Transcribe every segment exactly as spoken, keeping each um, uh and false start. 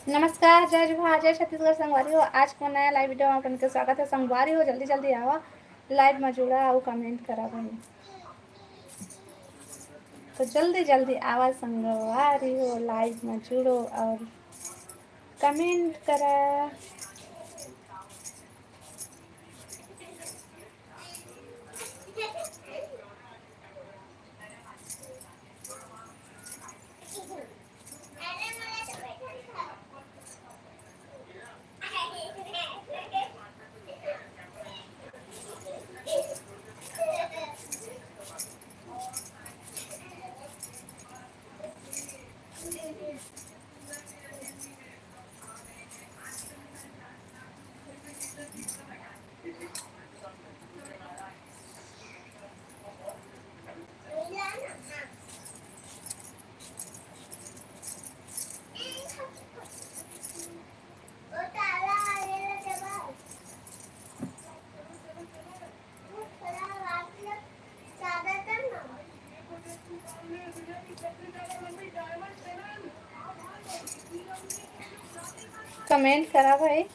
नमस्कार, जय जोहार, जय छत्तीसगढ़ संगवारी हो। आज के नया live video में अपन के स्वागत है संगवारी हो। जल्दी जल्दी आवा, live में जुड़ा अउ comment करा भाई। तो जल्दी जल्दी आवा संगवारी हो, live में जुड़ो और comment करा। Comment करा भाई।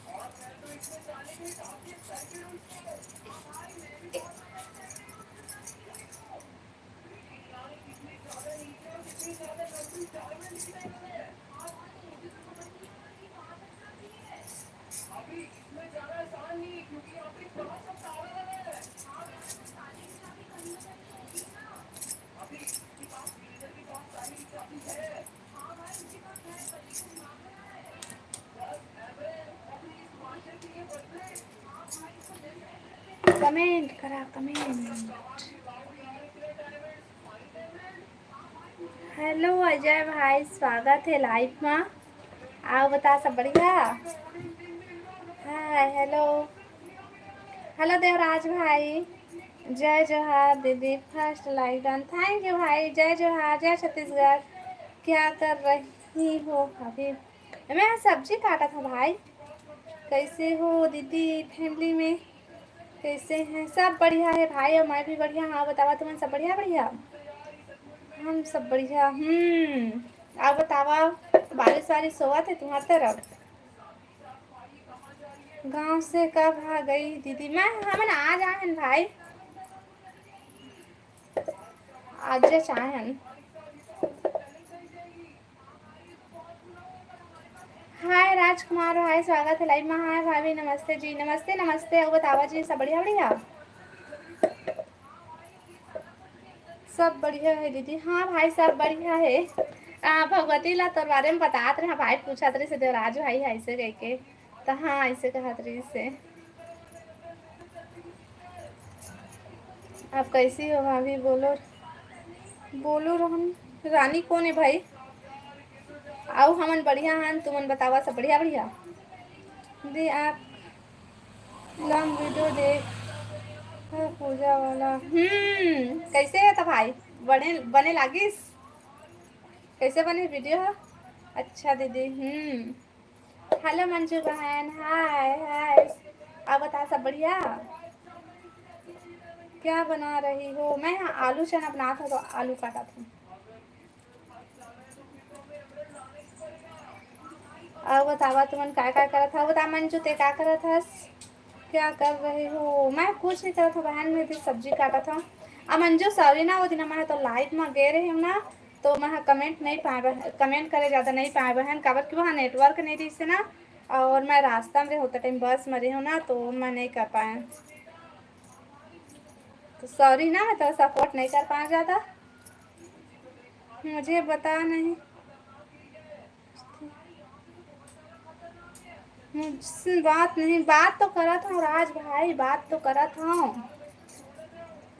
Comment करा, comment। Hello अजय भाई, स्वागत है live मा। अउ बता, सब बढ़िया? Hi, hello, hello देवराज भाई, जय जोहार दीदी, first like done, thank you भाई, जय जोहार, जय छत्तीसगढ़। क्या कर रही हो अभी? मैं सब्जी काटत हूँ भाई। कैसे हो दीदी, family में कैसे हैं? सब बढ़िया है भाई, अउ मैं भी बढ़िया। हाँ, बतावा तुमन सब बढ़िया, बढ़िया? हम सब बढ़िया। हम्म, अउ बतावा, बारिश वारिश होवत है तुम्हार तरफ? गांव से कब आ गई दीदी? मैं, हमन आ जाए हन भाई, आज चाहे हन। Hi राजकुमार भाई, स्वागत है live में। Hi भाभी, नमस्ते जी, नमस्ते, नमस्ते। अउ बतावा जी, सब बढ़िया, बढ़िया? सब बढ़िया है दीदी। हाँ भाई, सब बढ़िया है। आ, भगवती ला तोर बारे में बतात रहे भाई, पूछत रहिस देवराज भाई ऐसे कह के, तो हाँ, ऐसे कहत रहिस। आप कैसी हो भाभी? बोलो, बोलो रहन। रानी कौन है भाई? अउ हमन बढ़िया हन, तुमन बतावा, सब बढ़िया, बढ़िया? दे आप long video देख, हाँ, पूजा वाला। हम्म, कैसे है तो भाई? बने, बने लागिस? कैसे बने video ह? अच्छा दीदी, हम्म। Hello मंजू बहन, hi, hi। अउ बता, सब बढ़िया? क्या बना रही हो? मैं यहाँ आलू चना बनात हूँ, तो आलू काटत हूँ। अउ बतावा, तुमन काय काय करत हव? बता मंजू, ते का करत हस? क्या कर रहे हो? मैं कुछ नहीं करत हूँ बहन, मैं भी सब्जी काटत हूँ। अब मंजू, sorry ना, वो दिन मैं तो live में गए रही हूँ ना, तो मैं comment नहीं पाए बहन, comment करे ज़्यादा नहीं पाए बहन, काबर कि वहाँ network नहीं रही से ना, और मैं रास्ता में रहे होते time बस में रही हूँ ना, तो मैं नहीं कर पाए। तो sorry ना, मैं तो support नहीं कर पाए ज़्यादा। मुझे बता नहीं, मुझसे बात नहीं, बात तो करत हूँ राज भाई, बात तो करत हूँ।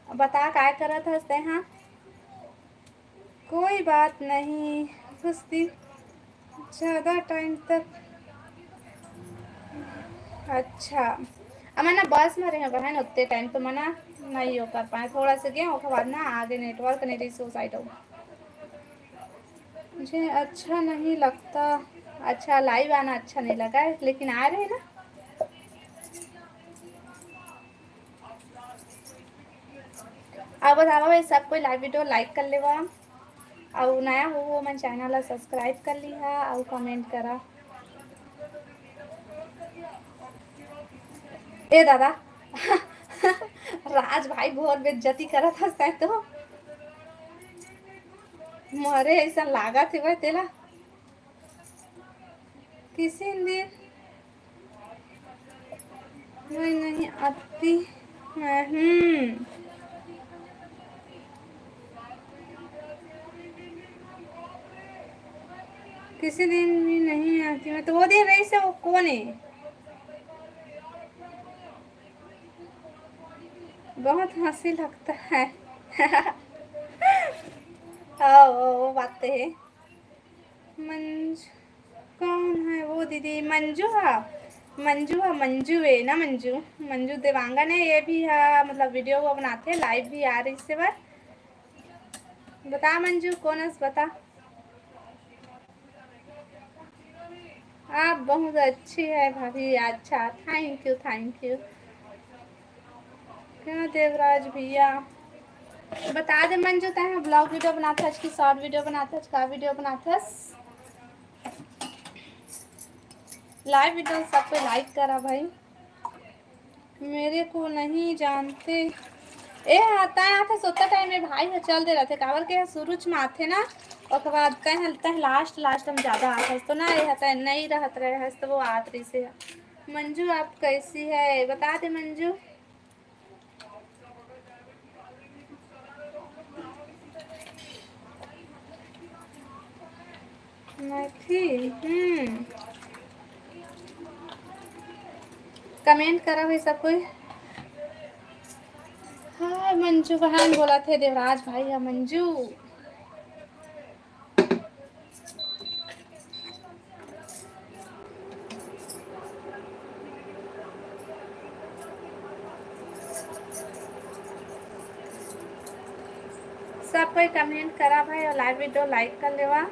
बता, काय करत हस तेहा? कोई बात नहीं, कुछ दिन ज़्यादा time तक। अच्छा, अब मैं ना बस में रहे बहन, उतने time तो मैं ना नहीं हो कर पाए, थोड़ा सा गए, ओकर बाद ना आगे network नहीं रही, suicide हो। मुझे अच्छा नहीं लगता, अच्छा, live आना अच्छा नहीं लगा है, लेकिन आ रहे ना। अब बतावा भाई, सब कोई live video like कर लेवा, अउ नया हो, हो मन channel ला subscribe कर लिहा अउ comment करा। ए दादा, राज भाई घोर बेइज्जती करत हस तैं तो। मोरे अइसन लागत हे तेला। किसी दिन नहीं, नहीं आती मैं। हम्म। किसी दिन भी नहीं आती मैं। तो वो दिन रहिस हे, वो कोन हे? बहुत हंसी लगता है। हाँ, वो, वो बात तो है। मंजू, कौन है वो दीदी? मंजू हा, मंजू हा, मंजू हे ना, मंजू, मंजू देवांगन हे। ये भी हा, मतलब वीडियो वो बनाथे, लाइव भी आ रहिस हे। बता मंजू, कोन हस बता? आप बहुत अच्छी है भाभी। अच्छा, thank you, thank you। क्या देवराज भैया, बता दे मंजू, तैं vlog वीडियो बनाथस कि short वीडियो बनाथस, का वीडियो बनाथस? लाइव वीडियो सब कोई लाइक करा भाई। मेरे को नहीं जानते। ए हा, तैं आथस ओतका टाइम में भाई हा चल दे रहिथे, काबर के हा सुरुच में आथे ना, ओकर बाद तैं हा, तैं हा लास्ट, लास्ट में ज्यादा आथस, तो ना ए हा तैं नई रहत रहे हस, तो वो आत रहिस हे। मंजू, आप कैसी है? बता दे मंजू। मैथिली, हम्म। कमेंट करा भाई सब कोई। हाय मंजू बहन, बोलथे देवराज भाई हा मंजू। सब कोई कमेंट करा भाई अउ लाइव वीडियो लाइक कर लेवा।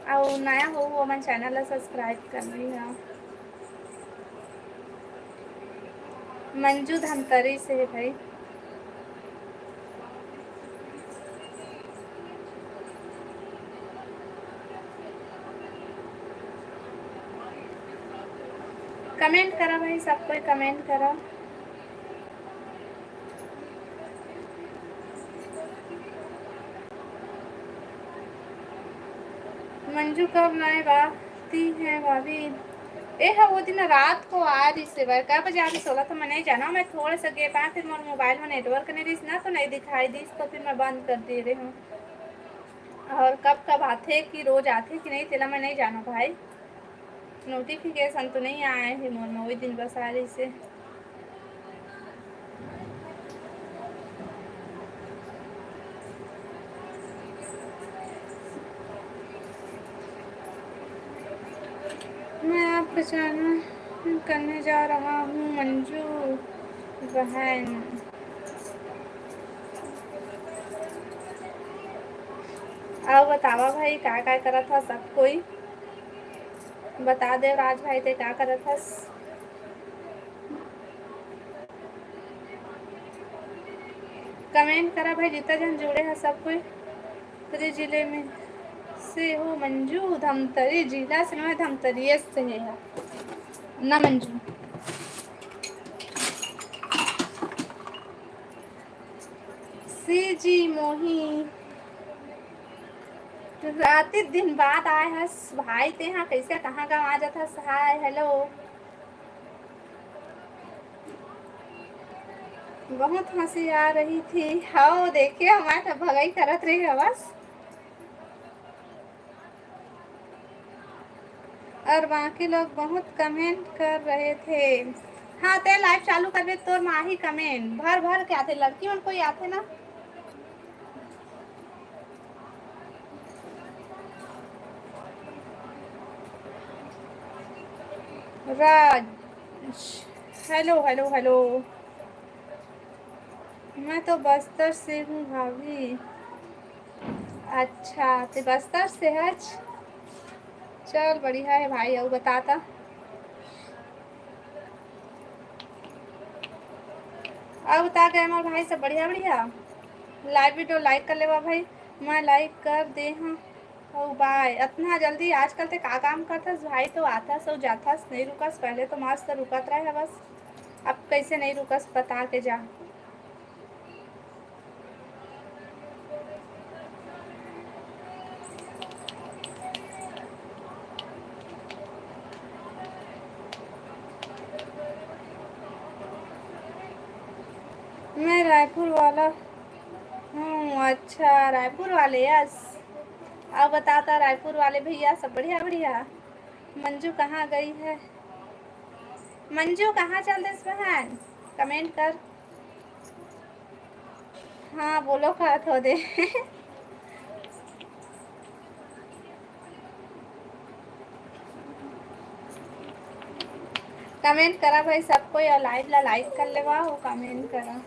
अउ नया हो, वो मन चैनल ला सब्सक्राइब कर लिहा। मंजू धमतरी से हे भाई। कमेंट करा भाई, सब कोई कमेंट करा। मंजू कब आए बात है भाभी? ए हा, वो दिन रात को आ रहिस हे, कै बजे आ रहिस हे ओला तो मैं नहीं जाना। मैं थोड़ा सा गे पाए, फिर मोर मोबाइल में नेटवर्क नहीं रहिस ना, तो नहीं दिखाई दिस, तो फिर मैं बंद कर दे रहे हूँ। और कब कब आथे कि रोज आथे कि नहीं, तेला मैं नहीं जाना भाई। नोटिफिकेशन तो नहीं आए हे मोर में, वही दिन बस आ रहिस हे। मैं आपका चैनल करने जा रहा हूँ मंजू बहन। अउ बतावा भाई, का का करत हा सब कोई? बता दे राज भाई, ते का करत हस? कमेंट करा भाई, जितना जन जुड़े हा सब कोई। धमतरी जिले में से हो मंजू? धमतरी जिला से ना, धमतरी से हे हा ना मंजू। सी जी मोही, राती दिन बाद आए हस भाई, ते हा कैसे, कहाँ गाँव आ जात हस? हाय, हेलो। बहुत हंसी आ रही थी। हाँ, देखे, हमारे तो भगाई करत रही है बस। और बाकी लोग बहुत कमेंट कर रहे थे। हाँ, ते लाइव चालू करबे, तोर माही कमेंट भर भर के आथे, लड़की मन कोई आथे ना। राज, हेलो, हेलो, हेलो। मैं तो बस्तर से हूँ भाभी। अच्छा, ते बस्तर से हच? चल, बढ़िया है भाई। अउ बता ता, अउ बता गए हमारे भाई, सब बढ़िया, बढ़िया। लाइव वीडियो लाइक कर लेवा भाई, मैं लाइक कर दे हाँ। ओ बाय, अतना जल्दी आजकल ते का काम करथस भाई? तो आथस अउ जाथस, नहीं रुकस। पहले तो मस्त रुकत रहे बस, अब कैसे नहीं रुकस बता के जा। मैं रायपुर वाला हूँ। अच्छा, रायपुर वाले, यस। अब बताता रायपुर वाले भैया, सब बढ़िया? बढ़िया। मंजू कहाँ गई है? मंजू कहाँ चल देस बहन? कमेंट कर। हाँ बोलो का थो दे। कमेंट करा भाई सब कोई, और लाइव ला लाइक कर लेवा, वो कमेंट करा।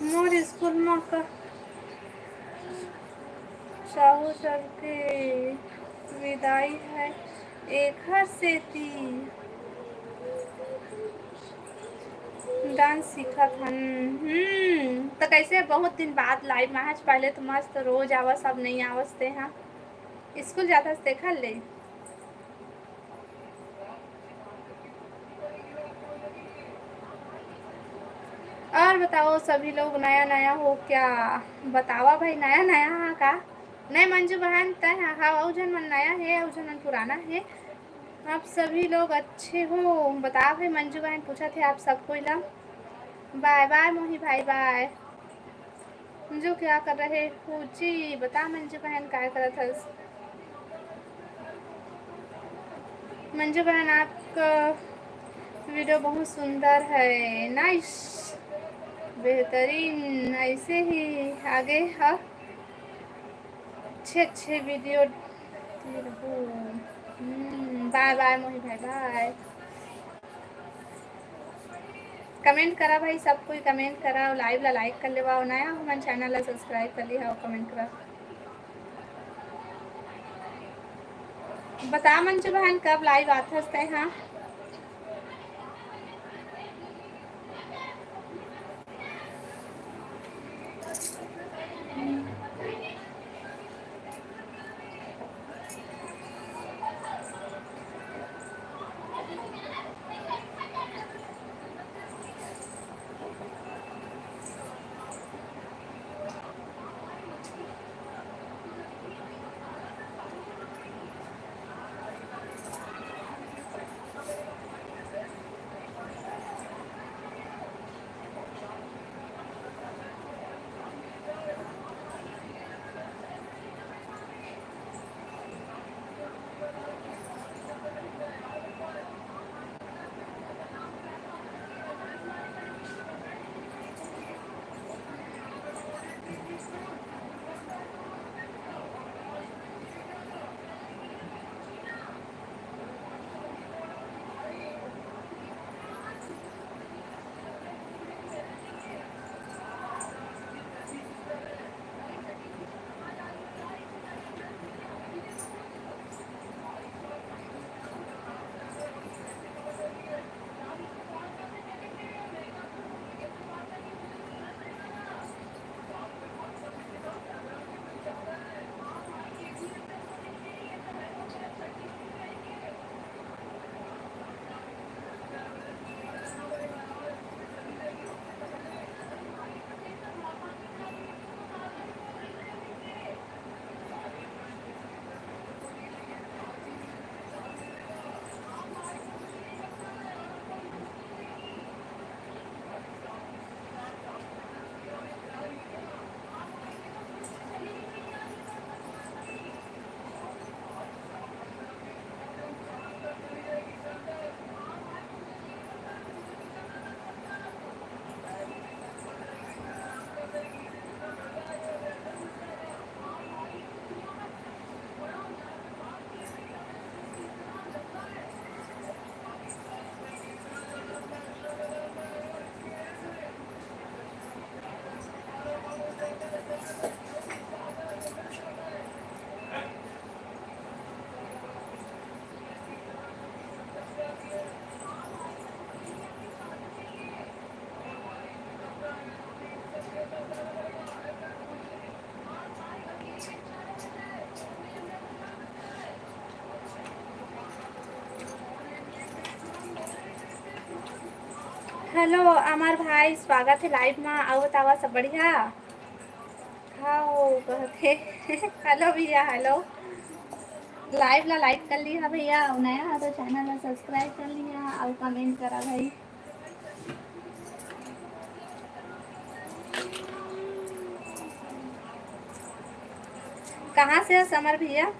मोर स्कूल म का साहू सर के विदाई है, एखर सेती डांस सीखत हन। हम्म, तो कैसे बहुत दिन बाद लाइव में आज, पहले तो मस्त रोज आवस, अब नहीं आवस ते हा। स्कूल जाथस तेखर ले। और बताओ सभी लोग नया नया हो क्या? बतावा भाई, नया नया हा का? नहीं मंजू बहन, तय हा, हा, अउ झन मन नया है, अउ झन मन पुराना है। आप सभी लोग अच्छे हो? बता भाई, मंजू बहन पूछत हे आप सब कोई ला। बाय बाय मोही भाई, बाय। मंजू क्या कर रहे हो जी? बता मंजू बहन, काय करत हस? मंजू बहन, आपका वीडियो बहुत सुंदर है। नाइस, बेहतरीन, ऐसे ही आगे हा, अच्छे अच्छे वीडियो। हम्म, बाय बाय मोही भाई, बाय। कमेंट करा भाई, सब कोई कमेंट करा, लाइव ला लाइक कर लेवा, नया हो मन चैनल ला सब्सक्राइब कर लिहा, कमेंट करा। बता मंजू बहन, कब लाइव आथस तै? हाँ, Hello अमर भाई, स्वागत हे live मा। अउ बतावा, सब बढ़िया? हाँ, वो कहत हे। Hello भैया, hello। Live ला like कर लिहा भैया, अउ नया हो तो channel ला subscribe कर लिहा अउ comment करा भाई। कहाँ से हो समर भैया?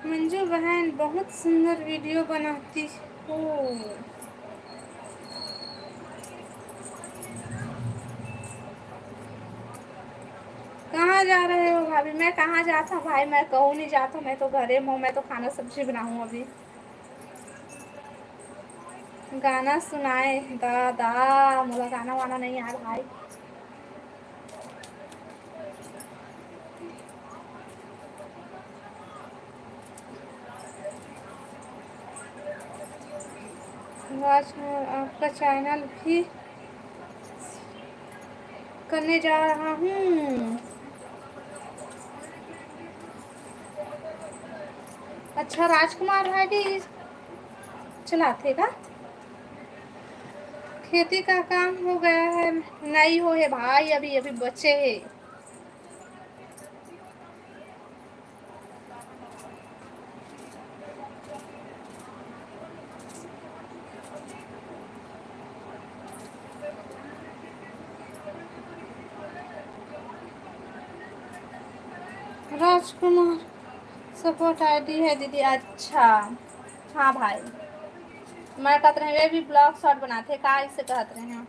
मंजू बहन, बहुत सुंदर video बनाती हो। कहाँ जा रहे हो भाभी? मैं कहाँ जात हूँ भाई, मैं कहूँ नहीं जात हूँ, मैं तो घरे में हूँ, मैं तो खाना सब्जी बनाऊँ अभी। गाना सुनाए दादा, मोला गाना वाना नहीं याद भाई। राजकुमार, आपका channel भी करने जा रहा हूँ। अच्छा, राजकुमार भाई भी चलाथे का? खेती का काम हो गया है? नहीं हो हे भाई, अभी, अभी बचे हे। राजकुमार support ID है दीदी। अच्छा, हाँ भाई, मैं कहत रहे, वे भी vlog short बनाथे का, इसे कहत रहे हैं।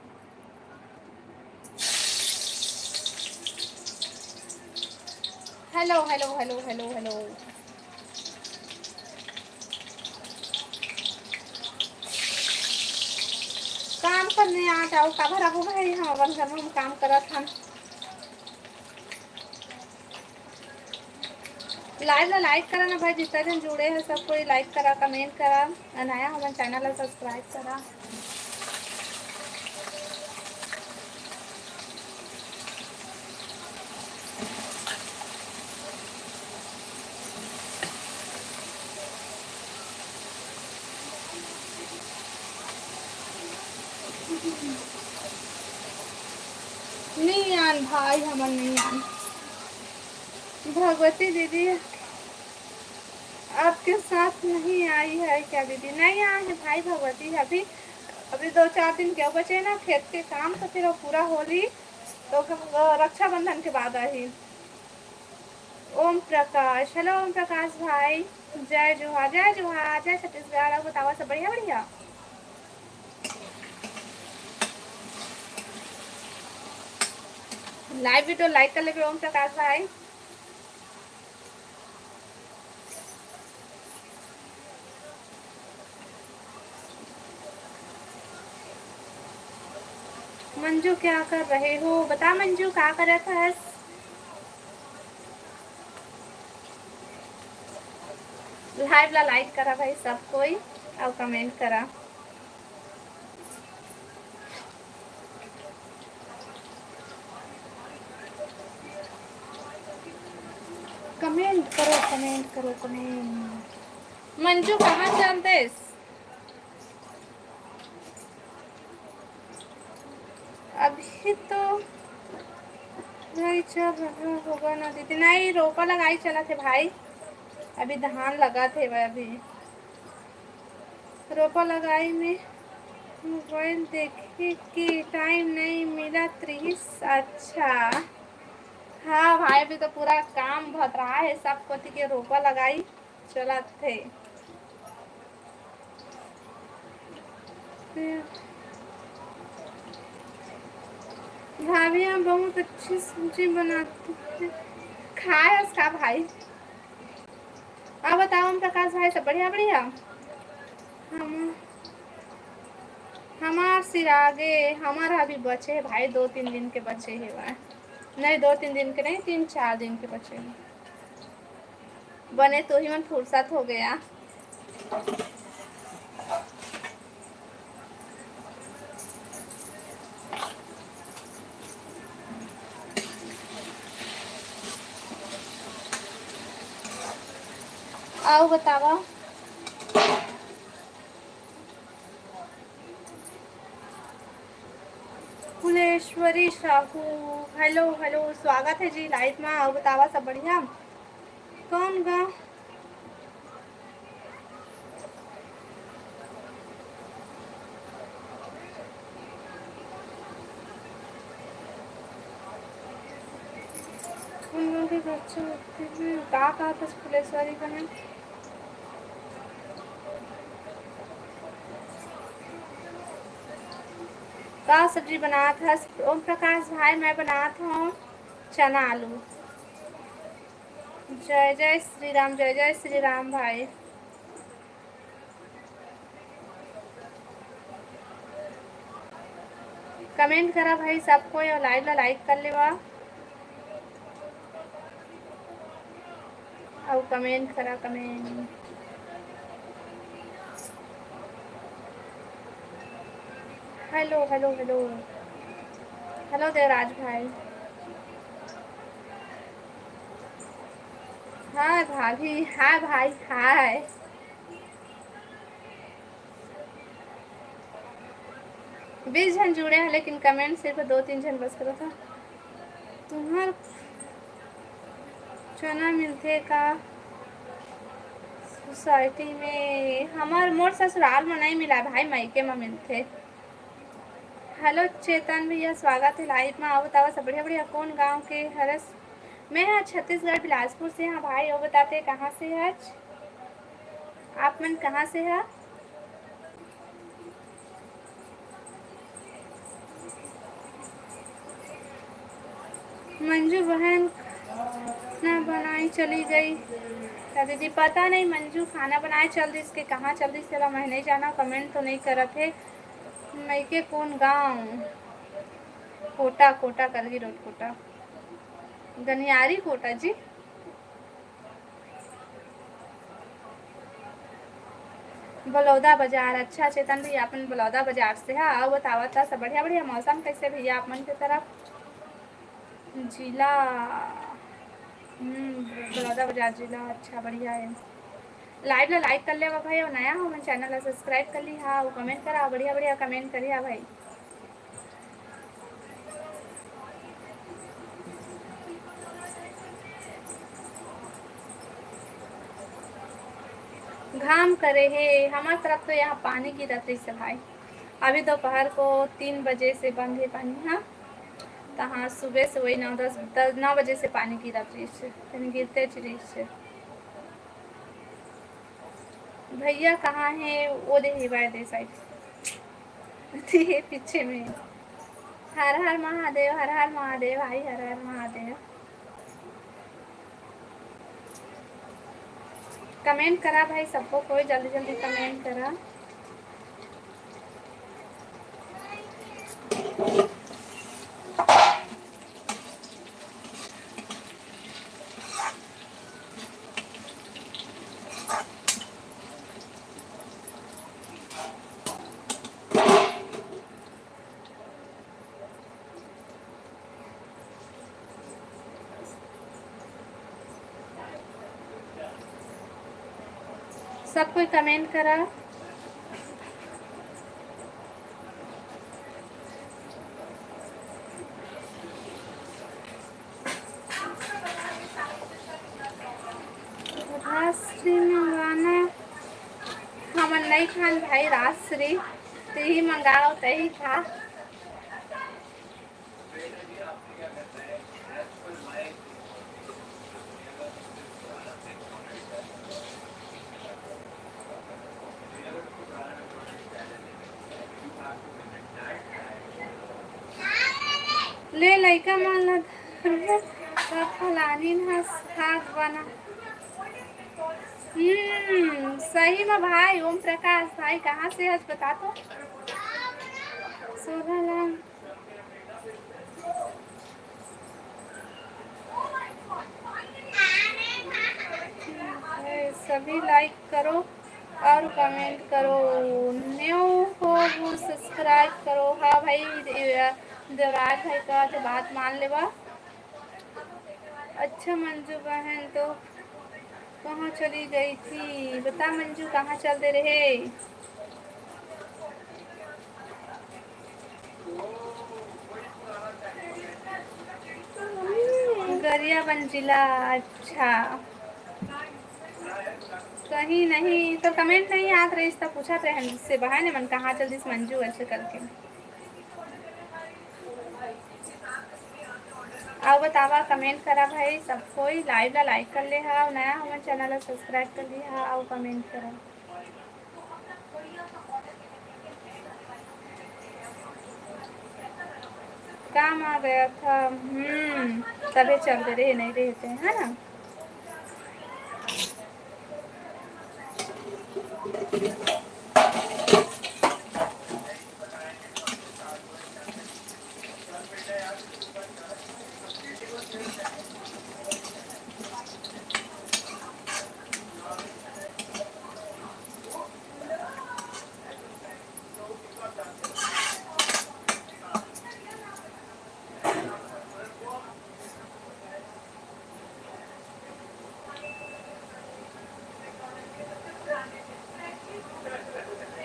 Hello, hello, hello, hello, hello। काम करने आ जाओ, काबर आबो भाई, हम अपन घर में हम काम करत हन। Live ला like करा ना भाई, जितना जन जुड़े हैं सब कोई like करा, comment करा, अउ नया हमन channel ला subscribe करा। नहीं आन भाई, हमन नहीं आन। भगवती दीदी आपके साथ नहीं आई है क्या दीदी? नहीं आए हैं भाई भगवती, अभी, अभी दो चार दिन के बचे ना खेत के काम, तो फिर वो पूरा होली, तो रक्षाबंधन के बाद आही। ओम प्रकाश, hello ओम प्रकाश भाई, जय जोहार, जय जोहार, जय छत्तीसगढ़। अउ बतावा, सब बढ़िया, बढ़िया? Live video like कर लेबे ओम प्रकाश भाई। मंजू, क्या कर रहे हो? बता मंजू, का करत हस? Live ला like करा भाई सब कोई, अउ comment करा। Comment करो, comment करो, comment। मंजू, कहाँ चल देस? अभी तो नहीं चल रहा होगा ना दीदी। नहीं, रोपा लगाई चलत हे भाई, अभी धान लगत हे अभी। रोपा लगाई में mobile देखे के time नहीं मिलत रिहिस। अच्छा, हाँ भाई, अभी तो पूरा काम भतरा हे, सब कोती के रोपा लगाई चलत हे। भाभी, हम बहुत अच्छी सब्जी बनाती हैं। खाए हस का भाई? आप बताओ ओम प्रकाश भाई, सब बढ़िया, बढ़िया? हम, हमार सिरागे, हमार अभी बचे हे भाई, दो तीन दिन के बचे हे भाई। नहीं, दो तीन दिन के नहीं, तीन चार दिन के बचे हे। बने तो ही मन फुर्सत हो गया। अउ बतावा। भुवनेश्वरी साहू, हेलो, हेलो, स्वागत हे जी लाइव मा। अउ बतावा, सब बढ़िया? कौन गा? कौन गाँव के बच्चे होते हैं? का कहत हस फुलेश्वरी बहन? का सब्जी बनात हस? ओम प्रकाश भाई, मैं बनात हूँ चना आलू। जय जय श्री राम, जय जय श्री राम भाई। कमेंट करा भाई सब कोई, अउ लाइव ला लाइक कर लेवा। अउ कमेंट करा, comment. Hello, hello, hello. Hello Devraj भाई। हाय भाभी, हाय भाई, हाय। बीस झन जुड़े हैं, लेकिन कमेंट सिर्फ दो तीन झन बस करत हे। तुम्हर चना मिलथे का सोसाइटी में? हमर, मोर ससुराल में नहीं मिला भाई, मायके में मिलथे। हेलो चेतन भैया, स्वागत हे लाइव में। अउ बतावा, सब बढ़िया? बढ़िया। कौन गांव के हरस? मैं हा छत्तीसगढ़, बिलासपुर से। हाँ भाई, अउ बताते, कहाँ से हच? आप मन कहाँ से हा? मंजू बहन खाना बनाए चली गई। त दीदी, पता नहीं मंजू खाना बनाए चल दिस के कहाँ चल दिस, तेला मैं नहीं जाना। कमेंट तो नहीं करत हे। मइके कौन गाँव? कोटा, कोटा, कलगी रोड, कोटा, गनियारी कोटा जी। बलौदा बाजार, अच्छा चेतन भैया, अपन बलौदा बाजार से हा। अउ बतावत हा सब बढ़िया, बढ़िया। मौसम कैसे भैया आप मन के तरफ? जिला, हम्म, बलौदा बाजार जिला, अच्छा, बढ़िया है। लाइव ला लाइक कर लेवा भाई, अउ नया हो, मैं चैनल ला सब्सक्राइब कर ली हा, अउ कमेंट करा, बढ़िया, बढ़िया कमेंट करिया भाई। घाम करे हे, हमर तरफ तो यहाँ पानी गिरत रहिस हे भाई। अभी दोपहर को तीन बजे से बंद हे पानी, हाँ। त हाँ, सुबह से वही नौ दस, दस, नौ बजे से पानी गिरत रहिस हे, फिर गिरते रहिस हे। भैया कहाँ हे? वो दे हेवय दे साइड। ये पीछे में। हर हर महादेव, हर हर महादेव, भाई हर हर महादेव। कमेंट करा भाई, सबको कोई जल्दी जल्दी कमेंट करा। सब कोई कमेंट करा। राजश्री मंगाना, हमन नहीं खान भाई राजश्री, तेही मंगाओ, तेही खा। ले लइका मन ला धरबो त फलानिन ह साग बना। हम्म, सही में भाई, ओम प्रकाश भाई, कहाँ से हस बता तो? सोलह लाख। सभी लाइक करो और कमेंट करो, न्यू हो वो सब्सक्राइब करो। हाँ भाई, देवराज भाई का तो बात मान लेवा। अच्छा मंजू बहन तो कहाँ चली गई थी? बता मंजू, कहाँ चल दे रहे? करिया बंजिला, अच्छा। कहीं नहीं तो कमेंट नहीं आत रहिस त पूछत रहे से बहाने मन कहाँ चल दिस मंजू ऐसे करके। अउ बतावा, कमेंट करा भाई सब कोई, लाइव ला लाइक कर ले हा, नया हमर चैनल ला सब्सक्राइब कर ले हा, अउ कमेंट करा। काम आ गया था, हम्म, तबे चलते रहे, नहीं रहते, है ना?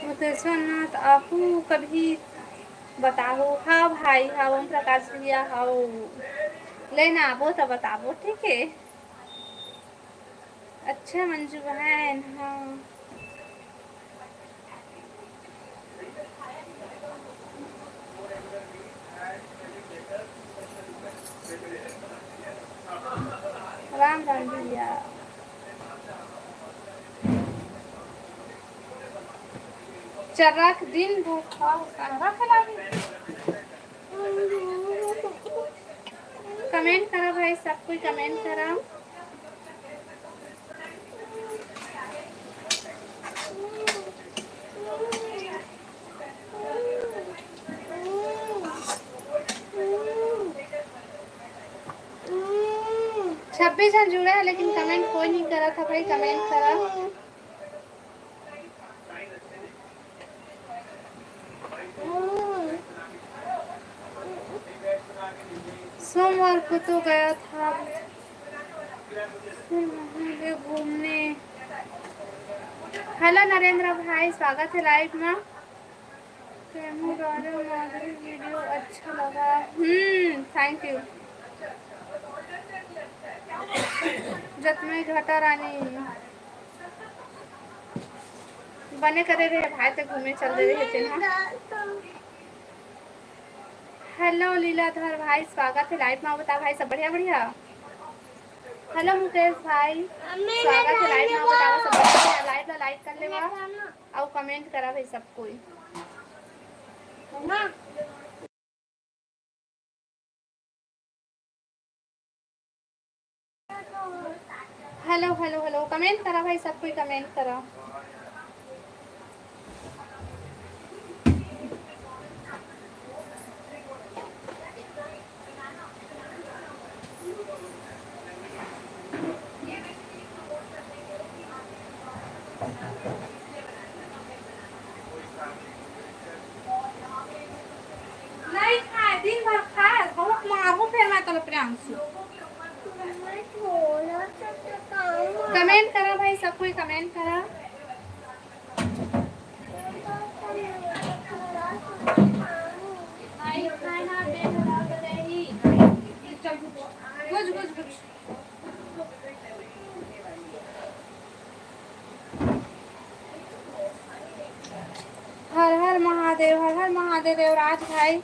मुतेश्वर नाथ, आहू कभी बताओ। हाँ भाई, हाँ, ओम प्रकाश भैया, हाँ, लेना आबो तो बताबो, ठीक है। अच्छा मंजू बहन, हाँ। राम राम भैया। चरक दिन भर खाओ, कमेंट करा भाई, सब कोई कमेंट करा। छब्बीस झन जुड़े हैं, लेकिन कमेंट कोई नहीं करा था भाई, कमेंट करा। सोमवार को तो गया था घूमने। हेलो नरेंद्र भाई, स्वागत है लाइव में। प्रेमू द्वारा माधुरी वीडियो अच्छा लगा। हम्म, थैंक यू। जतमई घटा रानी बने करे रहे भाई, ते घूमे चल दे रहे थे ना। हेलो लीलाधर भाई, स्वागत है लाइव में। बता भाई, सब बढ़िया? बढ़िया। हेलो मुकेश भाई, स्वागत है लाइव में। बताओ सब बढ़िया? लाइव ला लाइक कर लेवा, अउ कमेंट करा भाई सब कोई। हेलो हेलो हेलो, कमेंट करा भाई, सब कोई कमेंट करा। नहीं खाए, दिन भर खाए, बहुत मारू फेर मैं तोला प्रियांशु। कमेंट करा भाई, सब कोई कमेंट करा। हर हर महादेव, हर हर महादेव देवराज भाई।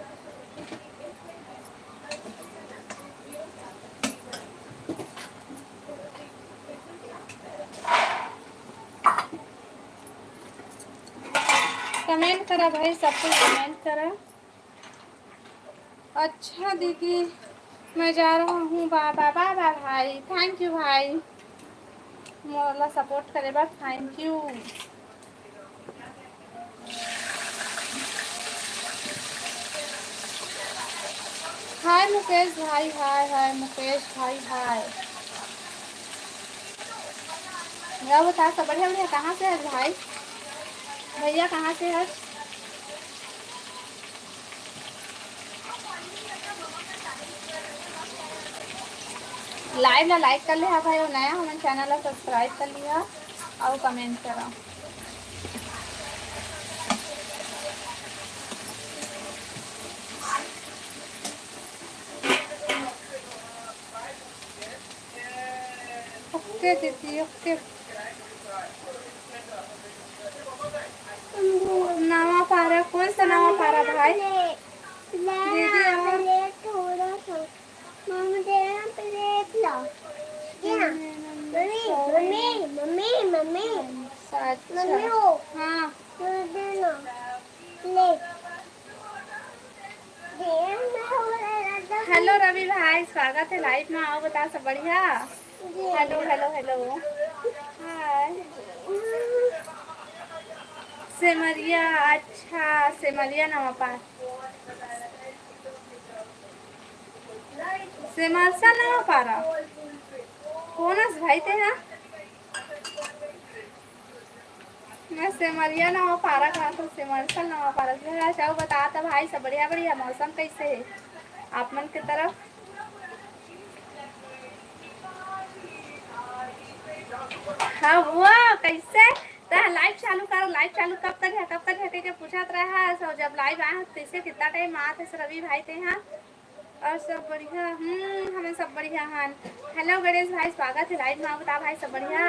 कमेंट करा भाई, सब कोई कमेंट करा। अच्छा दीदी, मैं जा रहा हूँ बाबा। बाबा भाई, थैंक यू भाई, मोला सपोर्ट करे बर थैंक यू। हाय मुकेश भाई, हाय हाय मुकेश भाई, हाय। या बता, सब बढ़िया बढ़िया। कहाँ से है भाई? भैया कहाँ से है? लाइव ला लाइक कर ले हा भाई, अउ नया हमन चैनल ला सब्सक्राइब कर लिया अउ कमेंट करा। ओके दीदी, ओके। नवा पारा, कौन सा नवा पारा भाई? दीदी और थोड़ा सा। मम्मी, तेरा प्लेट ला। क्या? Mummy, mummy, mummy, mummy. अच्छा, अच्छा। मम्मी, वो। हाँ। वो देना। प्लेट। हेलो रवि भाई, स्वागत है लाइव में। आओ, बता, सब बढ़िया? Hello, hello, hello. Hi. Semariya, अच्छा, सेमरिया नवा पारा। सेमरसा नवा पारा। कौन अस भाई ते हा? मैं सेमरिया नवा पारा कहा तो सेमरसा नवा पारा। अच्छा, अउ बता त भाई, सब बढ़िया, बढ़िया। मौसम कैसे है आप मन के तरफ? हाँ, वो कैसे? त लाइव चालू करो, लाइव चालू कब करिहा, कब करिहा कह के पूछत रहा। सो जब लाइव आए हो, कैसे, कितना टाइम आत है रवि भाई ते हा? और सब बढ़िया? हम्म, हमें सब बढ़िया हन। हेलो गणेश भाई, स्वागत है लाइव में। बता भाई, सब बढ़िया?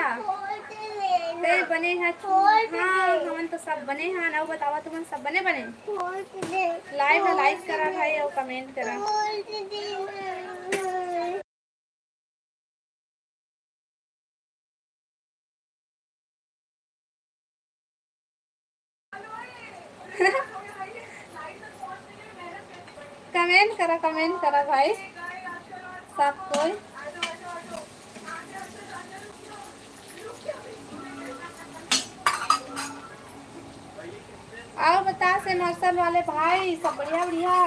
ते बने है? हाँ, हमन तो सब बने हन। अउ बतावा, तुमन सब बने, बने? लाइव में लाइक करा भाई, अउ कमेंट करा। कमेंट करा, कमेंट करा भाई, सब कोई। अउ बता, सेमरसा वाले भाई, सब बढ़िया, बढ़िया?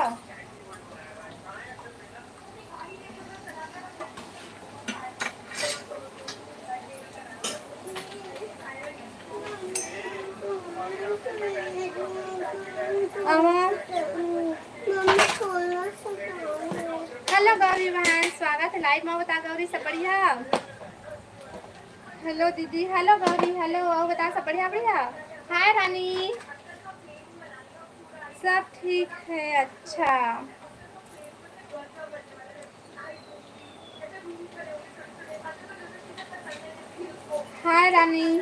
अउ हेलो गौरी बहन, स्वागत है लाइव में। बता गौरी, सब बढ़िया? हेलो दीदी, हेलो गौरी, हेलो। अउ बता, सब बढ़िया, बढ़िया? हाय रानी। सब ठीक है, अच्छा। हाय रानी।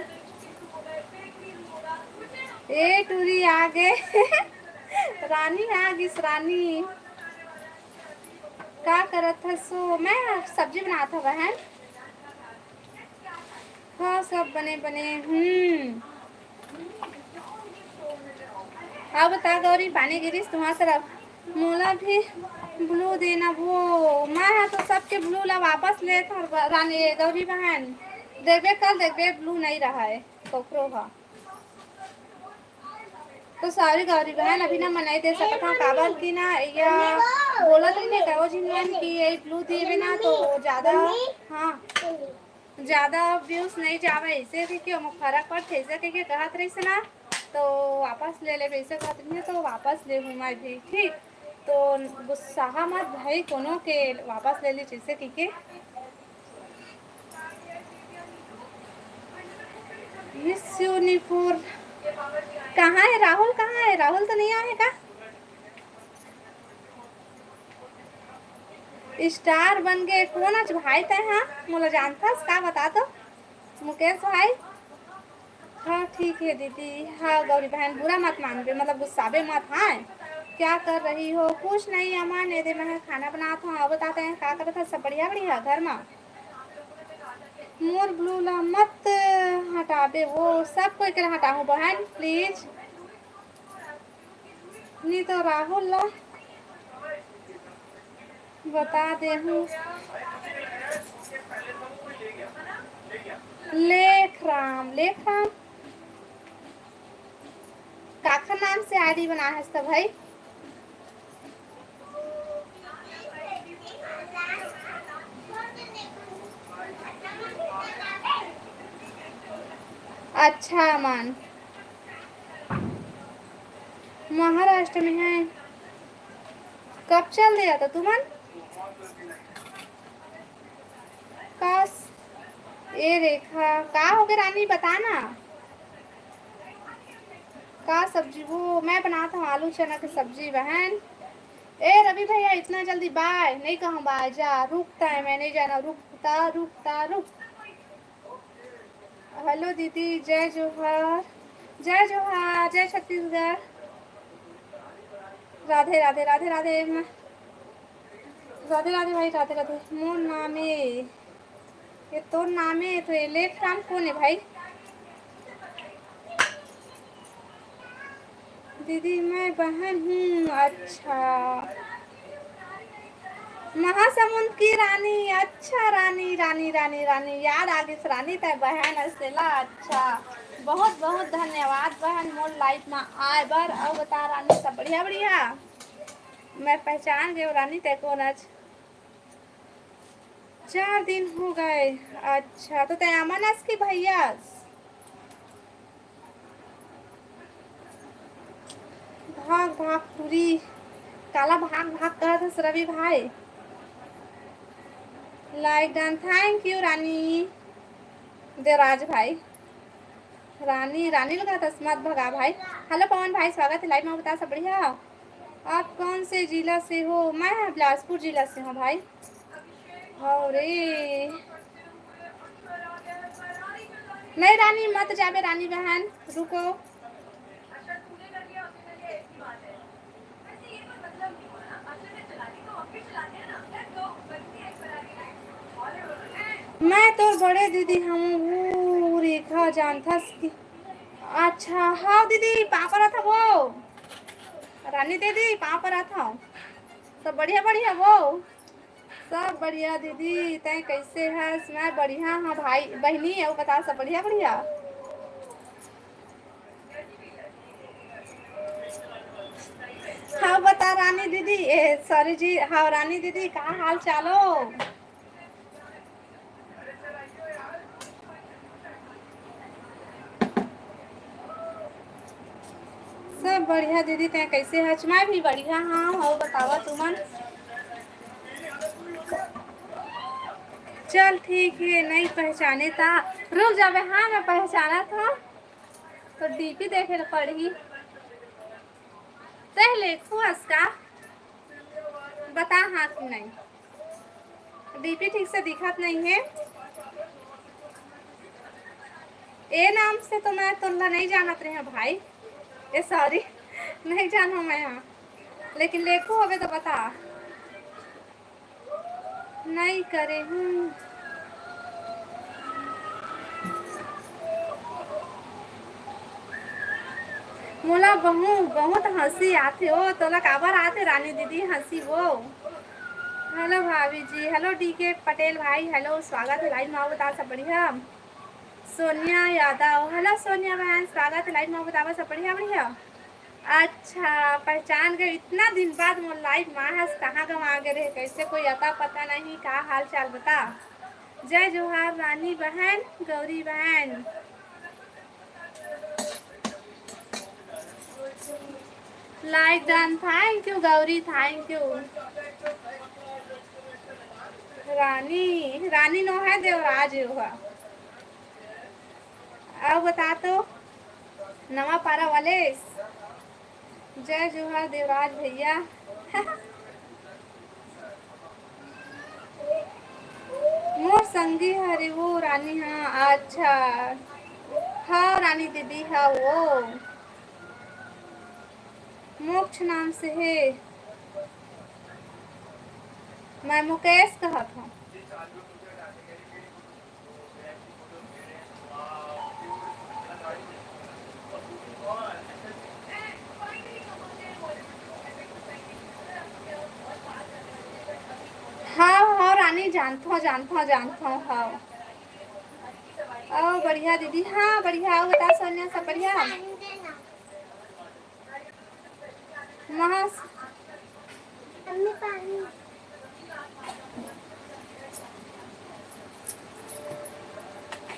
ए टूरी आ गे। रानी आ गिस, रानी। का करत हस? मैं सब्जी बनात हव बहन। हाँ, सब बने बने। हम्म। अउ बता गौरी, पानी गिरिस तुम्हार तरफ? मोला भी ब्लू देना वो। मैं हा तो सबके ब्लू ला वापस लेत हव रानी, गौरी बहन। देखबे, कल देखबे, ब्लू नहीं रहा है ककरो हा। तो सॉरी गौरी बहन, अभी ना मैं नहीं दे सकत हूँ, काबर कि ना या बोलत रहिन कहो झिन मन कि ये ब्लू देबे ना तो ज़्यादा, हाँ, ज़्यादा व्यूज नहीं जावे, ऐसे भी क्यों फर्क पड़थे, ऐसे कहिके कहत रहिस ना, तो वापस ले लेबे, ऐसे कहत रहिन तो वापस ले हूँ मैं भी, ठीक। तो गुस्सा मत भाई, कोनो के वापस ले ली जैसे कहिके। मिस यूनिफॉर्म कहाँ है राहुल? कहाँ है राहुल? तो नहीं आए का? स्टार बन गए। कौन आज भाई तय? हाँ, मोला जानथस का? बता तो मुकेश भाई। हाँ, ठीक है दीदी। हाँ गौरी बहन, बुरा मत मानबे, मतलब गुस्साबे मत। हाँ, क्या कर रही हो? कुछ नहीं अमन, ये दे मैं खाना बनात हूँ। अब बताते हैं का करत है, सब बढ़िया, बढ़िया घर में? मोर ब्लू ला मत हटाबे, वो सब कोई के हटाहूँ बहन, प्लीज। नी तो राहुल ला बता देहूँ। लेखराम, लेखराम काखर नाम से आईडी बना है तो भाई? अच्छा अमन, महाराष्ट्र में है। कब चल दिया था तुमन? का स-, ए रेखा, का हो गए रानी, बता ना, का सब्जी? वो मैं बनात हूँ आलू चना के सब्जी बहन। ए रवि भैया, इतना जल्दी बाय नहीं कहूँ, बाय जा, रुकता है, मैं नहीं जाना, रुकता, रुकता, रुक। हेलो दीदी, जय जोहार। जय जोहार, जय छत्तीसगढ़। राधे राधे, राधे राधे। मैं राधे राधे भाई, राधे राधे। मोर नामे, ये तोर नामे तो ये लेख राम कौन है भाई? दीदी, मैं बहन हूँ। अच्छा, महासमुंद की रानी। अच्छा रानी, रानी, रानी, रानी, याद आ गई रानी, तय बहन असेला। अच्छा, बहुत बहुत धन्यवाद बहन, मोर लाइफ में आए बर। और बता रानी, सब बढ़िया? बढ़िया, मैं पहचान गए रानी, तय कौन आज। चार दिन हो गए। अच्छा, तो तय अमन अस की भैया? भाग भाग पूरी, काला भाग भाग कहत हस रवि भाई। लाइक डन, थैंक यू रानी देवराज भाई। रानी, रानी लगा तस मत भगा भाई। हेलो पवन भाई, स्वागत है लाइव में, बता सब बढ़िया? आप कौन से जिला से हो? मैं बिलासपुर जिला से हूँ भाई। अरे नहीं रानी, मत जाबे रानी बहन, रुको। मैं तोर बड़े दीदी हूँ, रेखा जानथस कि? अच्छा, हाँ दीदी, पाँव परत हवो। रानी दीदी, पाँव परत हवो। सब बढ़िया, बढ़िया वो। सब बढ़िया दीदी, तैं कैसे हस? मैं बढ़िया हाँ भाई, बहिनी, अउ बता, सब बढ़िया, बढ़िया? हाँ, बता रानी दीदी, ए, सॉरी जी, हाँ, रानी दीदी, का हाल चाल हो? सब बढ़िया दीदी, तैं कैसे हच? मैं भी बढ़िया हाँ, अउ बतावा तुमन। चल ठीक है, नहीं पहचाने ता, रुक जाबे। हाँ, मैं पहचानत हूँ, तो डीपी देखे ल पड़ही। तैं लेखू हस का? बता हाँ कि नहीं। डीपी ठीक से दिखत नहीं है। ए नाम से तो मैं तोला नहीं जानत रहे भाई। ए सॉरी, नहीं जानो मैं हाँ, लेकिन लेखू होबे तो बता। नहीं करे हूँ। मोला बहु-, बहुत हंसी आथे ओ। तोला काबर आथे रानी दीदी हंसी वो? हेलो भाभी जी, हेलो डीके पटेल भाई, हेलो, स्वागत है लाइव में। अउ बता, सब बढ़िया? सोनिया यादव, हेलो सोनिया बहन, स्वागत है लाइव में। अउ बतावा, सब बढ़िया? बढ़िया। अच्छा, पहचान गए, इतना दिन बाद मोर लाइव में हस, कहाँ गवा गे रहे, कैसे कोई अता पता नहीं, का हाल चाल बता। जय जोहार रानी बहन, गौरी बहन। Like done, thank you Gauri, thank you. Rani, Rani नो है, देवराज यो है। अउ बता तो, नवा पारा वाले। जय जोहार देवराज भैया। मोर संगी हरे वो रानी, हाँ, अच्छा। हाँ, रानी दीदी, हाँ, वो मोक्ष नाम से है। मैं मुकेश कहत हूँ। हाँ, हाँ, रानी, जानथो, जानथो, जानथो, हाँ। ओ, बढ़िया दीदी, हाँ, बढ़िया, अउ बता, सोनिया, सब बढ़िया? महा-,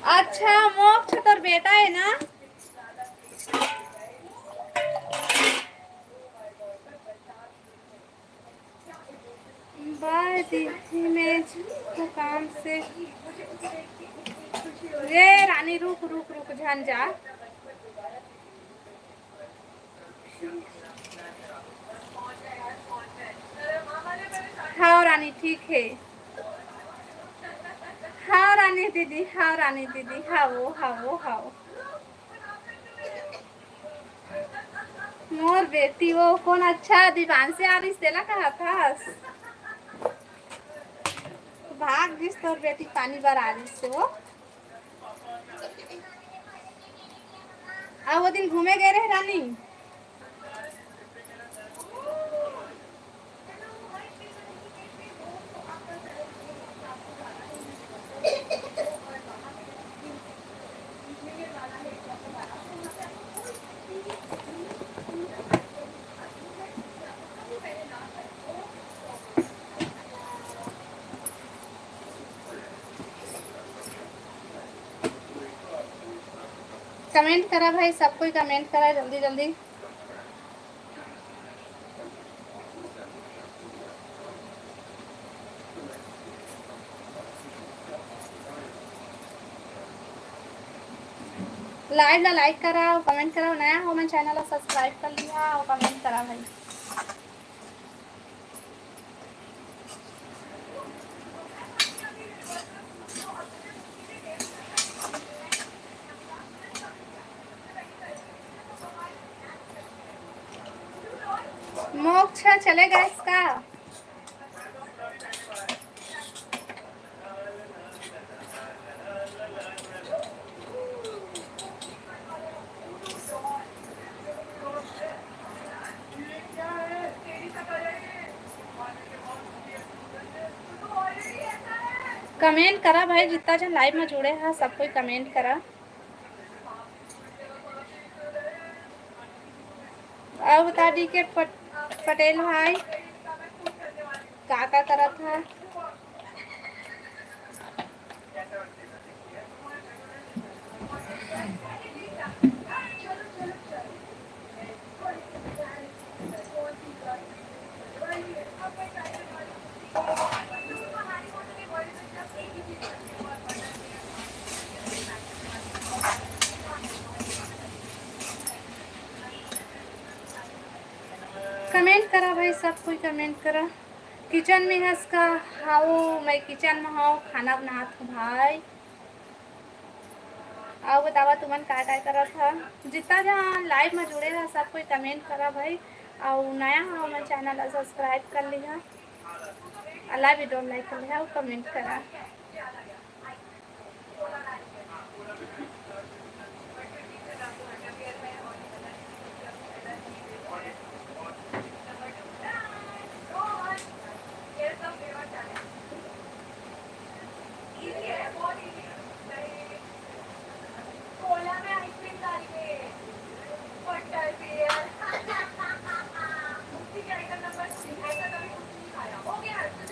अच्छा, मोक्ष तोर बेटा है ना? बाय दीदी, मैं तो काम से, रे रानी, रुक, रुक, रुक, झन जा। हाँ रानी, ठीक है। हाँ रानी दीदी, हाँ रानी दीदी, हाँ वो, हाँ वो, हाँ वो। मोर बेटी वो कौन अच्छा दीवान से आ रही, तेला कहा था। भाग जिस तोर बेटी पानी बर आ रही से वो। आ वो दिन घूमे गए रहे रानी। कमेंट करा भाई, सब कोई कमेंट करा जल्दी जल्दी। लाइव ला लाइक करा, कमेंट करा, नया हो मन चैनल ला सब्सक्राइब कर लिहा और कमेंट करा भाई। मोक्ष चले गए इसका। कमेंट करा भाई, जितना जन लाइव में जुड़े हैं सब कोई कमेंट करा। और बता दी के पट-, पटेल भाई का का करत है। कमेंट करा भाई, सब कोई कमेंट करा। किचन में हस का? हाउ, मैं किचन में हूँ, खाना बनात हूँ भाई। अउ बतावा तुमन का का करत ह? जितना जहाँ लाइव में जुड़े रहा सब कोई कमेंट करा भाई। अउ नया हो हमर चैनल ला सब्सक्राइब कर लिहा, अउ लाइव वीडियो लाइक कर लिहा अउ कमेंट करा।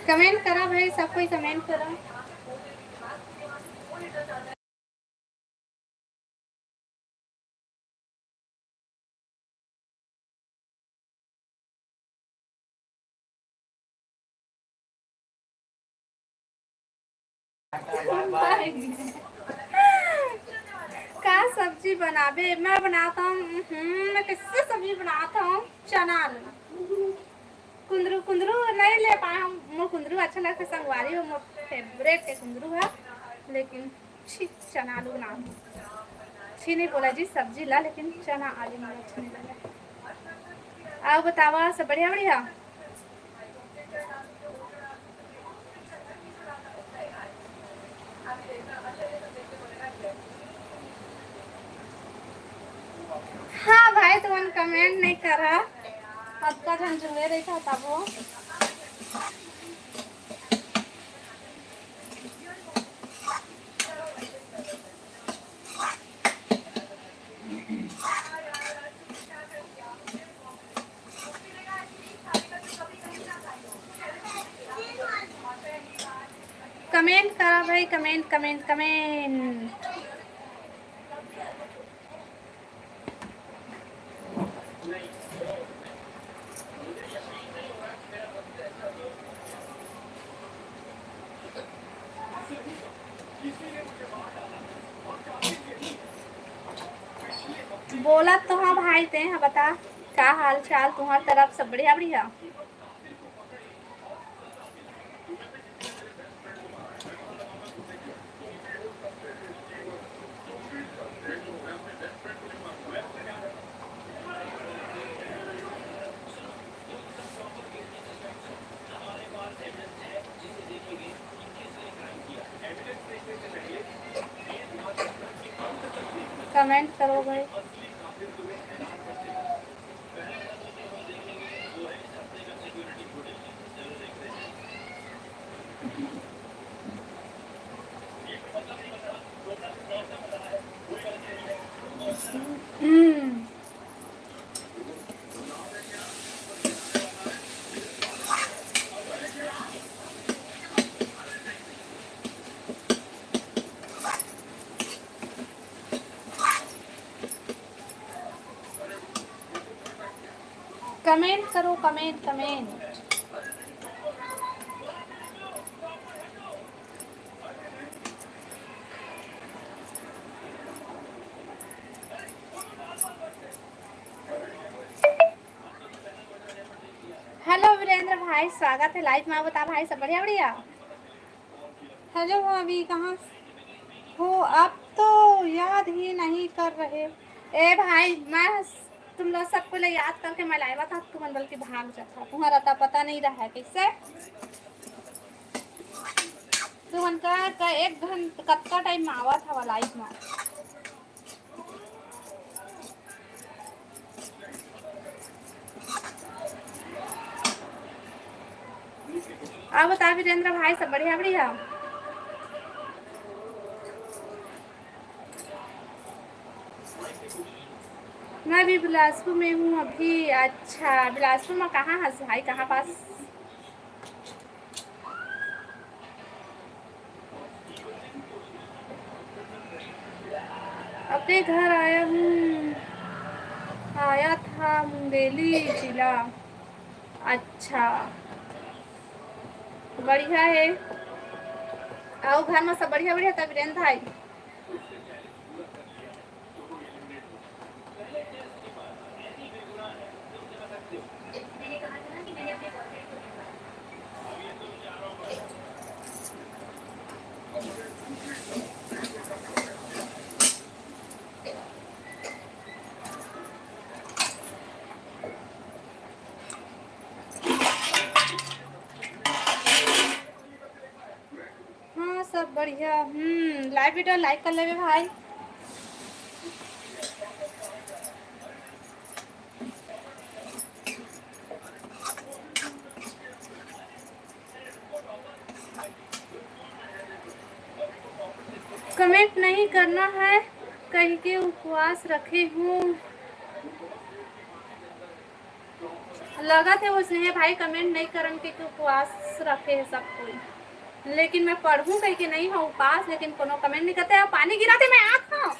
कमेंट करा भाई, सब कोई कमेंट करा। का सब्जी बनाबे? मैं बनाता हूँ, हम्म, मैं कैसे सब्जी बनाता हूँ, चना आलू। कुंदरू, कुंदरू नहीं ले पाए हम, मोर कुंदरू अच्छा लगता है, संगवारी हो, मोर फेवरेट है कुंदरू है, लेकिन छी, चना आलू बना दो। छी नहीं बोला जी सब्जी ला, लेकिन चना आलू मोला अच्छा नहीं लगा। अउ बतावा, सब बढ़िया, बढ़िया? हाँ भाई, तुमन कमेंट नहीं करा, अतका झन जुड़े रहिथा तभो। कमेंट करा भाई, कमेंट, कमेंट, कमेंट। बोलत तो हाँ भाई, ते ह बता, का हाल चाल तुंहर तरफ? सब बढ़िया, बढ़िया? कमेंट करो भाई। हम्म। कमेंट करो, कमेंट, कमेंट। हेलो वीरेंद्र भाई, स्वागत है लाइव में। बता भाई, सब बढ़िया? बढ़िया। हेलो भाभी, कहाँ हो? आप तो याद ही नहीं कर रहे। ए भाई, मैं तुम लोग सबको ले याद करके मैं लाइव था, तुमन बल्कि भाग जाता, तुम्हारा तो पता नहीं रहा है कैसे। तुमन का, का एक घंटा कतका टाइम में आवा था लाइव में। आप बता वीरेंद्र भाई, सब बढ़िया? बढ़िया। मैं भी बिलासपुर में हूँ अभी। अच्छा, बिलासपुर में कहाँ है भाई, कहाँ पास? अपने घर आया हूँ, आया था मुंगेली जिला। अच्छा, बढ़िया है। आओ घर में सब बढ़िया, बढ़िया था वीरेंद्र भाई। हाँ, सब बढ़िया। हम्म, लाइव वीडियो लाइक कर लेवे भाई। कमेंट नहीं करना है कह के उपवास रखे हूँ। लगत हे वो स्नेह भाई कमेंट नहीं करन के, कि उपवास रखे है सब कोई, लेकिन मैं पढ़ूं कह के नहीं हो उपास, लेकिन कोनो कमेंट नहीं करते। अब पानी गिरा थे, मैं आत हूँ।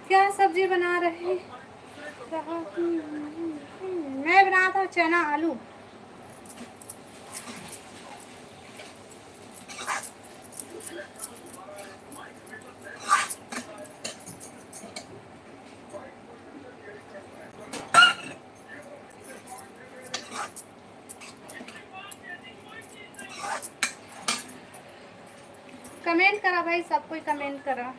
क्या सब्जी बना रहे? मैं बना था चना आलू। कमेंट करा भाई, सब कोई कमेंट करा।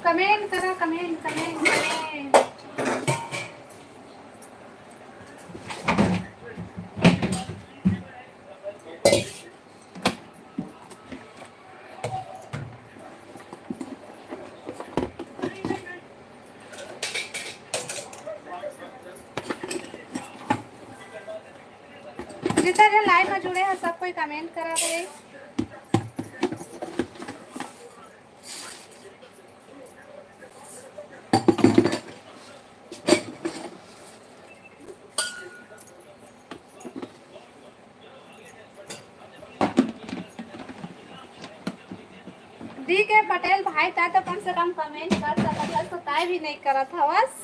कमेंट करा, कमेंट, कमेंट, कमेंट। कमेंट करा भाई। डी के पटेल भाई, तैं तो कम से कम कमेंट कर सकत हस, तो तैं भी नहीं करत हवस।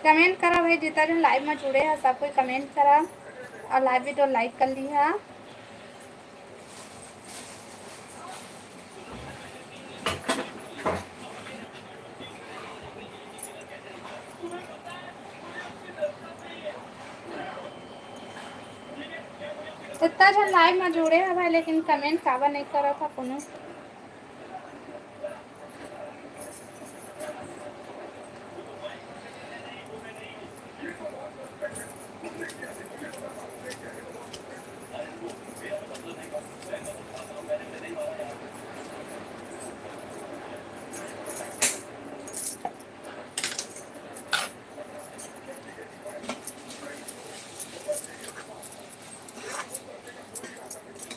कमेंट करा भाई, जितना जन लाइव में जुड़े हैं, सब कोई कमेंट करा और लाइव वीडियो लाइक कर लिहा। इतना झन लाइव में जुड़े हवय, लेकिन कमेंट काबर नहीं करत ह कोनो?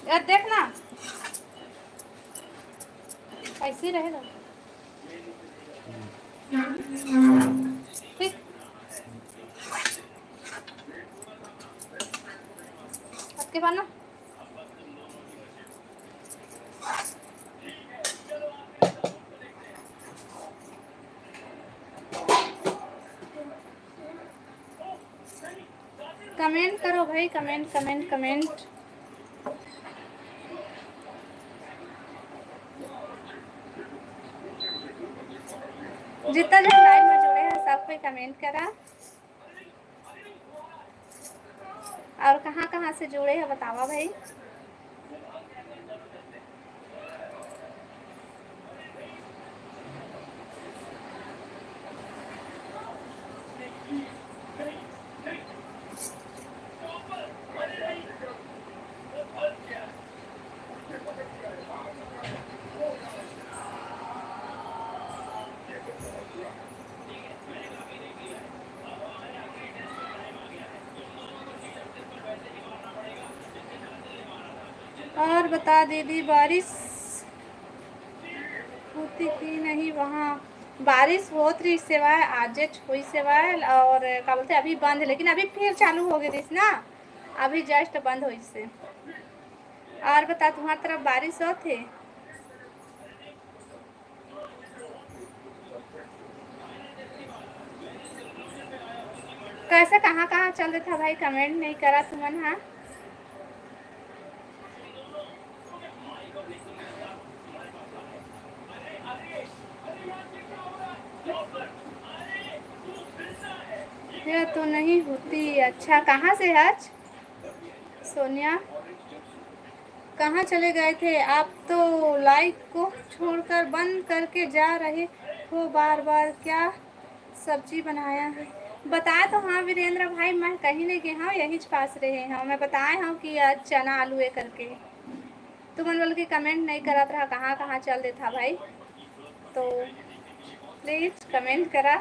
यार, देख ना, ऐसे ही रहेगा। ठीक। आपके पास ना। कमेंट करो भाई, कमेंट, कमेंट, कमेंट। जितना जन लाइव में जुड़े हैं, सब कोई कमेंट करा। और कहाँ कहाँ से जुड़े हैं, बतावा भाई। और बता दीदी, बारिश होती कि नहीं वहाँ? बारिश होत रहिस हवय, आजेच होइस हवय, और का बोलथे, अभी बंद है, लेकिन अभी फिर चालू हो गए रहिस ना, अभी just बंद होइस हे। और बता, तुम्हार तरफ बारिश होत हे? कैसे, कहाँ कहाँ चल देथा भाई, कमेंट नहीं करा तुमन हा। यह तो नहीं होती। अच्छा, कहाँ से आज? सोनिया, कहाँ चले गए थे आप? तो लाइव को छोड़कर बंद करके जा रहे हो बार बार, क्या सब्जी बनाया है? बताए तो हाँ वीरेंद्र भाई, मैं कहीं नहीं गए हूँ, यही पास रहे हूँ। मैं बताए हूँ कि आज चना आलू है करके। तुमन बोल के कमेंट नहीं करत रहा, कहाँ कहाँ चल देथा भाई, तो प्लीज कमेंट करा।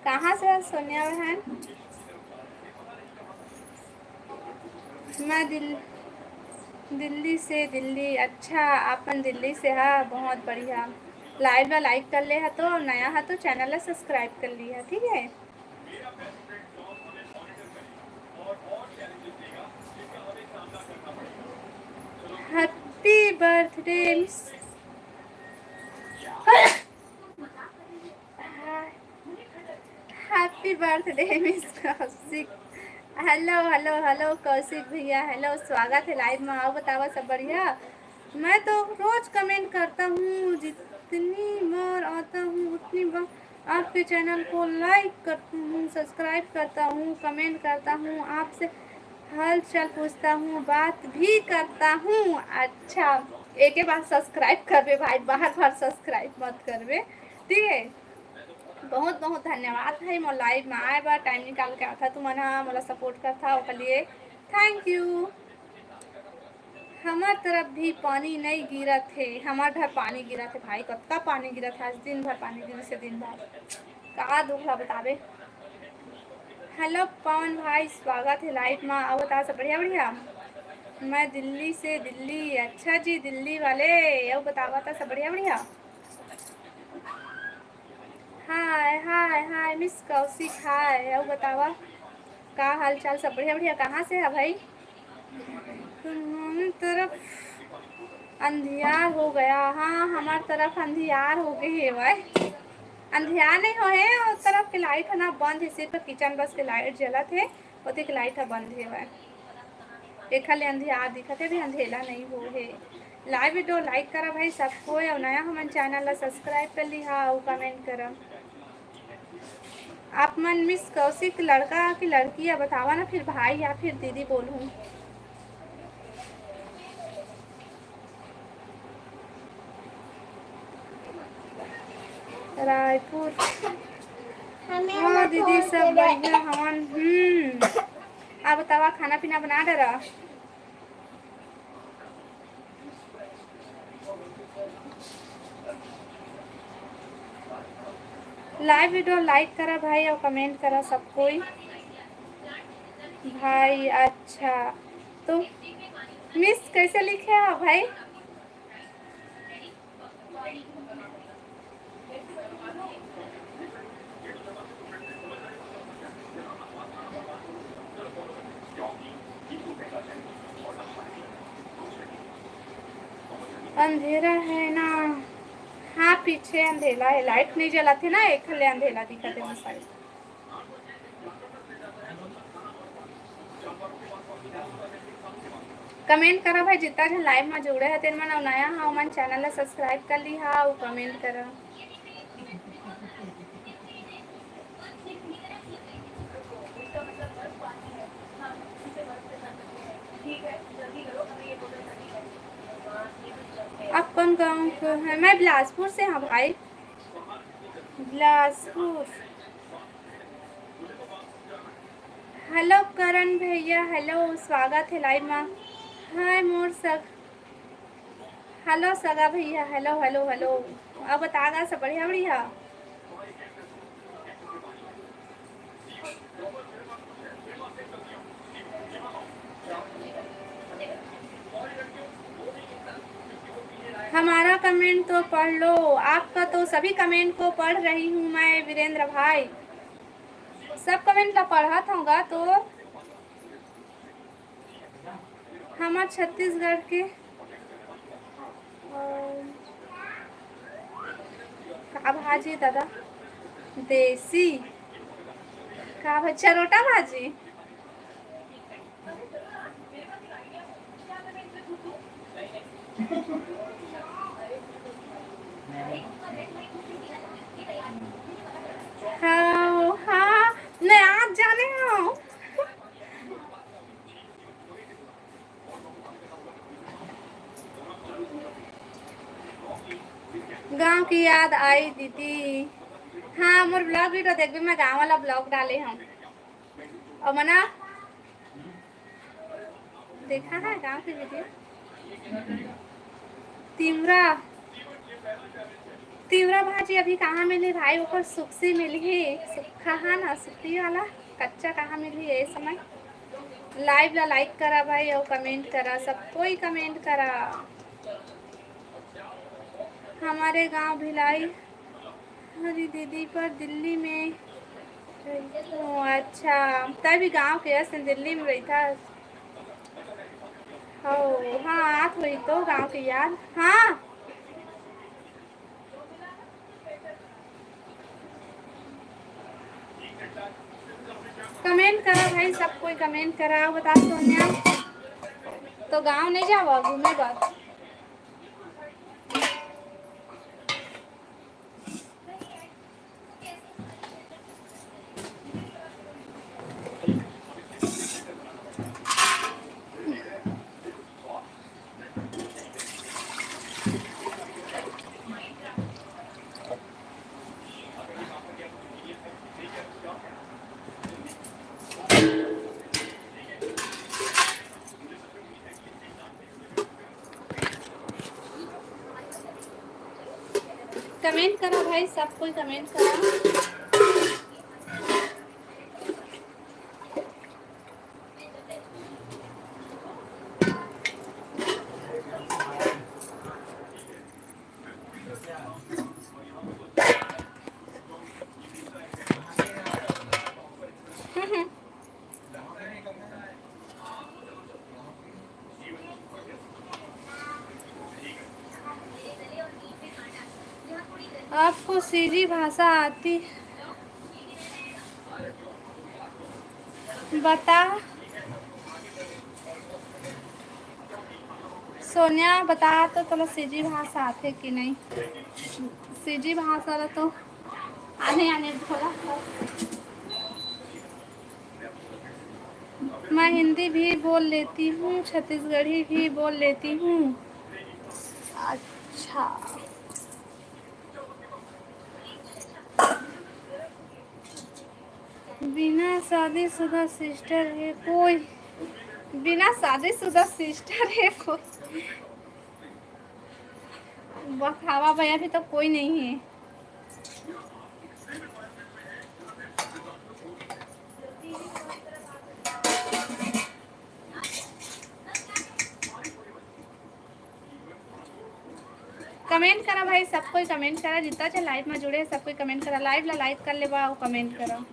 कहाँ से है सोनिया बहन? मैं दिल-, दिल्ली से। दिल्ली, अच्छा, अपन दिल्ली से हा, बहुत बढ़िया। लाइव ला लाइक कर ले हा, तो नया हा तो चैनल ला सब्सक्राइब कर ली हा, ठीक है। Happy birthday, Miss। Happy birthday, Miss Kaushik. Hello, hello, hello, Kaushik भैया, hello, स्वागत है लाइव में। आओ, बतावा, सब बढ़िया? मैं तो रोज कमेंट करता हूँ, जित-, जितनी बार आता हूँ उतनी बार आपके चैनल को लाइक करता हूँ, सब्सक्राइब करता हूँ, कमेंट करता हूँ, आपसे हाल चाल पूछता हूँ, बात भी करता हूँ। अच्छा, एक बार सब्सक्राइब करबे भाई, बार बार सब्सक्राइब मत करबे, ठीक है। बहुत बहुत धन्यवाद भाई, मोर लाइव में आए बर टाइम निकाल के आता, तुमन ह मोला सपोर्ट करथा, ओकर लिए थैंक यू। हमर तरफ भी पानी नइ गिरत हे, हमर घर पानी गिरत हे भाई, कतका पानी गिरत हे, आज दिन भर पानी गिरिस हे, दिन भर। का दुख ला बताबे। हेलो पवन भाई, स्वागत हे लाइव मा। अउ बता, सब बढ़िया बढ़िया? मैं दिल्ली से, दिल्ली। अच्छा जी, दिल्ली वाले, अउ बतावा, त सब बढ़िया बढ़िया? हाय हाय हाय मिस कौशिक, हाय। अउ बतावा, का हाल चाल? सब बढ़िया बढ़िया। कहाँ से है भाई? तुम्हारी तरफ अंधियार हो गया। हाँ, हमार तरफ अंधियार हो गए हेवय। अंधियार नहीं हो हे, उस तरफ के लाइट है ना बंद है, सिर्फ किचन बस के लाइट जलत है, ओती के लाइट है बंद हेवय। एखर ले अंधियार दिखत हे, अभी अंधेला नहीं हो हे। लाइव वीडियो लाइक करा भाई सब कोई, अउ नया हमन चैनल ला सब्सक्राइब कर लिहा अउ कमेंट करा। आप मन मिस कौशिक लड़का की लड़की है, बतावा ना, फिर भाई या फिर दीदी बोलूँ। रायपुर। हाँ दीदी, सब बढ़िया हवन। हम्म, आप बतावा, खाना पीना बना डरा? लाइव वीडियो लाइक करा भाई, अउ कमेंट करा सब कोई। भाई अच्छा, तो मिस कैसे लिखे हो भाई? अंधेरा है ना? हाँ, पीछे अंधेला है, लाइट नहीं जलाते ना, एक ले अंधेला दिखाते मसाई। कमेंट करा भाई, जितना झन लाइव में जुड़े हैं तेन मन, अउ नया हाँ, ओमन चैनल ला सब्सक्राइब कर ली हा, अउ कमेंट करा। आप कौन गांव के हैं? मैं बिलासपुर से हाँ भाई, बिलासपुर। हेलो करण भैया, हेलो, स्वागत है लाइव में। हाय मोर सग, हेलो सगा भैया, हेलो हेलो हेलो। अब बता गा सब बढ़िया बढ़िया। हमारा कमेंट तो पढ़ लो, आपका तो सभी कमेंट को पढ़ रही हूँ मैं वीरेंद्र भाई, सब कमेंट ला पढ़त हूँ गा तो। हमर छत्तीसगढ़ के, अ, का भाजी दादा? देसी का भा-, चरोटा भाजी। हाँ, हाँ, मैं आज जाने हूँ। गांव की याद आई दीदी। हाँ, मोर ब्लॉग वीडियो देखबे, मैं गांव वाला ब्लॉग डाले हूँ। और मना देखा है गांव की वीडियो। तिवरा, तिवरा भाजी अभी कहाँ मिली भाई? ओकर सुक्खी मिली, सुक्खा है ना, सुक्खी वाला, कच्चा कहाँ मिली ये समय? लाइव ला लाइक करा भाई और कमेंट करा, सब कोई कमेंट करा। हमारे गांव भिलाई हरी दीदी पर दिल्ली में रहिथों। अच्छा, तभी गांव के असन दिल्ली में रहिथा। हो, हाँ, आत होई तो गांव के याद। हाँ। कमेंट करा भाई, सब कोई कमेंट करा। बता सोनिया, तो गांव नहीं जावा घूमे बर? कमेंट करा भाई, सब कोई कमेंट करा। आपको सीजी भाषा आती? बता सोनिया, बता तो तोला सीजी भाषा आथे कि नहीं? सीजी भाषा ला तो आने आने बोला। मैं हिंदी भी बोल लेती हूँ, छत्तीसगढ़ी भी बोल लेती हूँ। अच्छा। बिना शादीशुदा सिस्टर है कोई? बिना शादीशुदा सिस्टर है कोई? बतावा भाई, अभी तो कोई नहीं है। कमेंट करा भाई, सब कोई कमेंट करा, जितना जे लाइव में जुड़े हैं, सब कोई कमेंट करा, लाइव ला लाइक कर लेवा और कमेंट करा।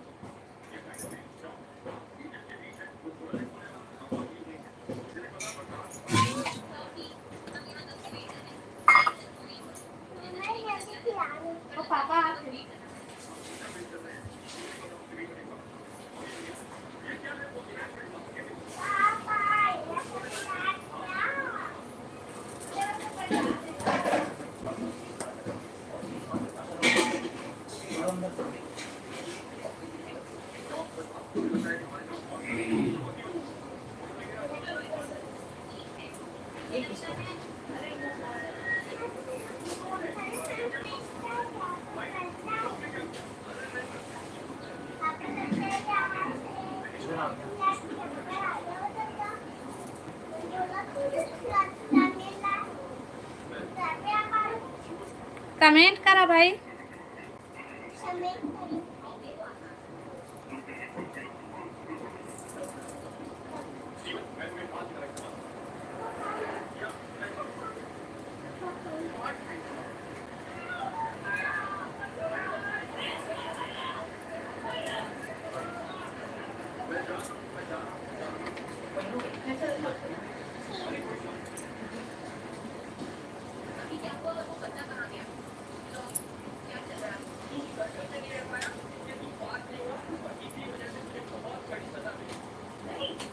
कमेंट करा भाई।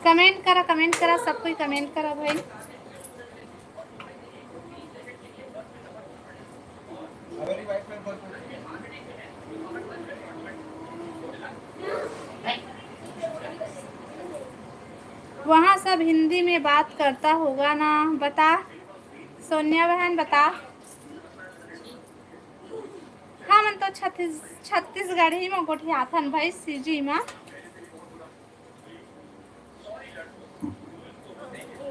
कमेंट करा, कमेंट करा, सब कोई कमेंट करा भाई। वहाँ सब हिंदी में बात करता होगा ना? बता सोनिया बहन, बता। हमन तो छत्तीस-, छत्तीसगढ़ी में गोठियाथन भाई, सीजी में।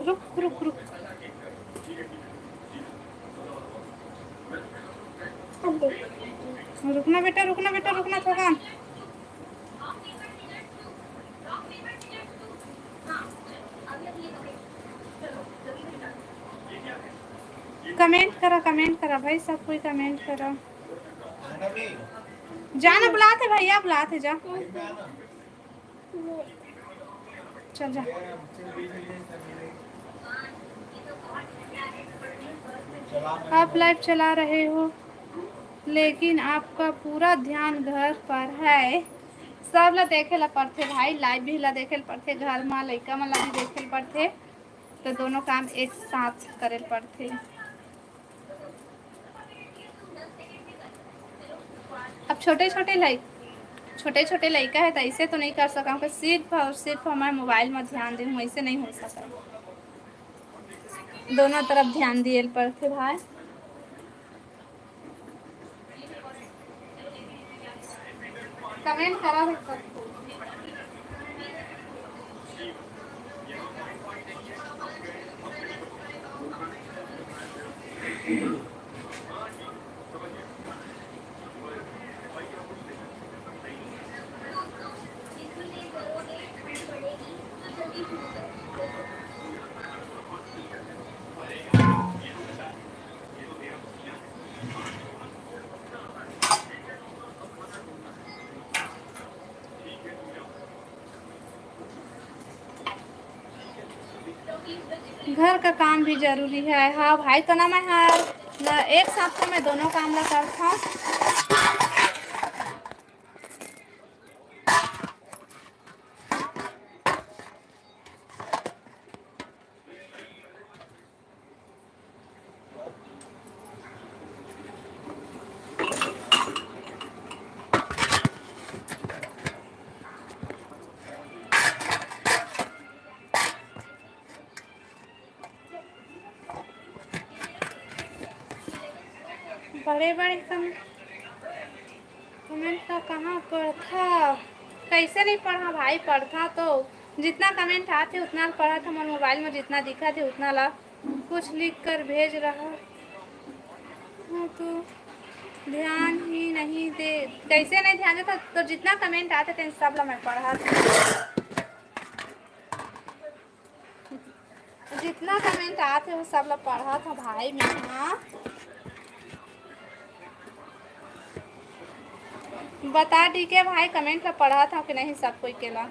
रुक, रुक, रुक। रुकना बेटा, रुकना बेटा, रुकना थोड़ा। कमेंट करा, कमेंट करा भाई, सब कोई कमेंट करा। जाना बुलात हे भैया, बुलात हे, जा। चल जा। आप लाइव चला रहे हो, लेकिन आपका पूरा ध्यान घर पर है। सब ला देखे ला पड़थे भाई, लाइव भी ला देखे ला पड़थे, घर मा लइका मन ला भी देखे ला पड़थे, तो दोनों काम एक साथ करे ला पड़थे। अब छोटे छोटे लइ-, छोटे छोटे लइका हे, त ऐसे तो नहीं कर सकम कि सिर्फ और सिर्फ मैं मोबाइल में ध्यान देहूँ, ऐसे नहीं हो सकता। दोनों तरफ ध्यान दिए पड़थे भाई। कमेंट करा है सबको। घर का काम भी जरूरी है। हाँ भाई, तो ना मैं हर न एक साथ तो मैं दोनों काम ला करथव। बड़े बड़े कम-, कमेंट ला कहाँ पढ़था? कैसे नहीं पढ़ा भाई? पढ़था तो, जितना कमेंट आथे उतना ल पढ़ा था। मोर मोबाइल में जितना दिखा थे उतना ला कुछ लिख कर भेज रहा हूँ तो ध्यान ही नहीं दे। कैसे नहीं ध्यान देता? तो जितना कमेंट आते थे सब ला मैं पढ़ा था। जितना कमेंट आते वो सब ला पढ़ा था भाई मैं। हाँ, बता डी के भाई, कमेंट ला पढ़ा था कि नहीं सब कोई के ला?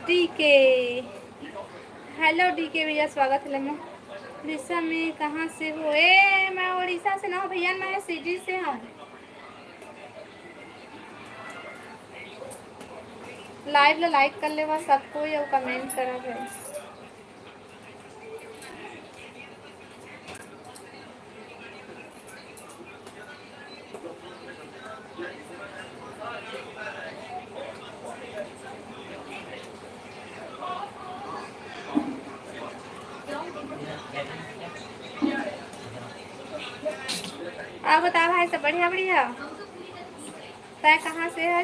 डी के, हेलो डी के भैया, स्वागत है। मैं उड़ीसा में, कहाँ से हो? ए, मैं उड़ीसा से ना हूँ भैया, मैं सीजी से हूँ। लाइव ला लाइक कर लेवा सब कोई और कमेंट करा भाई। और बता भाई, सब बढ़िया बढ़िया? तै कहाँ से है?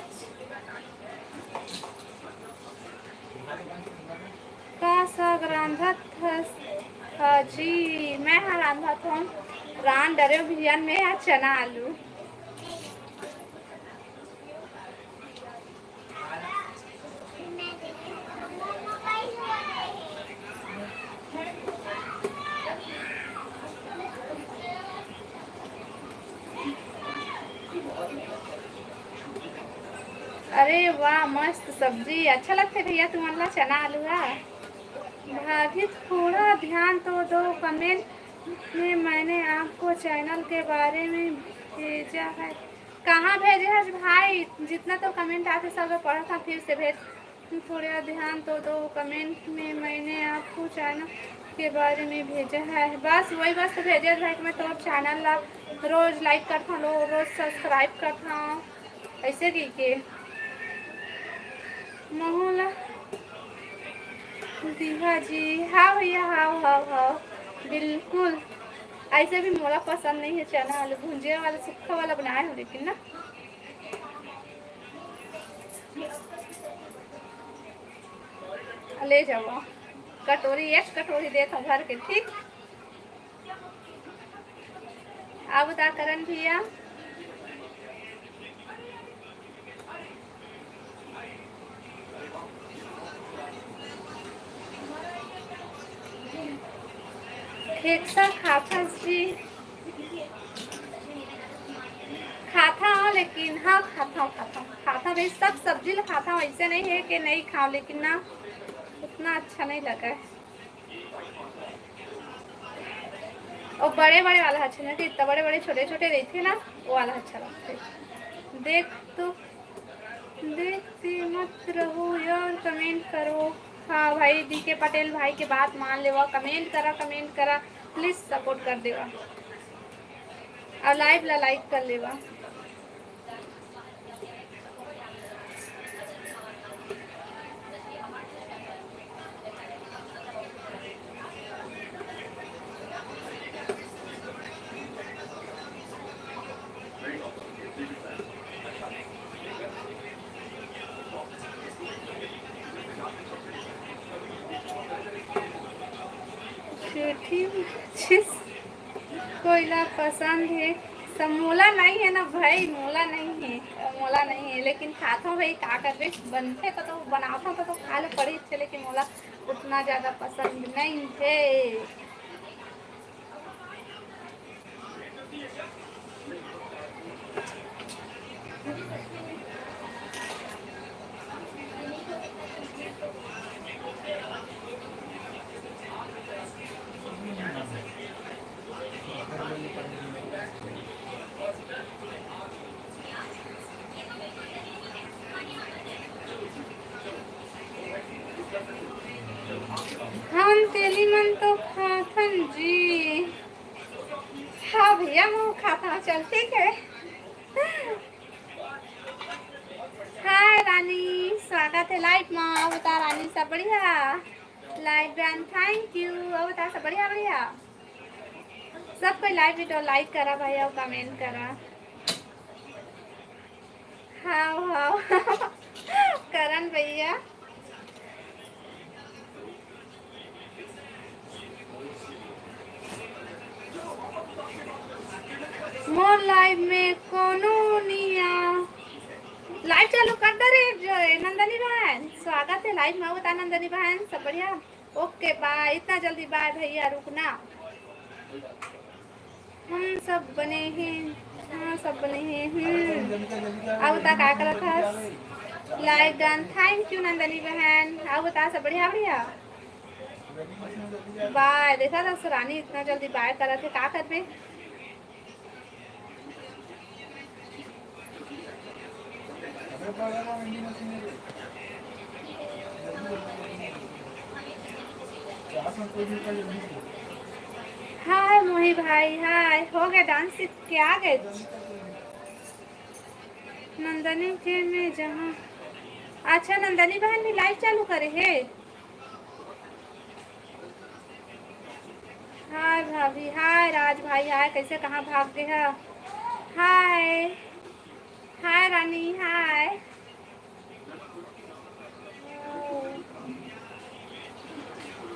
का साग रांधत हस? हाँ जी, मैं हा रांधत हूँ। रांध डरे बिहान में हा चना आलू। अरे वाह, मस्त सब्जी। अच्छा लगथे भैया तुमन ला चना आलू हा? भाभी, थोड़ा ध्यान तो दो, कमेंट में मैंने आपको चैनल के बारे में भेजा है। कहाँ भेजे हस भाई? जितना तो कमेंट आथे सब पढ़त हँव, फिर से भेज। थोड़ा ध्यान तो दो, कमेंट में मैंने आपको चैनल के बारे में भेजा है। बस वही बस तो भेजे हस भाई कि मैं तोर चैनल ला रोज लाइक करथौं, लो-, रोज सब्सक्राइब करथौं, ऐसे कहिके। महू ला दिहा जी, हाँ भैया, हाँ, हाँ, हाँ, बिल्कुल। ऐसे भी मोला पसंद नहीं है चना आलू भुंजे वाला, सूखा वाला बनाए हो, लेकिन ना, ले जाओ कटोरी, एक कटोरी देत हँव भर के, ठीक? अब बता करण भैया, खेकसा खाथस जी? खाथौं, लेकिन हाँ, खाथौं, खाथौं, खाथौं भाई, सब सब्जी ला खाथौं, ऐसे नहीं है कि नहीं खाओ, लेकिन ना, उतना अच्छा नहीं लगा है। और बड़े बड़े वाला अच्छा नहीं लगता, इतना बड़े बड़े, छोटे छोटे रहते ना, वो वाला अच्छा लगता है। देख तो, देखते मत रहो यार, कमेंट करो। हाँ भाई, डी के पटेल भाई के बात मान लेवा, कमेंट करा, कमेंट करा, प्लीज सपोर्ट कर देवा और लाइव ला लाइक कर लेवा। छेठी माचिस कोइला पसंद है। सब मोला नहीं है ना भाई, मोला नहीं है, मोला नहीं है, लेकिन खाथौं भाई, का करबे, बनथे तो, तो बनाथौं तो, तो खा ले पड़ी थे, लेकिन मोला उतना ज्यादा पसंद नहीं है। या मुंह खाता हूँ, चल ठीक है। हाय रानी, स्वागत है लाइव में। बता रानी, सब बढ़िया? Live done, thank you. और बता, सब बढ़िया? बढ़िया। सब कोई लाइव वीडियो लाइक करा भाई और कमेंट करा। हाँ, हाँ। करण भैया, मोर लाइव में कोनो निया। लाइव चालू कर दे रे, जो है नंदनी बहन, स्वागत है लाइव में। बता नंदनी बहन, सब बढ़िया? ओके बाय। इतना जल्दी बाय भैया, रुकना। हम सब बने हैं। हाँ, सब बने हैं। हम्म। अब बता, का करत हस? लाइक डन, थैंक यू नंदनी बहन। अब बता, सब बढ़िया? बढ़िया। बाय। देखा था रानी इतना जल्दी बाय करत है, का करबे? हाय मोही भाई, हाय। हो गए डांस सीख के आ गए? नंदनी के में जहाँ, अच्छा, नंदनी बहन भी लाइव चालू करे है। हाय भाभी, हाय राज भाई, हाय। कैसे, कहाँ भाग गए है? हाय, हाय रानी, हाय।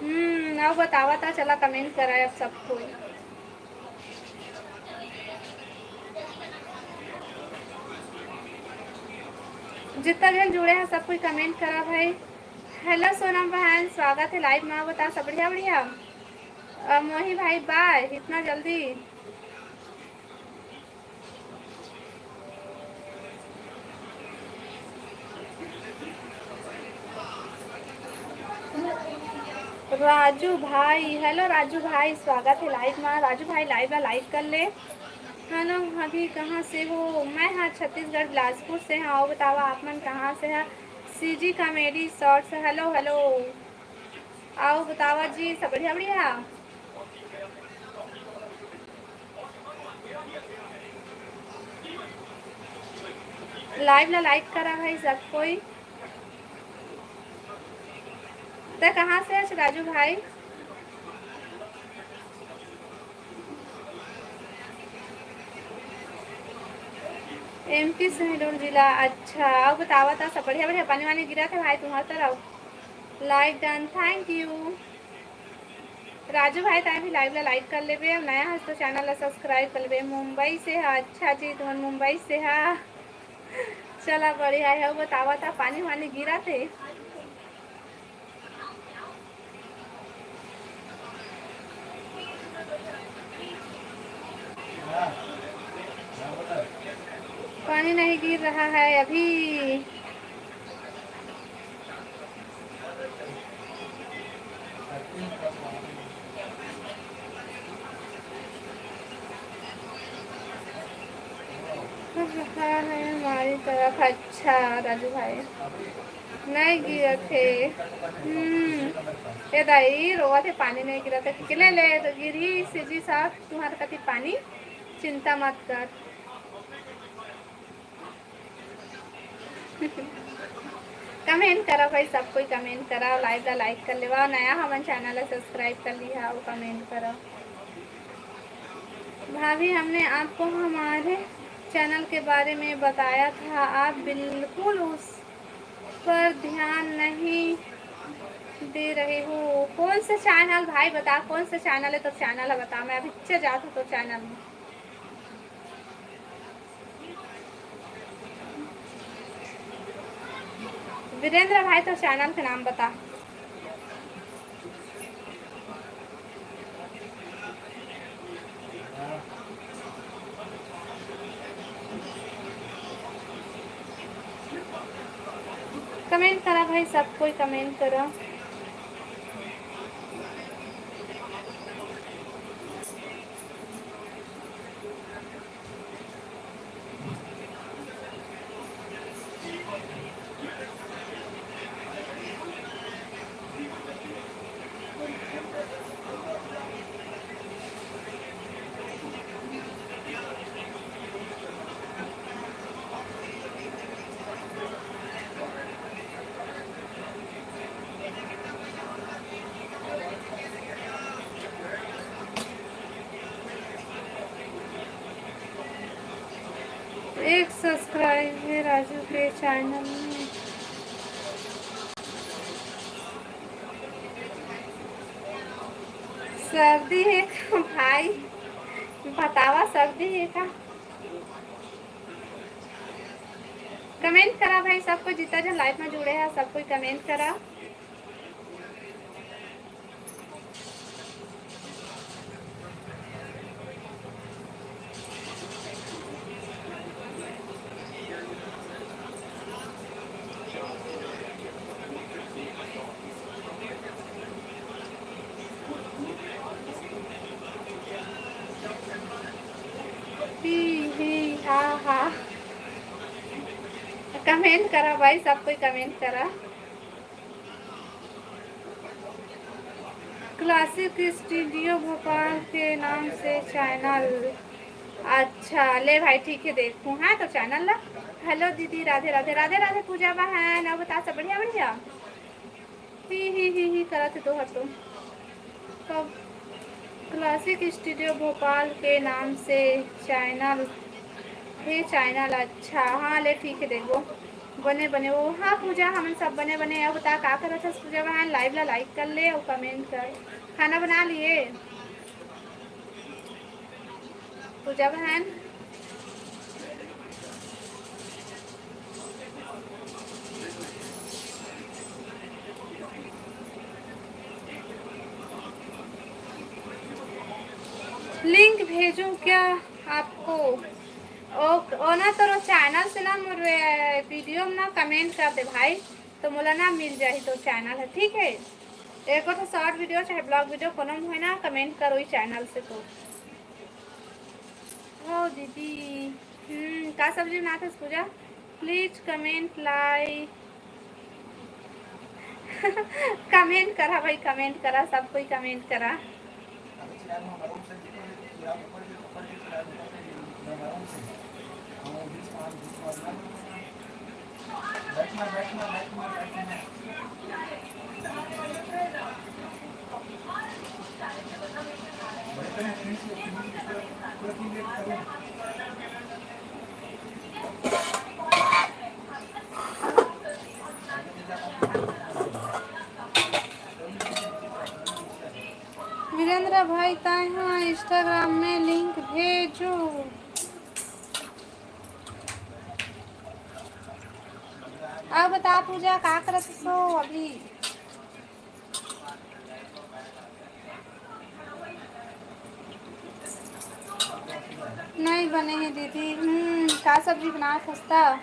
हम्म, अब बतावा था, चला कमेंट करा अब सब कोई। जितना जन जुड़े हैं, सब कोई कमेंट करा भाई। हेलो सोनम बहन, स्वागत है लाइव में। बता, सब बढ़िया? बढ़िया। अ, मोही भाई, बाय, इतना जल्दी? राजू भाई, हेलो राजू भाई, स्वागत है लाइव में। राजू भाई, लाइव ला लाइक कर ले। हेलो, अभी कहाँ से हो? मैं हाँ छत्तीसगढ़ बिलासपुर से हाँ। और बतावा, आप मन कहाँ से है? CG comedy shorts, hello hello. आओ बतावा जी, सब बढ़िया? बढ़िया। लाइव ला लाइक करा भाई सब कोई। ते कहाँ से हस राजू भाई? एमपी शहडोल जिला। अच्छा, अउ बतावा ता सब बढ़िया? बढ़िया। पानी वानी गिरा थे भाई तुम्हार तरफ? लाइक डन, थैंक यू। राजू भाई, ताय भी लाइव ला लाइक कर लेबे, अउ नया हस तो चैनल ला सब्सक्राइब कर लेबे। मुंबई से हा? अच्छा जी, तुमन मुंबई से हा। चला, बढ़िया है। अउ बतावा ता पानी वानी गिरा थे? पानी नहीं गिर रहा है अभी। हाँ, है हमारी तरफ। अच्छा राजू भाई, नहीं गिरत हे। हम्म, ए दाई रोवत हे, पानी नहीं गिरत हे। ले ले तो गिरही सीजी साहब, तुम्हारे कति पानी, चिंता मत कर। कमेंट करा भाई, सब कोई कमेंट करा, लाइव ला लाइक कर लेवा, नया हमन चैनल ला सब्सक्राइब कर लिहा अउ कमेंट करा। भाभी, हमने आपको हमारे चैनल के बारे में बताया था, आप बिल्कुल उस पर ध्यान नहीं दे रहे हो। कौन सा चैनल भाई, बता कौन सा चैनल है, तो चैनल है बता, मैं अभी जाता तो चैनल में। वीरेंद्र भाई, तो चैनल के नाम बता। कमेंट करा भाई, सब कोई कमेंट करा। सब्सक्राइब हे राजू के चैनल में। सर्दी हे का भाई? बतावा, सर्दी हे का? कमेंट करा भाई, सब कोई जितना जन लाइव में जुड़े हैं, सब कोई कमेंट करा। ही, ही, हा, हा। कमेंट करा भाई, सब कोई कमेंट करा। क्लासिक स्टूडियो भोपाल के नाम से चैनल। अच्छा, ले भाई, ठीक है, देखूँ। हाँ, तो चैनल ला। हेलो दीदी, राधे राधे, राधे राधे पूजा बहन। अब बता, सब बढ़िया, बढ़िया? ही, ही, ही, ही करत हे तोहर तो। कब क्लासिक स्टूडियो भोपाल के नाम से चैनल हे, चैनल। अच्छा, हाँ, ले, ठीक है, देखबो। बने, बने, ओ, हाँ, पूजा, हमन सब बने, बने। अब बता, का करत हस पूजा बहन? लाइव ला लाइक कर ले अउ कमेंट कर। खाना बना लिए? पूजा बहन। लिंक भेजूं क्या आपको? ओ, ओ ना, तोरो चैनल से ना, मोर वे-, वीडियो में ना कमेंट कर दे भाई, तो मोला ना मिल जाही तोर चैनल है, ठीक है? एक ठो शॉर्ट वीडियो चाहे ब्लॉग वीडियो कोनो में होय ना, कमेंट करो ई चैनल से तो। हो दीदी, हम्म, का सब्जी बनात हस Puja? Please comment like. Comment करा भाई, कमेंट करा, सब कोई कमेंट करा। वीरेंद्र भाई, ताय हा Instagram में लिंक भेजो। अब बता पूजा, का करत हस अभी? नहीं बने हे दीदी। हम्म, का सब्जी बनात हस त?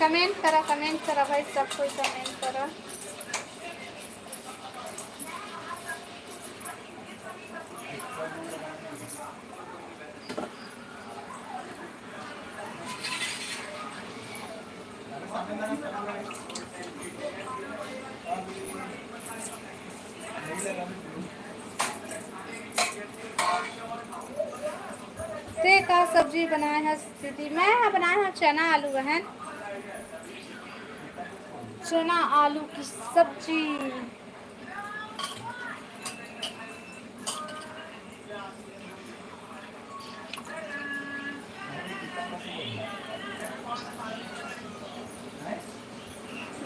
कमेंट करा, कमेंट करा भाई, सब कोई कमेंट करा। ते का सब्जी बनाए हस दीदी? मैं ह बनाए हव चना आलू बहन, चना आलू की सब्जी।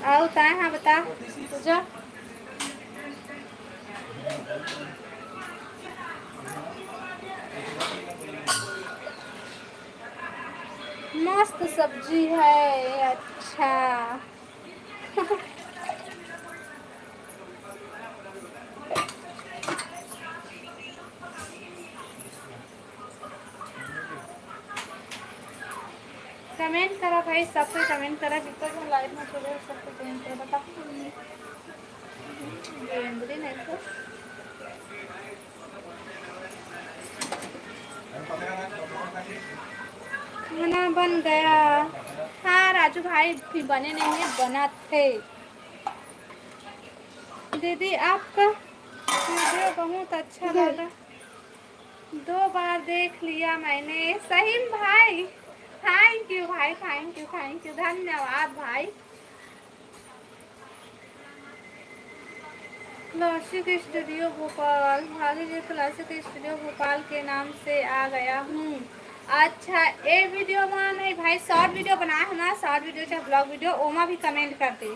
अउ ताय हा बता पूजा। मस्त सब्जी है। अच्छा। कमेंट करा भाई, सब कोई कमेंट करा, जितना जो लाइव में जुड़े हो, सबको कमेंट करा, बता। ये इंद्री नहीं तो। खाना बन गया। हाँ राजू भाई, भी बने नहीं है, बनात हे। दीदी, आपका वीडियो बहुत अच्छा लगा। दो बार देख लिया मैंने। सही में भाई, thank you भाई, thank you, thank you, धन्यवाद भाई। क्लासिक स्टूडियो भोपाल, भाभी जी, क्लासिक स्टूडियो भोपाल के नाम से आ गया हूँ। अच्छा, ए वीडियो में नहीं भाई, शॉर्ट वीडियो बनाए हो ना, शॉर्ट वीडियो चाहे ब्लॉग वीडियो, ओमा भी कमेंट कर दे,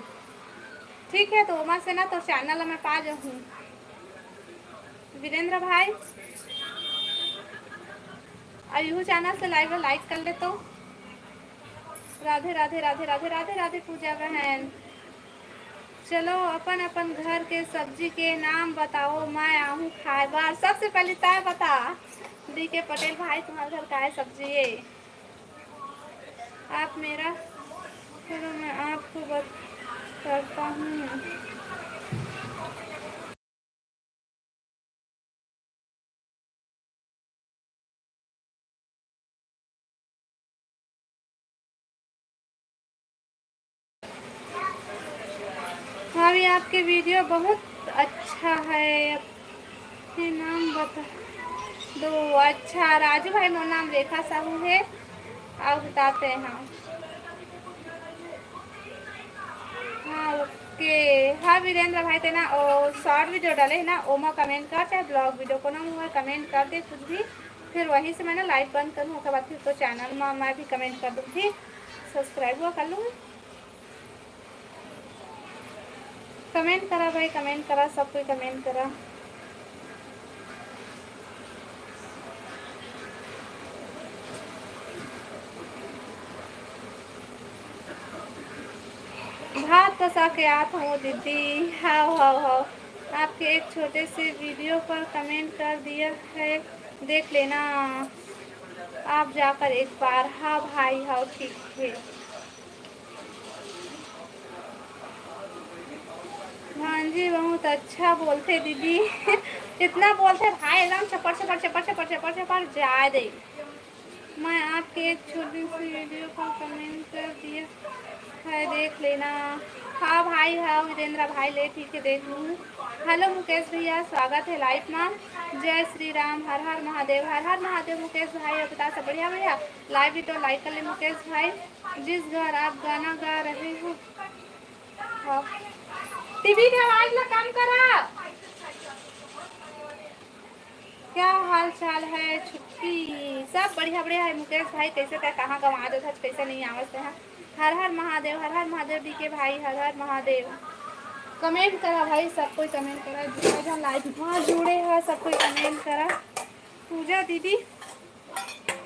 ठीक है? तो ओमा से ना तो चैनल में पा जाऊँ वीरेंद्र भाई, और यू चैनल से लाइव लाइक कर ले तो। राधे राधे राधे राधे राधे राधे पूजा बहन। चलो अपन अपन घर के सब्जी के नाम बताओ, मैं आहूँ खाए बर। सबसे पहले तय बता, डी के पटेल भाई, तुम्हारे घर का है सब्जी ये? आप मेरा, चलो मैं आपको बत-, करता हूँ। हाँ, अभी आपके वीडियो बहुत अच्छा है, अपने नाम बता दो। अच्छा राजू भाई, मोर नाम रेखा साहू है, आप बताते हैं। हाँ, ओके। हाँ वीरेंद्र भाई, तेना ओ शॉर्ट वीडियो डाले है ना, ओमा कमेंट कर, चाहे ब्लॉग वीडियो, कोनो में कमेंट कर दे कुछ भी, फिर वहीं से मैं ना लाइव बंद करूँ, ओकर बाद फिर तो चैनल में मैं भी कमेंट कर दूँगी, सब्सक्राइब हुआ कर लूँगी। कमेंट करा भाई, कमेंट करा, सब कोई कमेंट करा। भात पसा के आत हूँ दीदी। हाव, हाव, हाव। आपके एक छोटे से वीडियो पर कमेंट कर दिया है, देख लेना आप जाकर एक बार। हाँ भाई, हाँ, ठीक है। हाँ जी, बहुत अच्छा बोलते दीदी। इतना बोलते भाई, एकदम चपर, चपर, चपर, चपर, चपर, चपर जाए दे। मैं आपके एक छोटी सी वीडियो पर कमेंट कर दिया है, देख लेना। हाँ भाई, हाँ वीरेंद्र भाई, ले ठीक है, देख लूँ। हेलो मुकेश भैया, स्वागत है लाइव में। जय श्री राम, हर हर महादेव, हर हर महादेव मुकेश भाई, और बता सब बढ़िया भैया। लाइव भी तो लाइक कर ले मुकेश भाई। जिस घर आप गाना गा रहे हो, हाँ। टीवी के आवाज ला कम करा। क्या हाल चाल है छुट्टी? सब बढ़िया बढ़िया है मुकेश भाई, कैसे तै कहाँ गंवा देथस, कैसे नहीं आवत है? हर हर महादेव, हर हर महादेव डीके भाई, हर हर महादेव। कमेंट करा भाई, सब कोई कमेंट करा, जितना जन लाइव हाँ जुड़े है सब कोई कमेंट करा। पूजा दीदी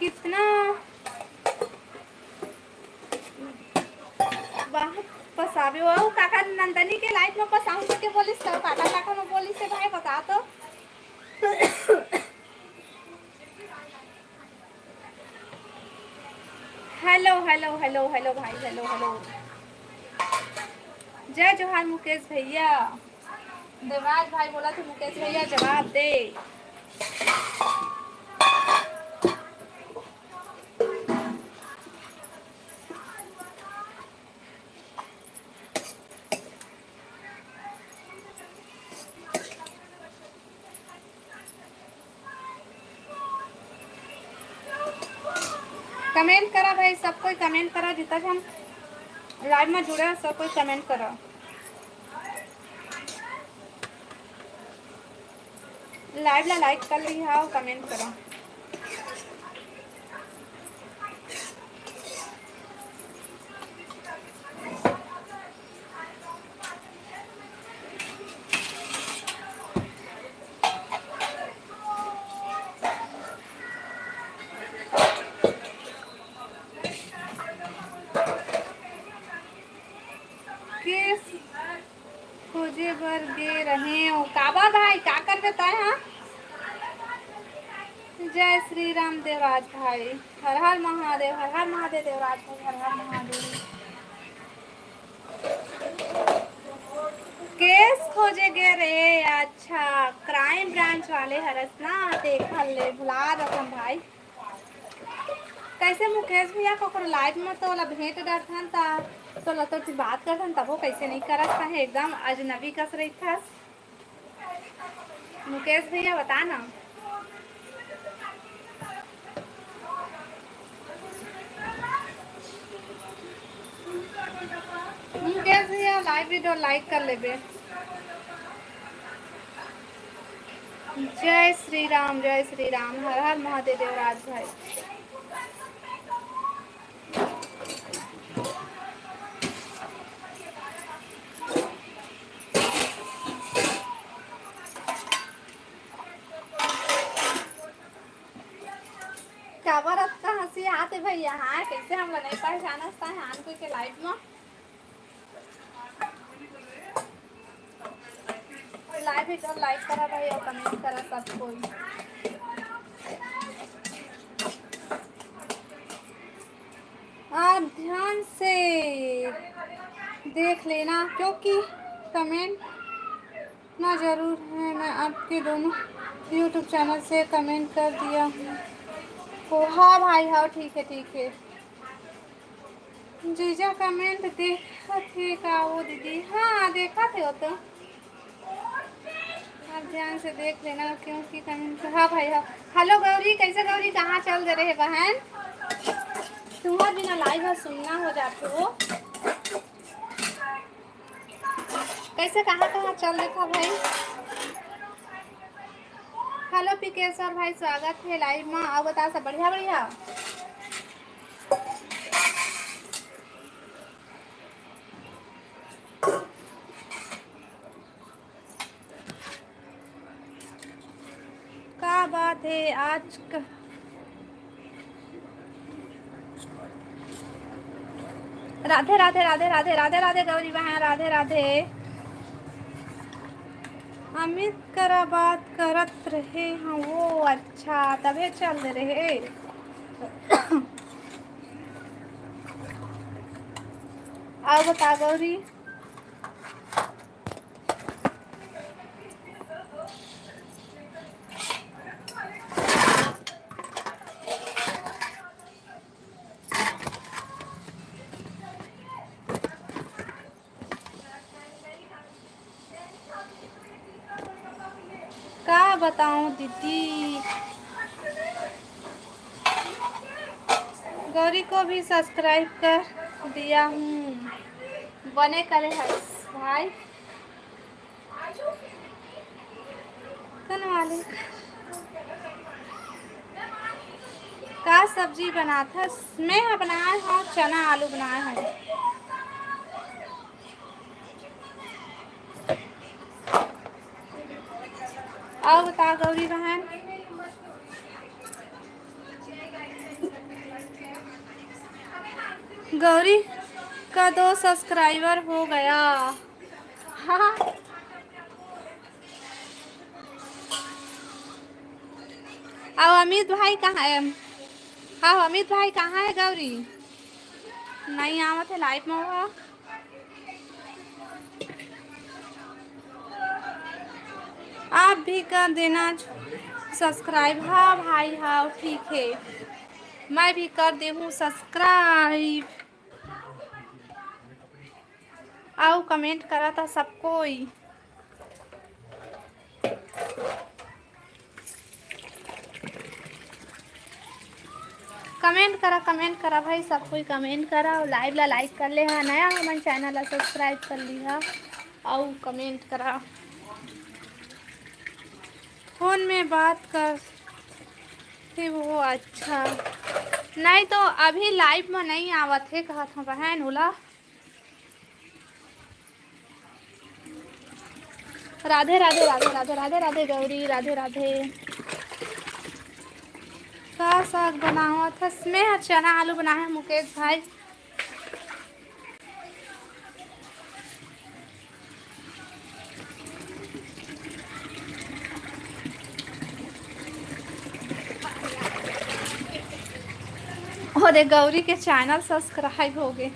कितना बाहर पसावे हो? काका नंदनी के लाइव में पसाऊ के बोलिस तो काका, काका में बोलिस से भाई बता तो। हेलो हेलो हेलो हेलो भाई, हेलो हेलो। जय जोहार मुकेश भैया। देवराज भाई बोला थे मुकेश भैया जवाब दे। कमेंट करा भाई, सब कोई कमेंट करा, जितना हम लाइव में जुड़े हैं सब कोई कमेंट करा। लाइव ला लाइक कर ली, हाँ, कमेंट करा। केस खोजे बर गे रहेंव। काबर भाई, का करबे तैं हा? जय श्री राम देवराज भाई। हर हर महादेव, हर हर महादेव देवराज भाई, हर हर महादेव। केस खोजे गे रे, अच्छा, क्राइम ब्रांच वाले हरस ना, देखल ले, भुला रखम भाई। कैसे मुकेश भैया, ककरो लाइव में तो ओला भेंट डरथन, त तोला तो बात करथन, तबो कैसे नहीं करत हे, एकदम अजनबी कस रहिथस। मुकेश भैया, बता ना। मुकेश भैया, लाइव वीडियो लाइक कर लेबे। जय श्री राम, जय श्री राम, हर हर महादेव देवराज भाई। काबर अतका हंसी आते भैया? हाँ, कैसे हमला नहीं पहचानस ता हान कोई के लाइव में? लाइव वीडियो लाइक करा भाई और कमेंट करा सब कोई। आप ध्यान से देख लेना, क्योंकि कमेंट ना जरूर है। मैं आपके दोनों यूट्यूब चैनल से कमेंट कर दिया हूँ। ओ हाँ भाई, हाँ, ठीक है, ठीक है। जीजा कमेंट देखत हे का वो दीदी? हाँ, देखत हे वो तो। आप ध्यान से देख लेना, क्योंकि कमेंट, हाँ भाई, हाँ। हेलो गौरी, कैसे गौरी, कहाँ चल दे रहे बहन? तुम्हार बिना लाइव ह सुन्ना हो जाथे वो। कैसे, कहाँ कहाँ चल देथा भाई? हेलो पीकेश्वर भाई, स्वागत है लाइव में। आओ, बता, सब बढ़िया बढ़िया? का बात है आज क-, राधे राधे राधे राधे राधे राधे गौरी बहन, राधे राधे। अमित करा बात करत रहे हैं वो, अच्छा, तभे चल दे रहे। आओ बता गौरी। का बताऊं दीदी, गौरी को भी सब्सक्राइब कर दिया हूँ। बने करे हस भाई। कन वाले का सब्जी बनाथस? मैं ह बनाए हूँ, चना आलू बनाए हूँ। आओ बता गौरी बहन। गौरी का दो सब्सक्राइबर हो गया। हाँ। अब अमित भाई कहाँ है? हाँ, अमित भाई कहाँ है गौरी? नहीं आवत है लाइव में वो। आप भी कर देना सब्सक्राइब। हाँ भाई, हाँ, ठीक है, मैं भी कर दे हूँ सब्सक्राइब। आओ कमेंट करा था सब कोई। कमेंट करा, कमेंट करा भाई, सब कोई कमेंट करा और लाइव ला लाइक कर ले हा, नया हमन चैनल ला सब्सक्राइब कर ली हा और कमेंट करा। फोन में बात कर थे वो, अच्छा। नहीं तो अभी लाइव में नहीं आवत है, कहत हूँ बहन, ओला। राधे राधे राधे राधे राधे राधे गौरी, राधे राधे। का साग बनावत हस? मैं ह चना आलू बनाए हूँ मुकेश भाई। अरे गौरी के चैनल सब्सक्राइब हो गए।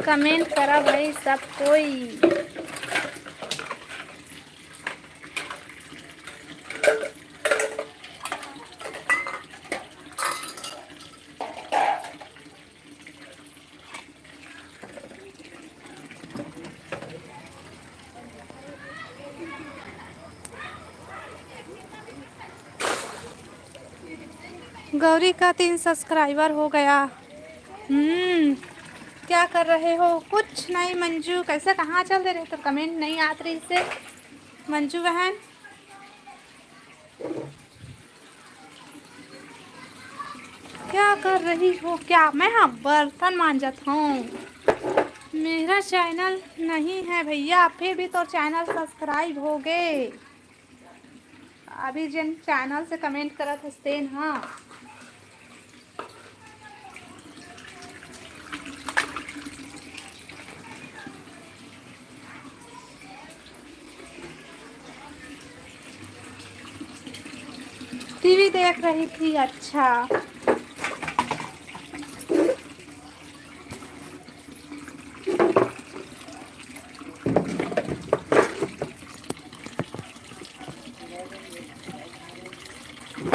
कमेंट करा भाई सब कोई। गौरी का तीन सब्सक्राइबर हो गया। हम्म, क्या कर रहे हो? कुछ नहीं मंजू, कैसे, कहाँ चल दे रहे तो कमेंट नहीं आत रही से मंजू बहन। क्या कर रही हो क्या? मैं, हाँ, बर्तन मांजत हूँ। मेरा चैनल नहीं है भैया, फिर भी तो चैनल सब्सक्राइब हो गए। अभी जिन चैनल से कमेंट करत हस तेन, हाँ। टीवी देख रही थी। अच्छा।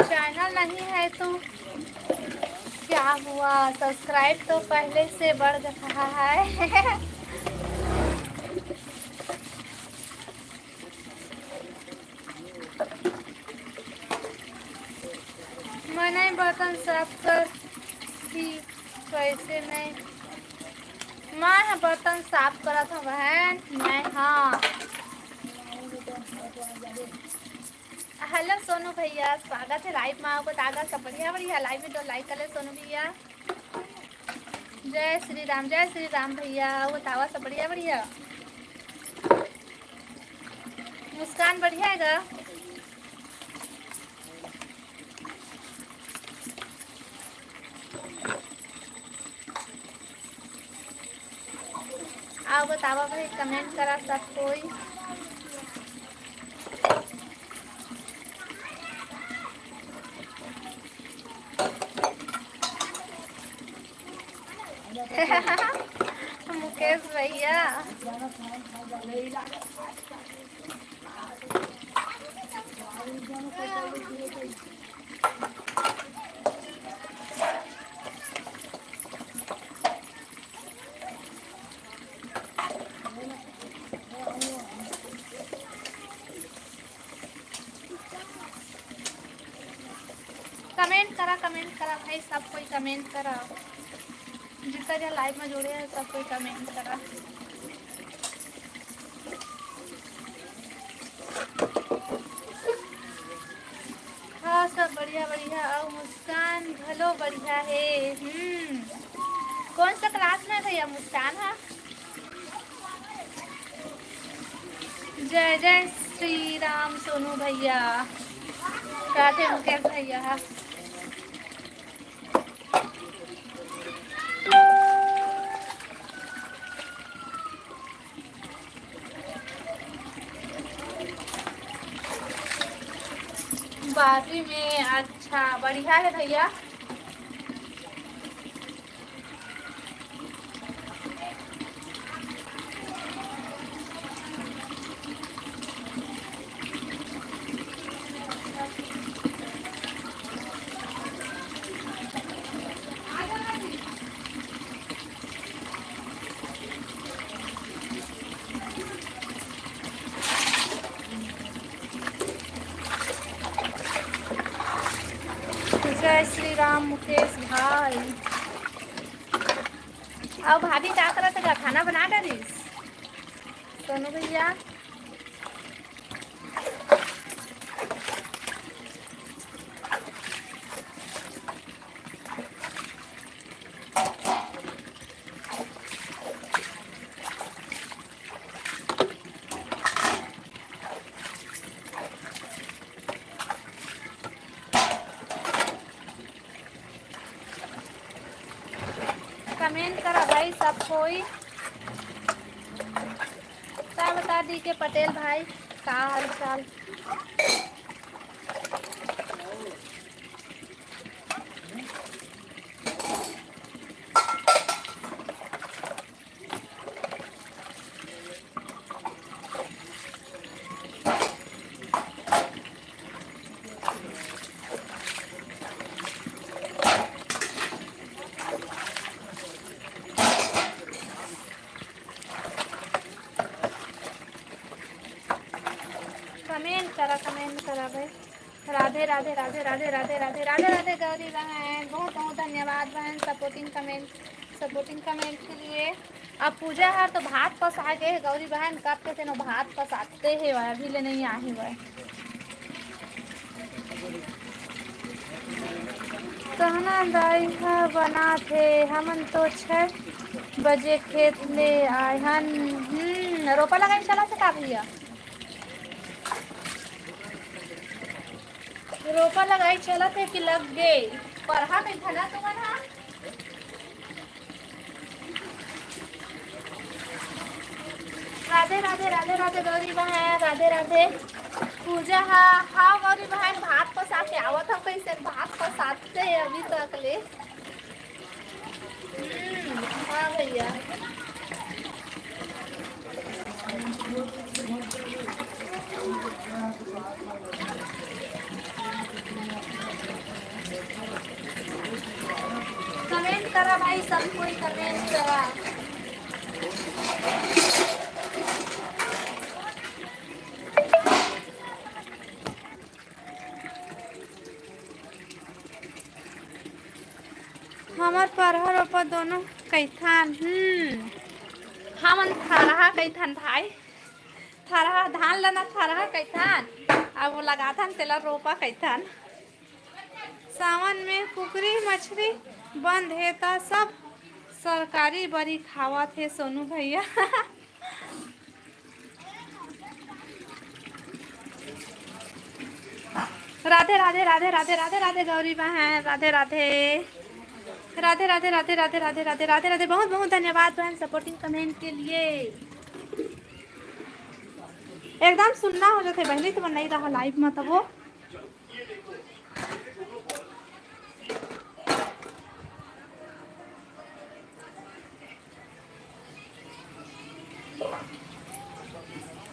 चैनल नहीं है तो क्या हुआ, सब्सक्राइब तो पहले से बढ़ रहा है। मैं नहीं बर्तन साफ कर थी, कैसे मैं, मैं ह बर्तन साफ करत हूँ बहन, मैं, हाँ। हेलो सोनू भैया, स्वागत है लाइव में। आपको तागा सब बढ़िया बढ़िया लाइव में तो लाइक कर ले सोनू भैया। जय श्री राम, जय श्री राम भैया। वो तावा सब बढ़िया बढ़िया। मुस्कान बढ़िया है गा? आओ बतावा भाई, कमेंट करा सब कोई। मुकेश भैया। कमेंट करा, कमेंट करा भाई, सब कोई कमेंट करा। जितना जन लाइव में जुड़े हैं, सब कोई कमेंट करा। हाँ, सब बढ़िया बढ़िया। और मुस्कान भलो बढ़िया है। हम्म, कौन सा क्लास में है भैया मुस्कान? हाँ, जय जय श्री राम सोनू भैया, का थे मुकेश भैया। बारहवीं में। अच्छा, बढ़िया है भैया। जय श्री राम मुकेश भाई। अउ भाभी का करत हे? खाना बना डरिस सोनू भैया। कमेंट करा भाई सब कोई। का बता दी के पटेल भाई, का हाल चाल? कमेंट करा, कमेंट करा भाई। राधे, राधे, राधे, राधे, राधे, राधे, राधे, राधे गौरी बहन, बहुत, बहुत धन्यवाद बहन, सपोर्टिंग कमेंट, सपोर्टिंग कमेंट के लिए। अब पूजा हर तो भात पसा गे हे गौरी बहन, कब के तेनो भात पसाते हे वह, अभी ले नहीं आही वह। कहना दाई ह बनात हे, हमन तो छह बजे खेत ले आए हन। हम्म, रोपा लगाई चला से का भैया? रोपा लगाई चलत हे कि लग गे? परहा कइथन ना तुमन हा? राधे, राधे, राधे, राधे गौरी बहन, राधे, राधे। पूजा हा, हाँ गौरी बहन, भात पसा के आवत हव, कइसे भात पसाते अभी तक ले। हम्म, हाँ भैया। कमेंट करा भाई, सब कोई कमेंट करा। हमर परहा रोपा दोनों कइथन। हम्म, हमन थरहा कइथन भाई, थरहा, धान ल ना थरहा कइथन, अब वो लगाथन तेला रोपा कइथन। सावन में कुकरी मछरी बंद हे त सब सरकारी बरी खावत हे सोनू भैया। राधे, राधे, राधे, राधे, राधे, राधे गौरी बहन, राधे, राधे। राधे, राधे, राधे, राधे, राधे, राधे, राधे, राधे। बहुत, बहुत धन्यवाद बहन, सपोर्टिंग कमेंट के लिए। एकदम सुन्ना हो जाथे, पहले तो मन नहीं रहा लाइव में, तब वो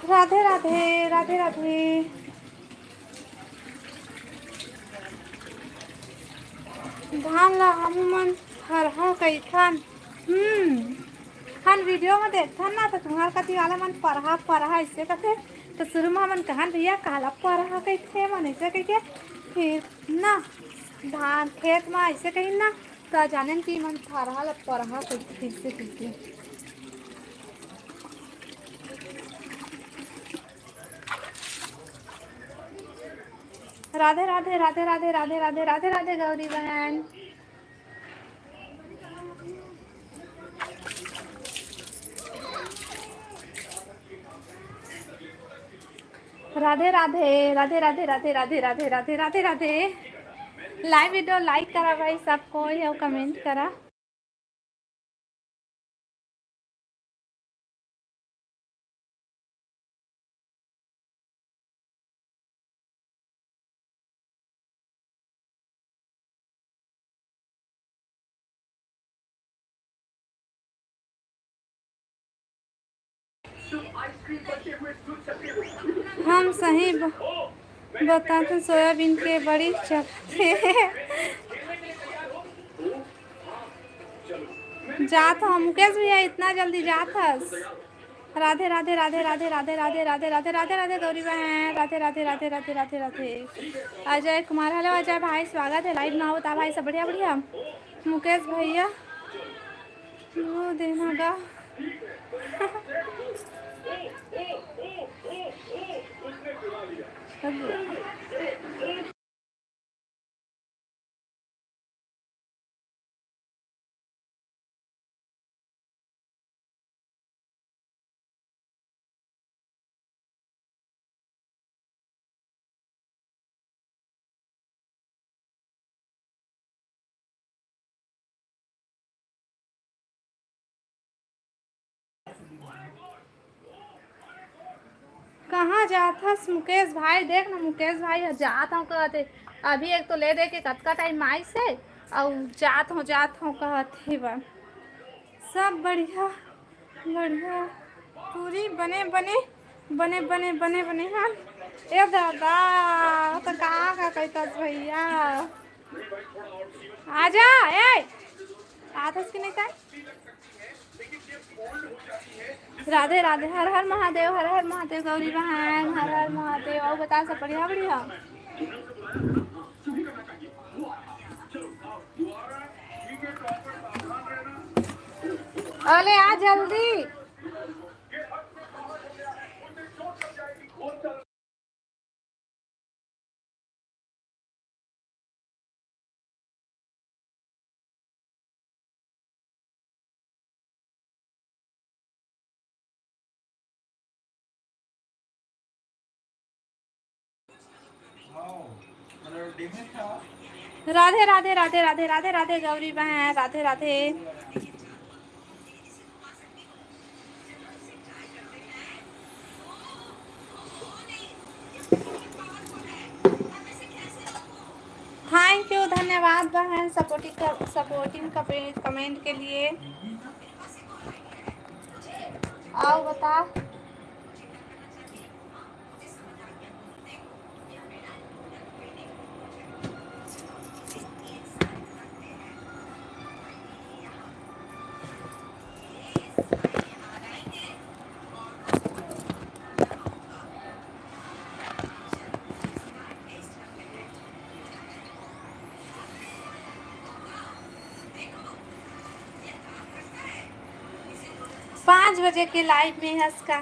राधे राधे, राधे राधे। धान ला हमू मन हरहा कहिथन। हम्म, हम वीडियो में देखथन ना, तो तुम्हार कति वाला मन परहा, परहा ऐसे कथे। तो शुरू में हमन कहन, "भैया, काला परहा कहिथे मन?" ऐसे कहिके फिर ना धान खेत में ऐसे कहिन ना, त जानेन कि मन थरहा ल परहा कहिथे, कइसे कहिथे। राधे राधे, राधे राधे, राधे राधे, राधे राधे गौरी बहन। राधे राधे, राधे राधे, राधे राधे, राधे राधे, राधे राधे। लाइव वीडियो लाइक करा भाई सब कोई, अउ कमेंट करा। हम सही ब-, बताथन, सोयाबीन के बड़ी चलथे। जात हव मुकेश भैया, इतना जल्दी जात हस? राधे राधे, राधे राधे, राधे राधे, राधे राधे, राधे राधे गौरी बहन, राधे राधे, राधे राधे, राधे राधे। अजय कुमार, हेलो अजय भाई, स्वागत है लाइव में। आओ ता भाई सब बढ़िया, बढ़िया। मुकेश भैया, वो देना गा। कहाँ जात हस मुकेश भाई? देख ना, मुकेश भाई ह जात हव कहत हे। अभी एक तो ले दे के कतका टाइम आइस हे, अउ जात हव, जात हव कहत हे बा। सब बढ़िया, बढ़िया। पूरी बने, बने, बने, बने, बने, बने हन। ए दादा, त का, का कहितस भैया? आजा, ए, आत हस कि नहीं तैं? राधे राधे, हर हर महादेव, हर हर महादेव गौरी बहन, हर हर महादेव। अउ बता सब बढ़िया, बढ़िया। अरे आ जल्दी। राधे राधे राधे राधे राधे राधे गौरी बहन, राधे राधे। थैंक यू, धन्यवाद बहन, सपोर्टिंग सपोर्टिंग कमेंट के लिए। आओ बता। पाँच बजे के लाइव में हस का?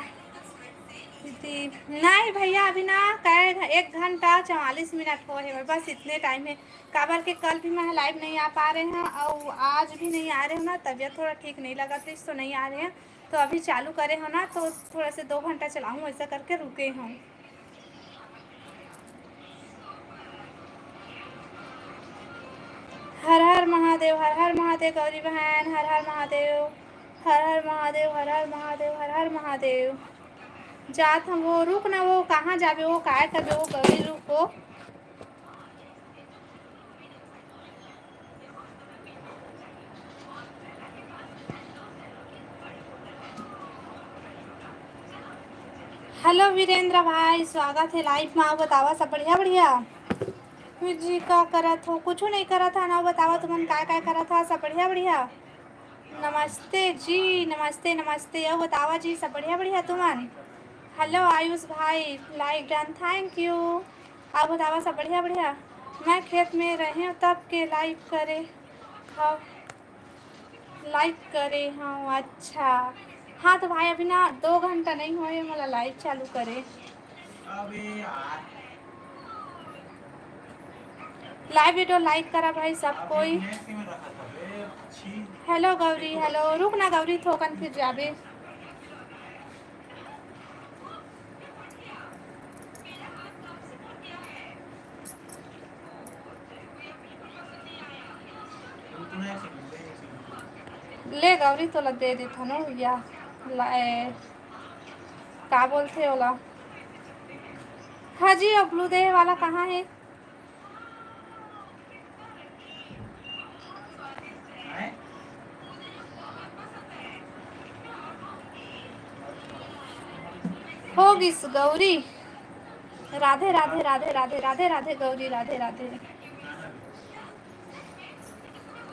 दीदी, नहीं भैया, अभी ना, कै घ-, एक घंटा चवालीस मिनट हो हे, बस इतने टाइम है। काबर के कल भी मैं लाइव नहीं आ पा रहे हैं और आज भी नहीं आ रहे हो ना, तबीयत थोड़ा ठीक नहीं लगा, तो नहीं आ रहे हैं। तो अभी चालू करे हो ना, तो थोड़ा से दो घंटा चलाऊँ, ऐसा करके रुके हूँ। हर हर महादेव, हर हर महादेव गौरी बहन, हर हर महादेव, हर हर महादेव, हर हर महादेव, हर हर महादेव। जात हम वो, रुक ना, वो कहाँ जाबे, वो काय करबे, वो गौरी रुक, वो हेलो वीरेंद्र भाई, स्वागत है लाइव में। आओ बतावा, सब बढ़िया बढ़िया? जी, का करत हो? कुछ नहीं करत है ना, बतावा तुमन काय काय करत है, सब बढ़िया बढ़िया? नमस्ते जी, नमस्ते नमस्ते। आओ बतावा जी, सब बढ़िया बढ़िया तुमन? हेलो आयुष भाई, लाइक डन, थैंक यू। आओ बतावा, सब बढ़िया बढ़िया? मैं खेत में रहे तब के लाइव करे, हाँ। लाइक करे हव, अच्छा। हाँ तो भाई, अभी ना दो घंटा नहीं होए मोला लाइव चालू करे। अबे यार। लाइव वीडियो लाइक करा भाई सब कोई। Hello Gauri, hello. रुक ना गौरी, थोकन फिर जाबे। ले गौरी, तोला दे देथन या, ला, ए, का बोलथे ओला? हाँ जी, अब ब्लू देहे वाला कहाँ है? हो गिस गौरी। राधे राधे राधे राधे राधे राधे गौरी, राधे राधे।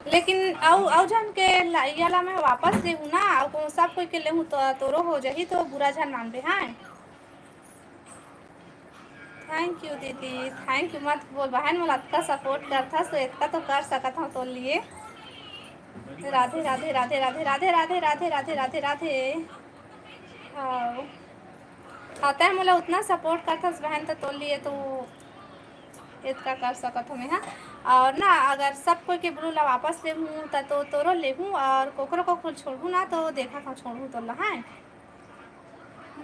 लेकिन अउ अउ झन के ला- या ला मैं वापस लेहूँ ना, अउ को- सब कोई के लेहूँ तो तोरो हो जाही, तो बुरा झन मानबे, हाँ। थैंक यू दीदी, थैंक यू मत बोल बहन, मोला अतका सपोर्ट करथस तो एतका तो कर सकत हूँ तोर लिए। राधे राधे राधे राधे राधे राधे राधे राधे राधे राधे। हाँ, हाँ, तैं मोला उतना सपोर्ट करथस बहन, तो तोर लिए तो एतका कर सकत हूँ मैं, हाँ। और ना, अगर सब कोई के ब्लू ला वापस लेहूँ, त तो तोरो लेहूँ, और कोकरो कोकरो छोड़हूँ ना, तो देखा था छोड़हूँ तोर ला, हाँ।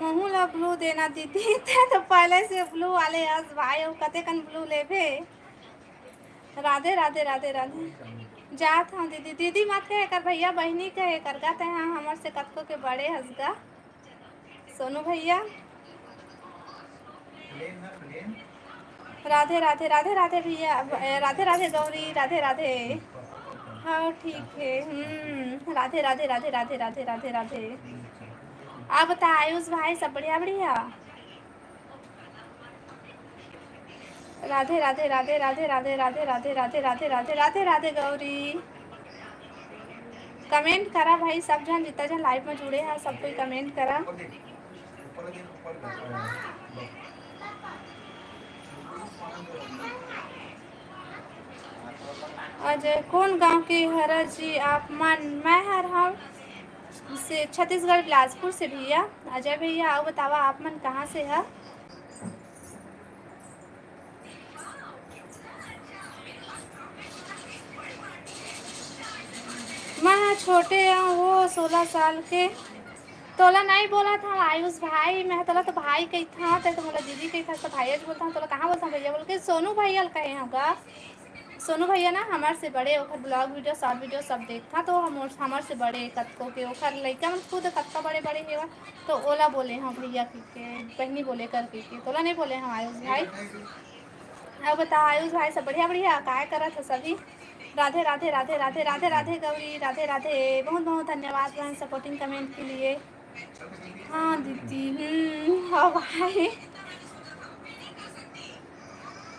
महू ला ब्लू देना दीदी, तैं तो पहले से ब्लू वाले हस भाई, अउ कते कन ब्लू लेबे? राधे, राधे, राधे, राधे। जात हूँ दीदी, दीदी मत कहे कर भैया, बहिनी कहे कर गा, तैं हाँ हमर से कतको के बड़े हस गा। सोनू भैया। राधे, राधे, राधे, राधे भैया, ए, राधे, राधे गौरी, राधे, राधे। हाँ, ठीक है। हम्म, राधे, राधे, राधे, राधे, राधे, राधे, राधे। आप बता आयुष भाई, सब बढ़िया, बढ़िया? राधे, राधे, राधे, राधे, राधे, राधे, राधे, राधे, राधे, राधे, राधे, राधे गौरी। कमेंट करा भाई, सब झन, जितना झन लाइव में जुड़े हैं, सब कोई कमेंट करा। अजय, कौन गांव के हरा जी आप मन? मैं हर हम से छत्तीसगढ़ बिलासपुर से भैया। अजय भैया, आओ बतावा आप मन कहाँ से है? मैं ह छोटे हूँ, वो सोलह साल के। तोला नहीं बोला था आयुष भाई, मैं तोला तो भाई कही था, ते तो मोला दीदी कही था, तो भाई आज बोलता हूँ। तोला कहाँ बोलता हूँ भैया बोल के? सोनू भैया ल कहे होगा। सोनू भैया ना हमार से बड़े, ओखर ब्लॉग वीडियो, शॉर्ट वीडियो सब देखता, तो हम हमार से बड़े कतको के, ओखर लइका मन खुद कतका बड़े बड़े हेवा, तो ओला बोले हाँ भैया के, के बहनी बोले करके के, तोला नहीं बोले हाँ आयुष भाई। अब बता आयुष भाई, सब बढ़िया बढ़िया, काय करत हो सभी? राधे राधे राधे राधे राधे राधे गौरी, राधे राधे। बहुत बहुत धन्यवाद बहन सपोर्टिंग कमेंट के लिए। हाँ दीदी, हम्म, हाँ भाई।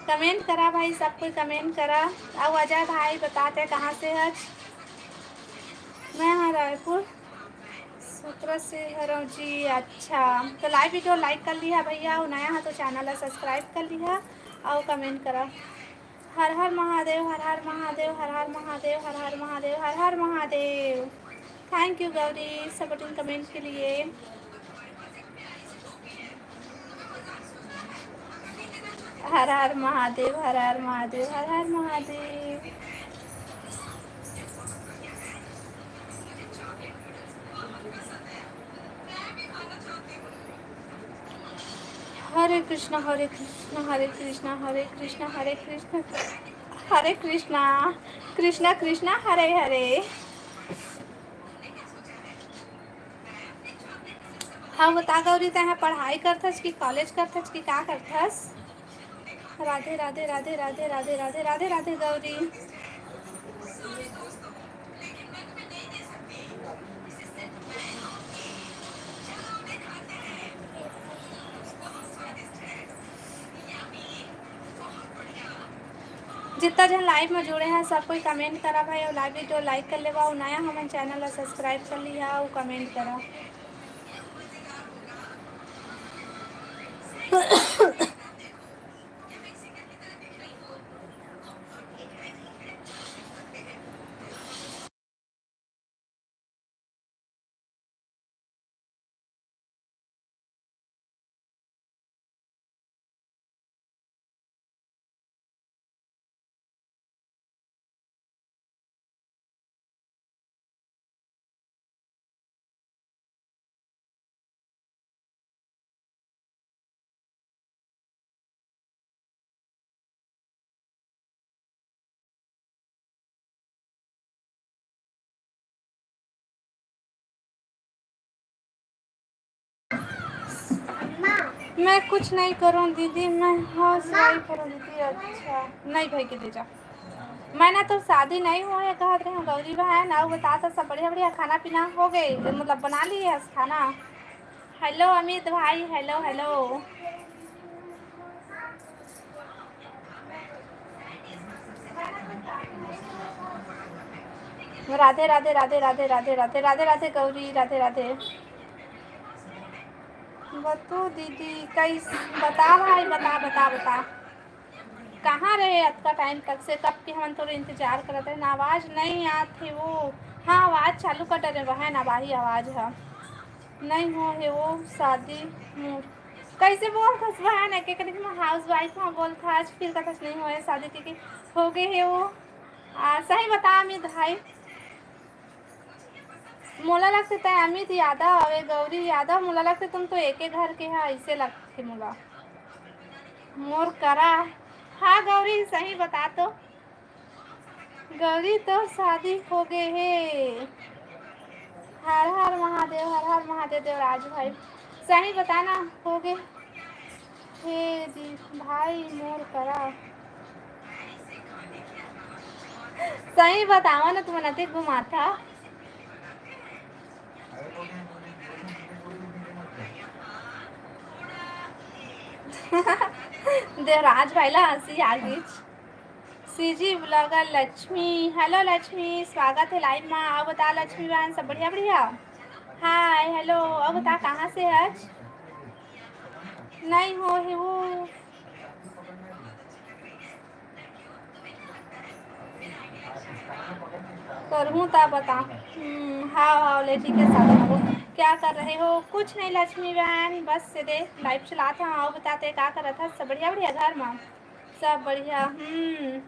कमेंट करा भाई, सब कोई कमेंट करा। अउ अजय भाई बताते कहाँ से हच? मैं हाँ रायपुर सत्रह से हरव जी। अच्छा, तो लाइव वीडियो लाइक कर लिहा भैया, अउ नया हा तो चैनल ला सब्सक्राइब कर लिहा अउ कमेंट करा। हर हर महादेव, हर हर महादेव, हर हर महादेव, हर हर महादेव, हर हर Mahadev. Thank you Gauri supporting comment के लिए। हर हर महादेव, हर हर महादेव, हर हर महादेव। हरे कृष्णा, हरे कृष्णा, हरे कृष्णा, हरे कृष्णा, हरे कृष्णा, हरे कृष्णा, कृष्णा कृष्णा, हरे हरे। हाँ, बता गौरी, तैं ह पढ़ाई करथस कि कॉलेज करथस कि का करथस? राधे, राधे, राधे, राधे, राधे, राधे, राधे, राधे, गौरी। जितना जन लाइव में जुड़े हैं, सब कोई कमेंट करा भाई, और लाइव वीडियो लाइक कर लेवा, और नया हमन चैनल ला सब्सक्राइब कर लिहा, और कमेंट करा। मैं कुछ नहीं करूँ दीदी, मैं हाउस वाइफ हूँ दीदी। अच्छा, नहीं भाई के दे जा। मैं ना तो शादी नहीं हुआ है कहत रहे हूँ गौरी बहन। अउ बता तो सब बढ़िया बढ़िया खाना पीना हो गए, मतलब बना लिए है खाना? हेलो अमित भाई, हेलो हेलो। राधे राधे राधे राधे राधे राधे राधे राधे गौरी, राधे राधे। बतू दीदी कैस बता भाई, बता बता बता। कहाँ रहे अतका टाइम तक से? कब के हमन तोर इंतजार करत रहे ना, आवाज नहीं आत हे वो। हाँ, आवाज चालू कर डरे बहन, अब आही आवाज ह। नहीं हो हे वो शादी मोर। कैसे बोल थस बहन, एक एक दिन में हाउस वाइफ हाँ बोल था, आज फिर कथस नहीं होए शादी के, के हो गए हे वो। आ, सही बता अमित भाई, मोला लगथे तैं अमित यादव अउ ए गौरी यादव, मोला लगथे तुम तो एके घर के हा, अइसे लगथे मोला। मोर करा, हाँ गौरी, सही बता तो, गौरी तो शादी हो गए हे। हर हर महादेव, हर हर महादेव देवराज भाई, सही बता ना, हो गए। हे जी भाई मोर करा। सही बतावा ना, तुमन अतेक घुमाथा। देवराज भाई ला हंसी आ गई। CG blogger Lakshmi, hello Lakshmi, स्वागत है लाइव मा। अउ बता लक्ष्मी बहन, सब बढ़िया बढ़िया? हाय, हेलो, अउ बता कहाँ से है आज? नहीं हो हे वो। करहूँ ता बता। हम्म, हाव, हाव, ले ठीक है, साधन हो। क्या कर रहे हो? कुछ नहीं लक्ष्मी बहन, बस से दे live चलात हँव। अउ बता, तैं का करत हस? सब बढ़िया, बढ़िया घर मा? सब बढ़िया। हम्म।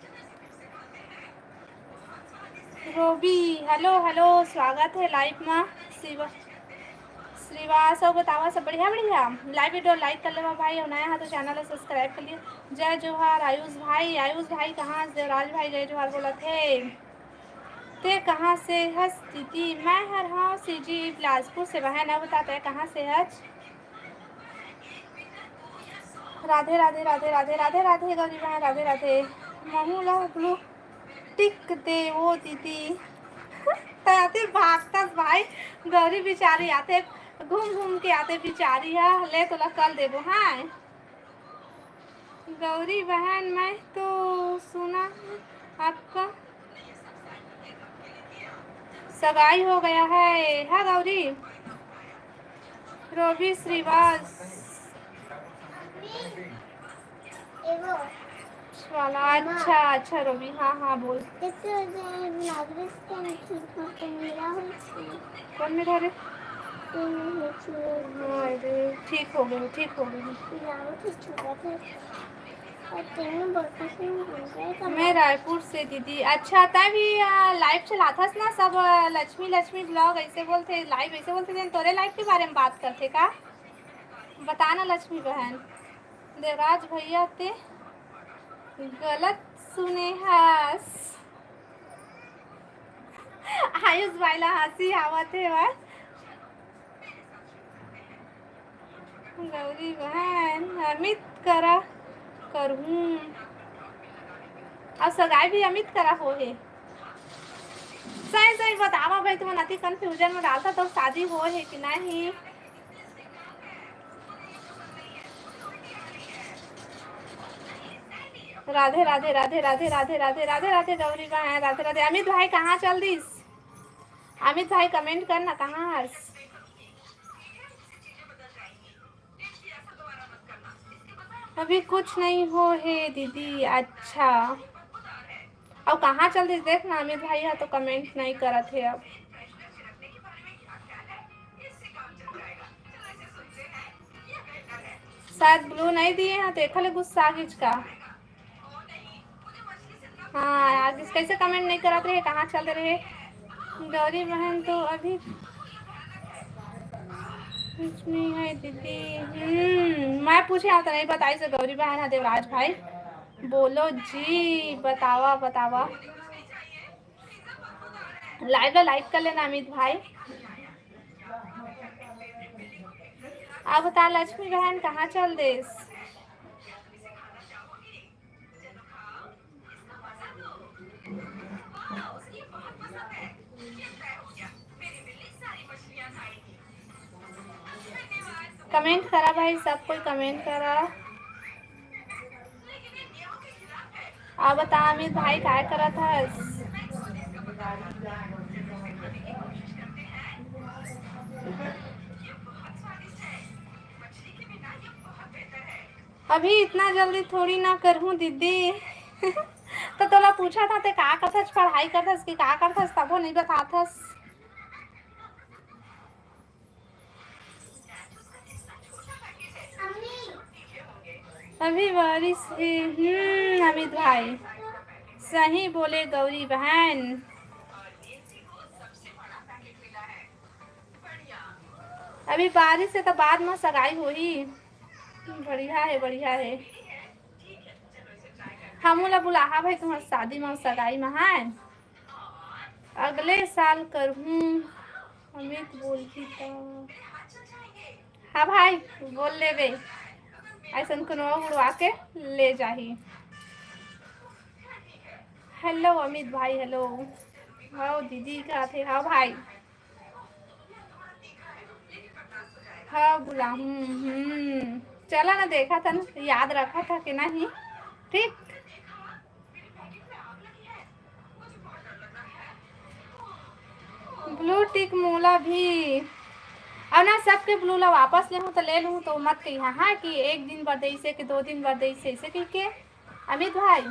रोबी, hello, hello, स्वागत है live मा। शिवा, श्रीवास, अउ बतावा, सब बढ़िया, बढ़िया? Live video like कर लेवा भाई, अउ नया हा तो channel ला subscribe कर लिया। जय जोहार आयुष भाई। आयुष भाई कहाँ से? देवराज भाई जय जोहार बोलत हे। तैं कहाँ से हस दीदी? मैं हर हँव CG बिलासपुर से बहन। अउ बता, तैं कहाँ से हस? राधे, राधे, राधे, राधे, राधे, राधे, गौरी बहन, राधे, राधे। महू ला blue tick दे वो दीदी। तैं आते भागतस भाई, गौरी बिचारी आते, घूम घूम के आते बिचारी हा। ले, तोला कल देबो, हाँ। गौरी बहन, मैं तो सुना आपका सगाई हो गया है। हाँ गौरी, रोबी श्रीवास वाला। अच्छा, अच्छा रोबी, हाँ, हाँ, बोल। कौन मेरा रे? हाँ रे, ठीक हो गई, ठीक हो गई। मैं रायपुर से दीदी। अच्छा, तैं भी, आ, live चलाथस ना सब, आ, लक्ष्मी, लक्ष्मी vlog ऐसे बोलथे, live ऐसे बोलथे, जेन तोरे live के बारे में बात करथे का? बता ना लक्ष्मी बहन। देवराज भैया, तैं गलत सुने हस। आयुष भाई ला हँसी आवत हे बस। गौरी बहन, अमित करा करहूँ। अउ सगाई भी अमित करा होहे। सही सही बतावा भाई, तुमन अति confusion में डालथा, तोर शादी होहे कि नहीं? राधे राधे राधे राधे राधे राधे राधे राधे राधे गौरी बहन, राधे राधे। अमित भाई कहाँ चल दिस? अमित भाई comment कर ना, कहाँ हस? अभी कुछ नहीं हो हे दीदी। अच्छा, अउ कहाँ चल दिस? देख ना, अमित भाई हा तो comment नहीं करत हे। अब शायद blue नहीं दिए हा, तो एखर ले गुस्सा आ गिस का? हाँ, आगे कैसे comment नहीं करत रहे, कहाँ चल रहे? गौरी बहन तो अभी कुछ नहीं है दीदी। हम्म, मैं पूछे हँव तो नहीं बताइस गौरी बहन हा। देवराज भाई, बोलो जी, बतावा, बतावा। Live ला like कर लेना अमित भाई। अब बता लक्ष्मी बहन कहाँ चल देस? Comment करा भाई, सब कोई comment करा। अब बता अमित भाई, काय करत हस? अभी इतना जल्दी थोड़ी ना करहूँ दीदी। तो तोला पूछा था, ते का करथस, पढ़ाई करथस कि का करथस, तभो नहीं बताथस। अभी बारिश ही, हम्म, अमित भाई, सही बोले गौरी बहन। अभी बारिश हे त बाद म सगाई होही। बढ़िया हे, बढ़िया हे। हमू ला बुलाहा भाई तुम्हर शादी म, सगाई म, हाँ। अगले साल करहूँ, अमित बोलही त। हाँ भाई, बोल लेबे, अइसन कोनो उड़वा के ले जाही। Hello अमित भाई, hello। हव दीदी का थे, हव भाई। हाँ, बुलाहूँ। हम्म, चला ना, देखा था ना, याद रखा था कि नहीं? ठीक। Blue tick मोला भी। अउ ना, सबके blue ला वापस लेहूँ त ले लूँ, तो मत कहिहा, हाँ, कि एक दिन बर देइसे, कि दो दिन बर देइसे, ऐसे कहिके। अमित भाई,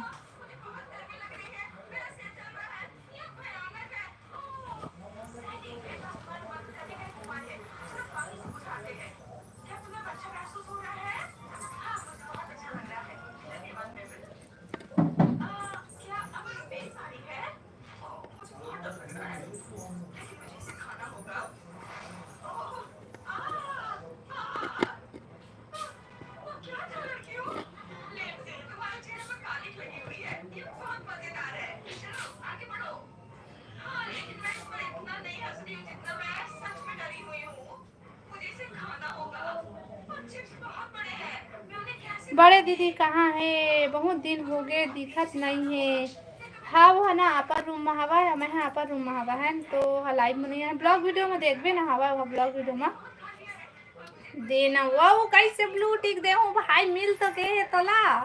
बड़े दीदी कहाँ हे? बहुत दिन होगे, दिखत नइ हे। हाँ, वो है ना, अपर रूम में हवा है, मैं है अपर रूम में हवा है, तो हाँ, लाइव में नहीं है। ब्लॉग वीडियो में देखबे ना हवा, वो ब्लॉग वीडियो में देना। वो, वो कैसे ब्लू टिक दे हूँ भाई, मिल तो गए है तोला।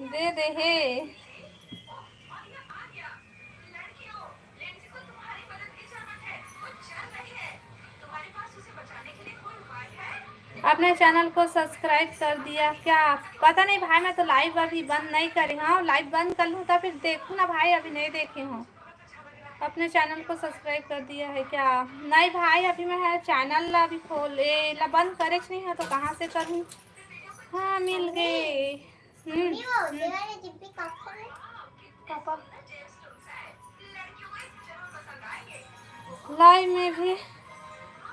दे दे हे। अपने चैनल को सब्सक्राइब कर दिया क्या? पता नहीं भाई, मैं तो लाइव अभी बंद नहीं करी हूँ। लाइव बंद कर लूँ तो फिर देखूँ ना भाई, अभी नहीं देखी हूँ। अपने चैनल को सब्सक्राइब कर दिया है क्या? नहीं भाई, अभी मैं है चैनल ला अभी खोले ला बंद करे नहीं है तो कहाँ से करूँ? हाँ, मिल गए। हम्म, नहीं, वो हम्म। देवारी जिब्बी काका है। पापा। लाइव में भी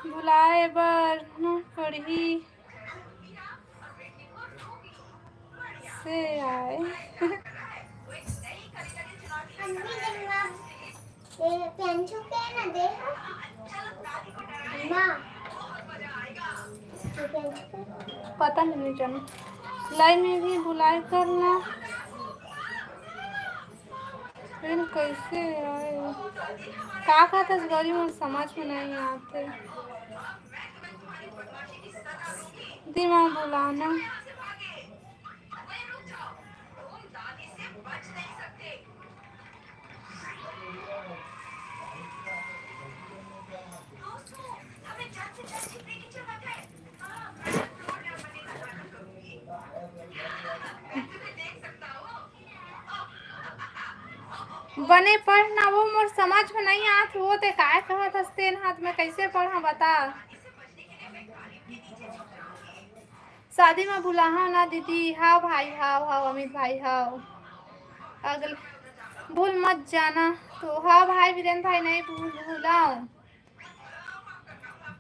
बुलाए बर न पड़ही से आए। हम भी जंगला, ए, पेंचू के ना दे, माँ। पता नहीं, नहीं जाना। लाइव में भी बुलाए करना। फिर कैसे आए? का कहत हस गौरी, मोर समझ में नहीं आते। दिमाग बुलाना। बने पढ़ ना, वो मोर समझ में नहीं आत, वो ते काय कहत हस तेन हाथ में कैसे पढ़ा बता। शादी में बुलाहा ना दीदी। हाँ भाई, हाँ, हाँ, अमित भाई, हाँ। अगले भूल मत जाना। तो हाँ भाई, वीरेंद्र भाई, नहीं भूल, भूलाओ।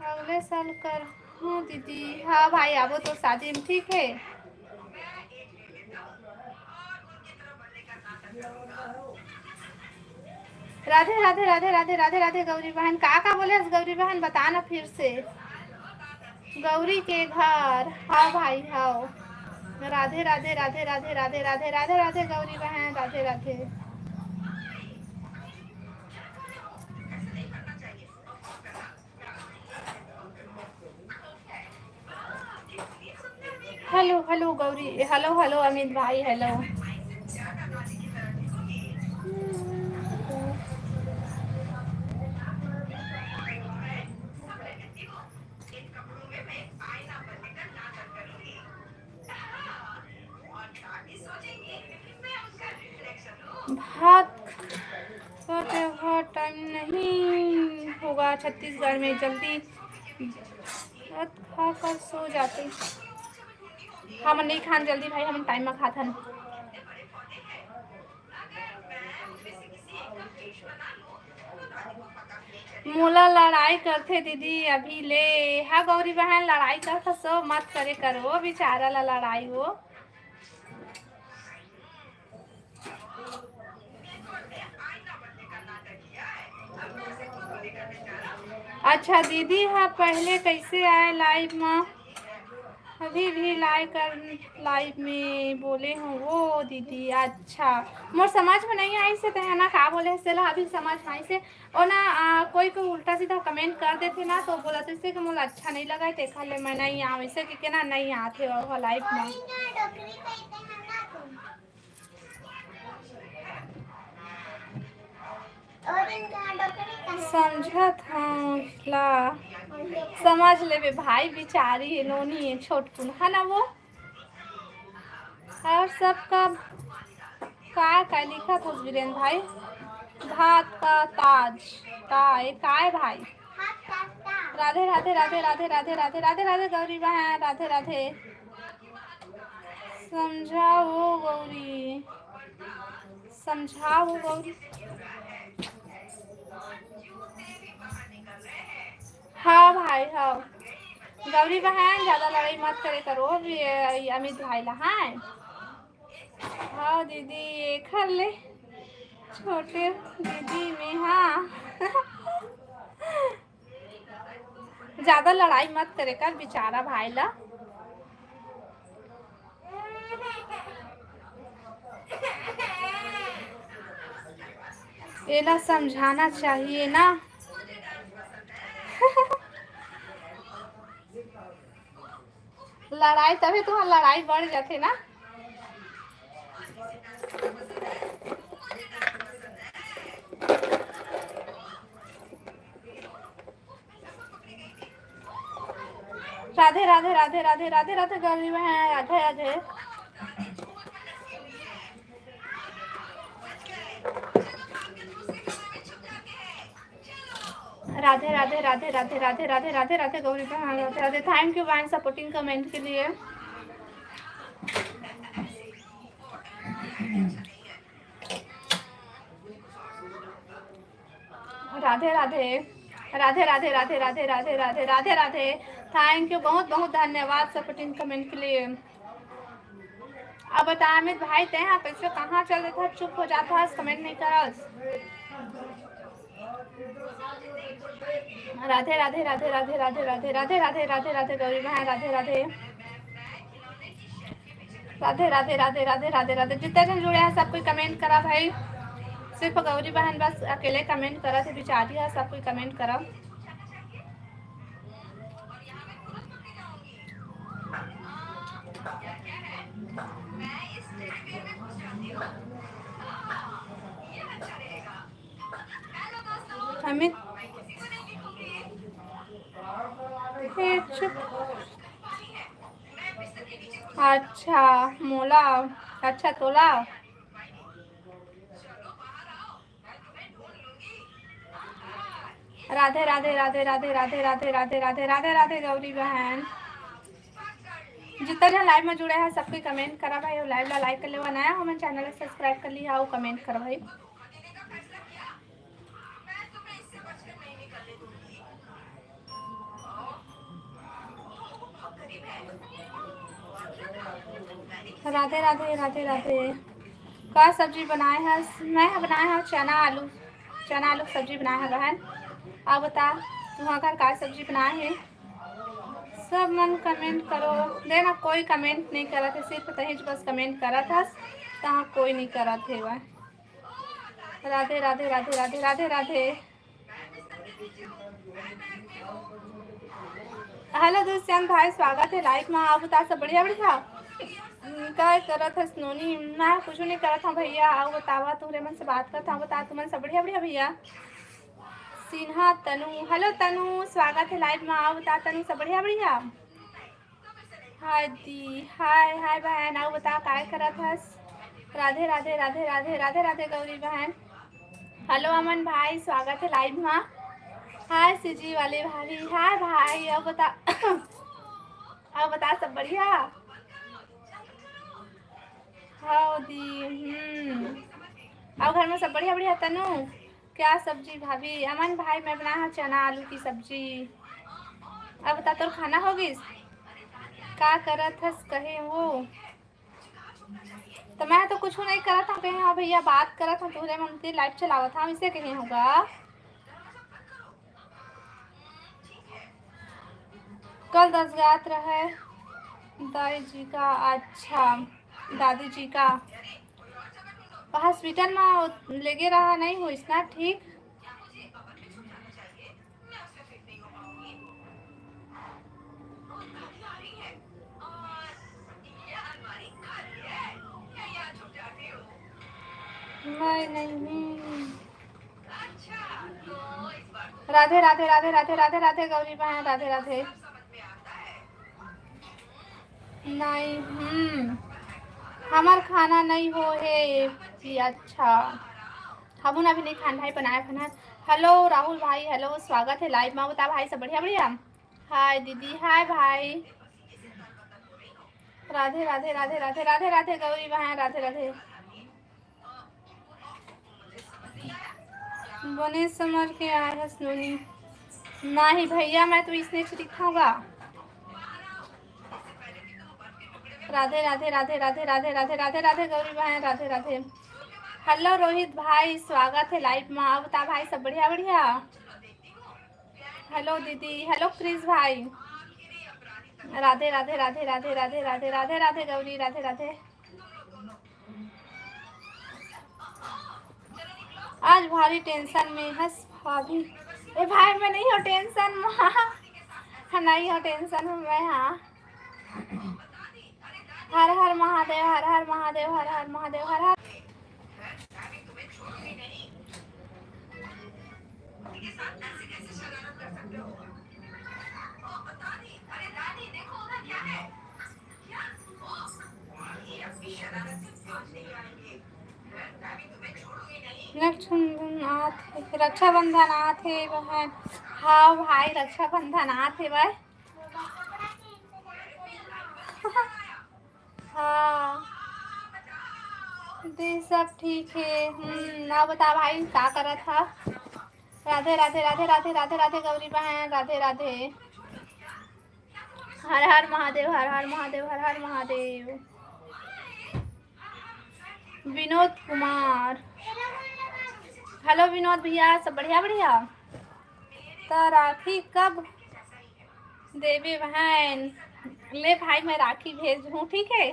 अगले साल कर, हाँ दीदी, हाँ भाई, आबो तो शादी में, ठीक है। राधे, राधे, राधे, राधे, राधे, राधे, गौरी बहन। का, का बोले हस गौरी बहन, बता ना फिर से। गौरी के घर, हाँ भाई, हाँ। राधे, राधे, राधे, राधे, राधे, राधे, राधे, राधे, गौरी बहन, Radhe, Radhe. Hello, hello Gauri, hello, hello Amit भाई, हेलो। भात खाते हुआ टाइम नहीं होगा छत्तीसगढ़ में, जल्दी भात खा कर सो जाते। हमन नहीं खान जल्दी भाई, हमन टाइम में खाथन। मोला लड़ाई करथे दीदी अभी ले। हाँ गौरी बहन, लड़ाई करथे सो मत करे करो बेचारा ला लड़ाई वो। अच्छा दीदी, हाँ पहले कैसे आए लाइव में? अभी भी लाइव कर, लाइव में बोले हूँ वो दीदी। अच्छा, मोर समझ में नहीं आई से तहना का बोले से ला अभी समझ में आई से। और ना आ, कोई कोई उल्टा सीधा कमेंट कर देथे ना तो बोला तो इससे कि मोला अच्छा नहीं लगा है, तेखर ले मैं नहीं आऊँ, इसे कि केना नहीं आथे और लाइव में। समझत हूँ ला, समझ लेबे भाई, बिचारी है, नोनी है, छोटकुन है ना वो। और सबका का का लिखा था वीरेन भाई? भात का ताज, का ए, का ए भाई? राधे राधे राधे राधे राधे राधे राधे राधे गौरी बहन, राधे राधे। समझाओ गौरी, समझाओ गौरी। हाँ भाई, हाँ। गौरी बहन, ज्यादा लड़ाई मत करे करो, ये, ये अमित भाई ला, हाँ। हाँ दीदी, ये कर ले। छोटे दीदी में, हाँ। ज्यादा लड़ाई मत करे कर बेचारा भाई ला। एला समझाना चाहिए ना। लड़ाई, तभी तुम्हार लड़ाई बढ़ जाथे ना। राधे राधे राधे राधे राधे राधे गौरी बहन, राधे राधे। राधे राधे राधे राधे राधे राधे राधे राधे गौरी बहन, राधे राधे। Thank you बहन supporting comment के लिए। राधे राधे राधे राधे राधे राधे राधे राधे राधे। Thank you, बहुत बहुत धन्यवाद supporting comment के लिए। अब बता अमित भाई, तैं हा कैसे कहाँ चल देथा, चुप हो जाथा, comment नहीं करस। राधे राधे राधे राधे राधे राधे राधे राधे राधे राधे गौरी बहन, राधे राधे। राधे राधे राधे राधे राधे राधे। जितना जन जुड़े हैं सब कोई comment करा भाई, सिर्फ गौरी बहन बस अकेले comment करा थे बिचारी है, सब कोई comment करा। अमित, हे चुप। अच्छा, मोला, अच्छा तोला। राधे राधे राधे राधे राधे राधे राधे राधे राधे राधे गौरी बहन। जितना जन live में जुड़े हैं सबके comment करा भाई, और live ला like कर लेवा, नया हो मन channel ला subscribe कर लिहा और comment करा भाई। राधे राधे राधे राधे। का सब्जी बनाए हस? मैं ह बनाए हव चना आलू, चना आलू के सब्जी बनाए हव बहन। आप बता, तुहा घर का सब्जी बनाए हे? सब मन comment करो। दे ना, कोई comment नहीं करत हे, सिर्फ तहीच बस comment करत हस, तहा कोई नहीं करत हे। राधे राधे राधे राधे राधे राधे। Hello दुष्यंत भाई, स्वागत हे live मा। आप बता, सब बढ़िया बढ़िया? हम्म, का करत हस नोनी? मैं कुछ नहीं करत हूँ भैया। आओ बतावा, तुहरे मन से बात करत हूँ। बता, तुमन सब बढ़िया बढ़िया भैया? सिन्हा तनु, hello तनु, स्वागत हे live मा। आओ बता तनु, सब बढ़िया बढ़िया? हाय दी, हाय हाय बहन, आओ बता, काय करत हस? राधे राधे राधे राधे राधे राधे गौरी बहन। Hello अमन भाई, स्वागत हे live मा। हाय सीजी वाले भाभी, हाय भाई, आओ बता, आओ बता, सब बढ़िया? हाँ दी, हम्म। आओ घर में सब बढ़िया बढ़िया तनु? क्या सब्जी भाभी? अमन भाई, मैं बनाए हव चना आलू की सब्जी। अब बता, तोर खाना हो गिस? का करत हस कहे वो? तो मैं तो कुछ नहीं करत हूँ, कहे हाँ भैया बात करत हूँ, तुहरे मन से live चलावत हूँ, इसे कहे होगा। कल दस गात रहे दाई जी का, अच्छा, दादी जी का। हॉस्पिटल में लेगे रहा, नहीं होइस ना ठीक। मैं नहीं। राधे राधे राधे राधे राधे राधे गौरी बहन, राधे राधे। नहीं, हम्म, हमार खाना नहीं हो हे। अच्छा, हमन अभी नहीं खान भाई, बनाए खाना। Hello राहुल भाई, hello, स्वागत हे live मा। बता भाई, सब बढ़िया बढ़िया? हाय दीदी, हाय भाई। राधे राधे राधे राधे राधे राधे गौरी बहन, राधे राधे। बने समर के आए हस नोनी। नाही भैया, मैं तो इसने दिखाऊंगा। राधे राधे राधे राधे राधे राधे राधे राधे गौरी बहन, राधे राधे। Hello रोहित भाई, स्वागत हे live मा। अब बता भाई, सब बढ़िया बढ़िया? Hello दीदी, hello क्रिस भाई। राधे राधे राधे राधे राधे राधे राधे राधे गौरी, राधे राधे। आज भारी टेंशन में हस भाभी। ए भाई, मैं नहीं हो टेंशन में। हाँ, नहीं हो टेंशन में मैं, हाँ। हर हर महादेव, हर हर महादेव, हर हर महादेव, हर हर। रक्षाबंधन आत हे, रक्षाबंधन आत हे बहन। हाँ भाई, रक्षाबंधन आत हे भाई। हाँ, दे सब ठीक हे। हम्म, ना बता भाई, का करत हा? राधे राधे राधे राधे राधे राधे गौरी बहन, राधे राधे। हर हर महादेव, हर हर महादेव, हर हर महादेव। विनोद कुमार, हेलो विनोद भैया, सब बढ़िया बढ़िया। तो राखी कब देबे बहन? ले भाई, मैं राखी भेज हूँ, ठीक है।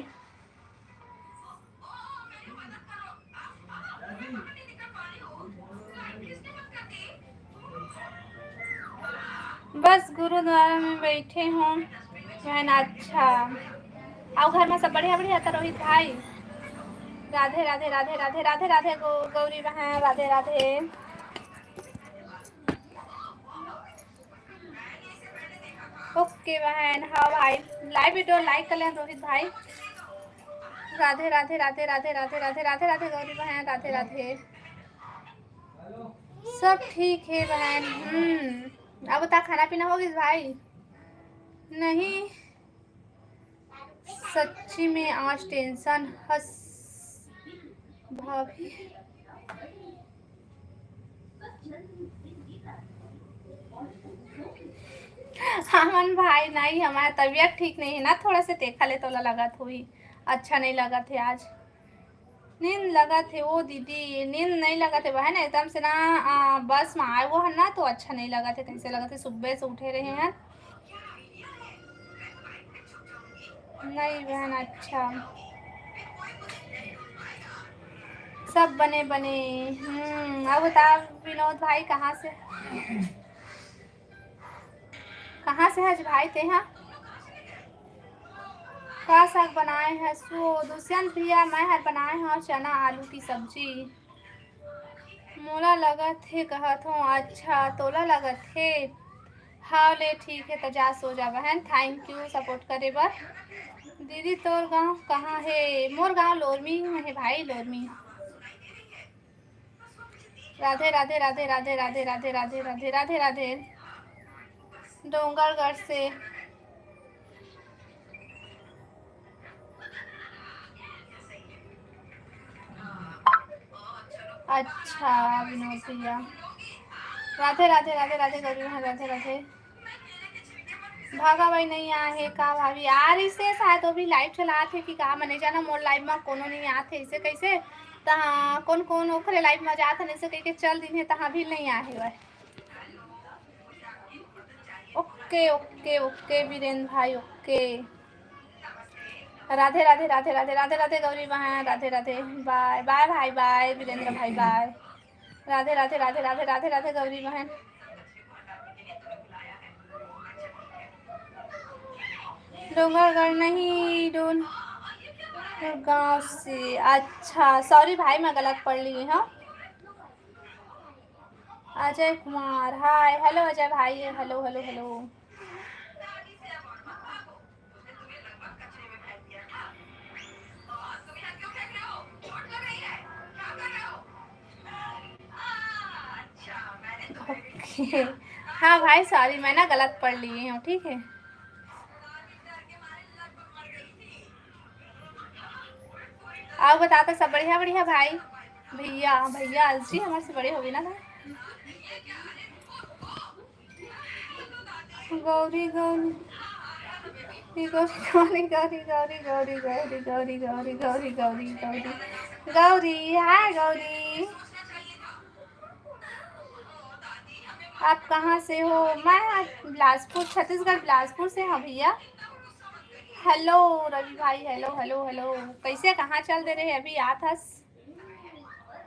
बस गुरुद्वारा में बैठे हूँ बहन। अच्छा, आओ घर में सब बढ़िया बढ़िया तो रोहित भाई। राधे राधे राधे राधे राधे राधे गौ-, गौरी बहन, राधे राधे। ओके बहन, हाँ भाई, लाइव वीडियो लाइक कर लें रोहित भाई। राधे राधे राधे राधे राधे राधे राधे राधे गौरी बहन, राधे राधे। सब ठीक है बहन। हम्म, अब बता, खाना पीना हो गइस भाई? नहीं, सच्ची में आज टेंशन हस भाभी। हमन भाई नहीं, हमार तबीयत ठीक नहीं है ना, थोड़ा से देखा ले तोला लगत हुई, अच्छा नहीं लगत है आज। नींद लगत हे ओ दीदी, नींद नहीं लगत हे बहन, एकदम से ना, आ, बस में आए वो है ना, तो अच्छा नहीं लगत हे, कैसे लगत हे, सुबह से उठे रहे हैं। नहीं बहन, अच्छा, सब बने बने। हम्म, अब बता विनोद भाई, कहाँ से, कहाँ से हस भाई तेहा? का साग बनाए हस? वो दुष्यंत भैया, मैं हर बनाए हव चना आलू की सब्जी। मोला लगत हे कहत हूँ, अच्छा तोला लगत हे। हाँ ले ठीक है, त जा सो जा बहन। थैंक यू सपोर्ट करे बर। दीदी तोर गांव कहाँ हे? मोर गांव लोरमी में हे भाई, लोरमी। राधे राधे राधे राधे राधे राधे राधे राधे राधे राधे। डोंगरगढ़ से। अच्छा विनोद भैया, राधे राधे राधे राधे गौरी बहन, राधे राधे। भागा भाई नहीं आए हे का भाभी? आ रही से शायद, वो भी लाइव चलात हे कि का, मने जाना मोर लाइव में कोनो नहीं आत हे, इसे कैसे? तहाँ कौन कौन ओखरे लाइव में जात हे, इसे कह के चल दिन हे, तहाँ भी नहीं आए हे भाई। ओके ओके ओके वीरेंद्र भाई, ओके। राधे राधे राधे राधे राधे राधे गौरी बहन, राधे राधे। बाय बाय भाई, बाय वीरेंद्र भाई, बाय। राधे राधे राधे राधे राधे राधे गौरी बहन। डोंगरगढ़ नहीं, डोन गांव से। अच्छा सॉरी भाई, मैं गलत पढ़ ली हूँ। अजय कुमार, हाय, हेलो अजय भाई, हेलो हेलो हेलो। ओके, हाँ भाई सॉरी, मैं ना गलत पढ़ ली हूँ, ठीक है। आओ बता तो सब बढ़िया बढ़िया भाई। भैया भैया अलसी हमारे से बड़े हो गए ना भाई। गौरी गौरी गौरी गौरी गौरी गौरी गौरी गौरी गौरी गौरी गौरी गौरी गौरी गौरी गौरी गौरी, हाय गौरी। आप कहाँ से हो? मैं बिलासपुर, छत्तीसगढ़ बिलासपुर से हाँ भैया। हेलो रवि भाई, हेलो हेलो हेलो। कैसे, कहाँ चल दे रहे अभी? आत हस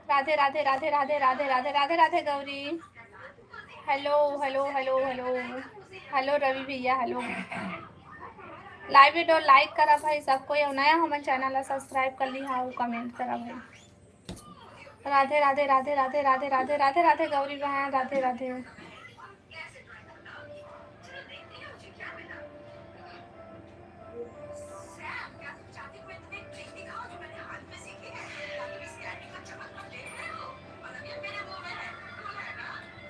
Radhe Radhe Radhe Radhe Radhe Radhe Radhe Radhe Gauri. Hello, hello, hello, hello, hello रवि भैया, hello। Live video like करा भाई सब कोई, अउ नया हमन channel ला subscribe कर लिहा अउ comment करा भाई। राधे राधे राधे राधे राधे राधे राधे राधे गौरी बहन, राधे राधे।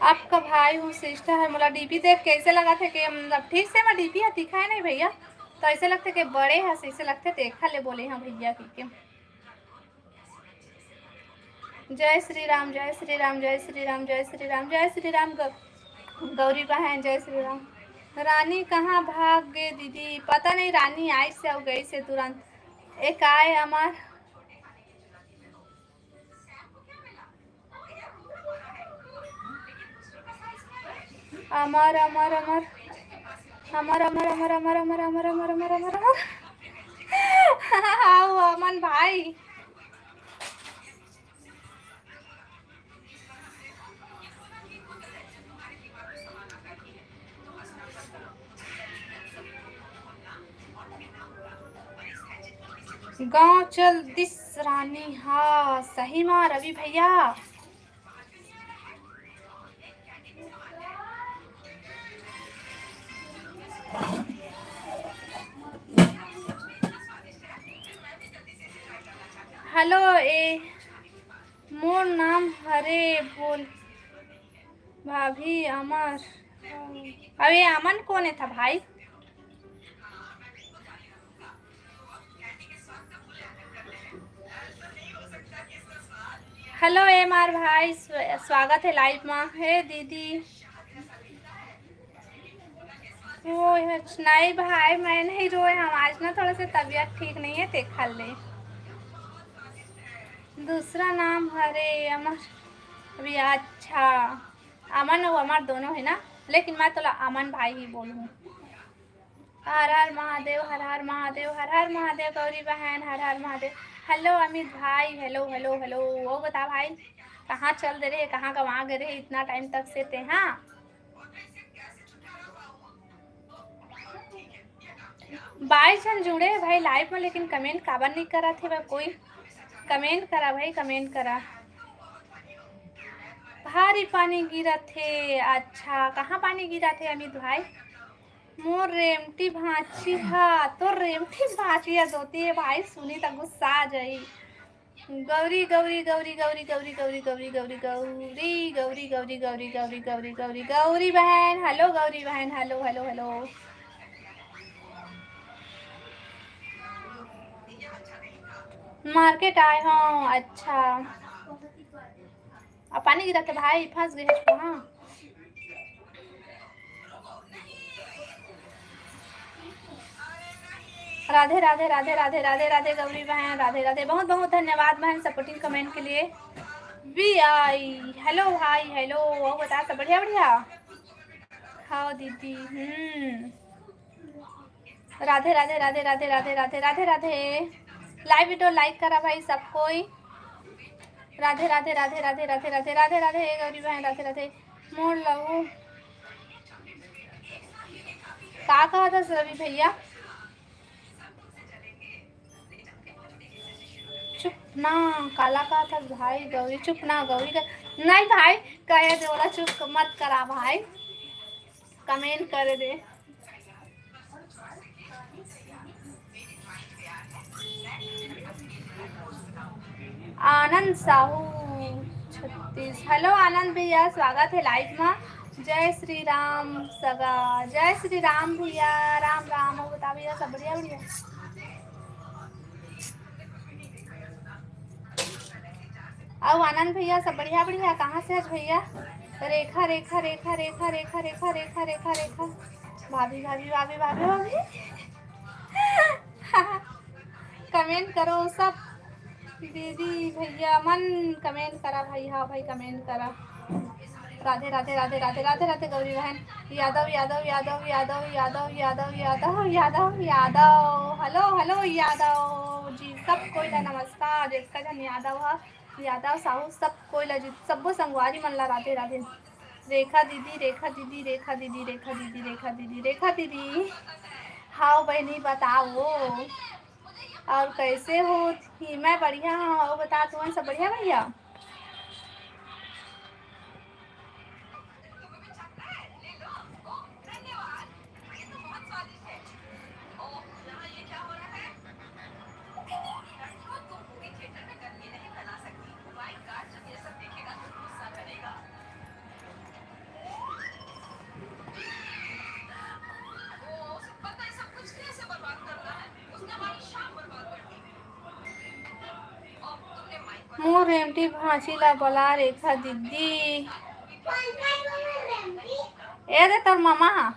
आपका भाई हूँ, sister है, मोला डीपी देख के ऐसे लगत हे कि मतलब ठीक से मैं डीपी ह दिखाए नहीं भैया, तो ऐसे लगथे कि बड़े हस, ऐसे लगथे, देखा ले बोले हाँ भैया की के। जय श्री राम, जय श्री राम, जय श्री राम, जय श्री राम, जय श्री राम। गौ-, गौरी बहन, जय श्री राम। रानी कहाँ भाग गे दीदी? पता नहीं, रानी आइस से अउ गइस से तुरंत। ए काय अमर, अमर, अमर, अमर, अमर, अमर, अमर, अमर, अमर, अमर, अमर, अमर, अमर, अमर। हाउ अमन भाई। गाँव चल दिस रानी हा, सही मा रवि भैया। Hello, ए मोर नाम हरे बोल भाभी अमर। अब ये अमन कौन है था भाई? Hello एम आर भाई, स्व-, स्वागत है live में। हे दीदी, रोए हच नहीं भाई, मैं नहीं रोए, हम आज ना थोड़ा सा तबीयत ठीक नहीं है, देखा ले। दूसरा नाम हरे अमर, अभी अच्छा, अमन और अमर दोनों है ना, लेकिन मैं तोला अमन भाई ही बोलूँ। हर हर महादेव, हर हर महादेव, हर हर महादेव गौरी बहन, हर हर महादेव। Hello अमित भाई, hello, hello, hello। वो बता भाई, कहाँ चल दे रहे, कहाँ गवा गए रहे इतना time तक से ते? हाँ, बाईस झन जुड़े हे भाई live में, लेकिन comment काबर नहीं करत हे भाई? कोई comment करा भाई, comment करा। भारी पानी गिरत हे। अच्छा, कहाँ पानी गिरत हे अमित भाई? मोर रेमटी भांची हा, तोर रेमटी भांची हा दोती हे भाई, सुनी त गुस्सा आ जाई। गौरी, गौरी, गौरी, गौरी, गौरी, गौरी, गौरी, गौरी, गौरी, गौरी, गौरी, गौरी, गौरी, गौरी, गौरी, गौरी बहन, hello गौरी बहन, hello, hello, hello। Market आए हूँ, अच्छा। अब पानी गिरत हे भाई, फंस गए हैं वहाँ। राधे, राधे, राधे, राधे, राधे, राधे गौरी बहन, राधे, राधे। बहुत, बहुत धन्यवाद बहन supporting comment के लिए। वी आई, hello भाई, hello। और बता, सब बढ़िया, बढ़िया? हाँ दीदी, हम्म। राधे, राधे, राधे, राधे, राधे, राधे, राधे, राधे। Live video like करा भाई सब कोई। राधे, राधे, राधे, राधे, राधे, राधे, राधे, राधे, गौरी बहन, राधे, राधे। मोर लहू का कहत हस रवि भैया? चुप ना, काला कहत हस भाई गौरी, चुप ना गौरी का, नहीं भाई, कहे दे ओला, चुप मत करा भाई, comment करे दे। आनंद साहू छत्तीस। Hello आनंद भैया, स्वागत है live में। जय श्री राम सगा, जय श्री राम भैया, राम राम। और बता भैया, सब बढ़िया, बढ़िया? अउ आनंद भैया, सब बढ़िया, बढ़िया? कहाँ से हस भैया? रेखा, रेखा, रेखा, रेखा, रेखा, रेखा, रेखा, रेखा, रेखा। भाभी, भाभी, भाभी, भाभी, भाभी। Comment करो सब दीदी भैया मन, comment करा भाई। हाँ भाई, comment करा। राधे, राधे, राधे, राधे, राधे, राधे गौरी बहन। यादव, यादव, यादव, यादव, यादव, यादव, यादव, यादव, यादव। Hello, hello यादव जी, सब कोई ला नमस्कार। जितका जन यादव हा, यादव साहू, सब कोई ला जी, सब्बो संगवारी मन ला राधे राधे। रेखा दीदी, रेखा दीदी, रेखा दीदी, रेखा दीदी, रेखा दीदी, रेखा दीदी। हाव बहिनी, बताओ, और कैसे हो? मैं बढ़िया हूँ, और बता, तुमन सब बढ़िया भैया? मोर रेमटी भांची ला बला रेखा दीदी। ए दे तोर मामा हा।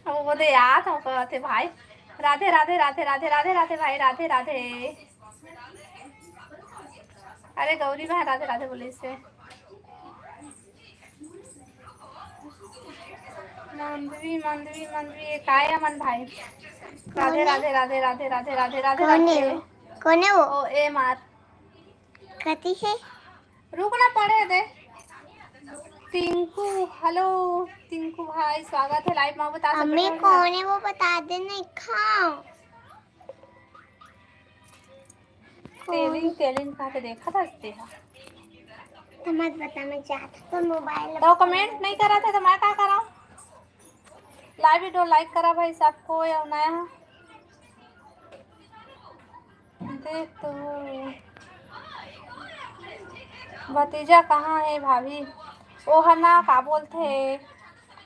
ओ दे आत हो कहत हे भाई। राधे, राधे, राधे, राधे, राधे, राधे भाई, राधे, राधे। अरे गौरी बहन राधे राधे बोले से। मंदवी, मंदवी, मंदवी, ये काय अमन भाई? राधे, राधे, राधे, राधे, राधे, राधे, राधे, कोने राधे। वो? कोने वो? ओ, ए मार। कति हे? रुक ना, पढ़े दे। टिंकू, हेलो, टिंकू भाई, स्वागत है live में। बता सकते अम्मी, हो ना? कोने वो बता दे, नहीं खाओ। तेलिंग, तेलिंग कहा के देखा था तेहा। तो मत बता, मैं जात तो मोबाइल तो comment नहीं करा था तो मैं का करा? Live video like करा भाई सबको, या नया देख तो। भतीजा कहाँ है भाभी? वो हर ना का बोलते,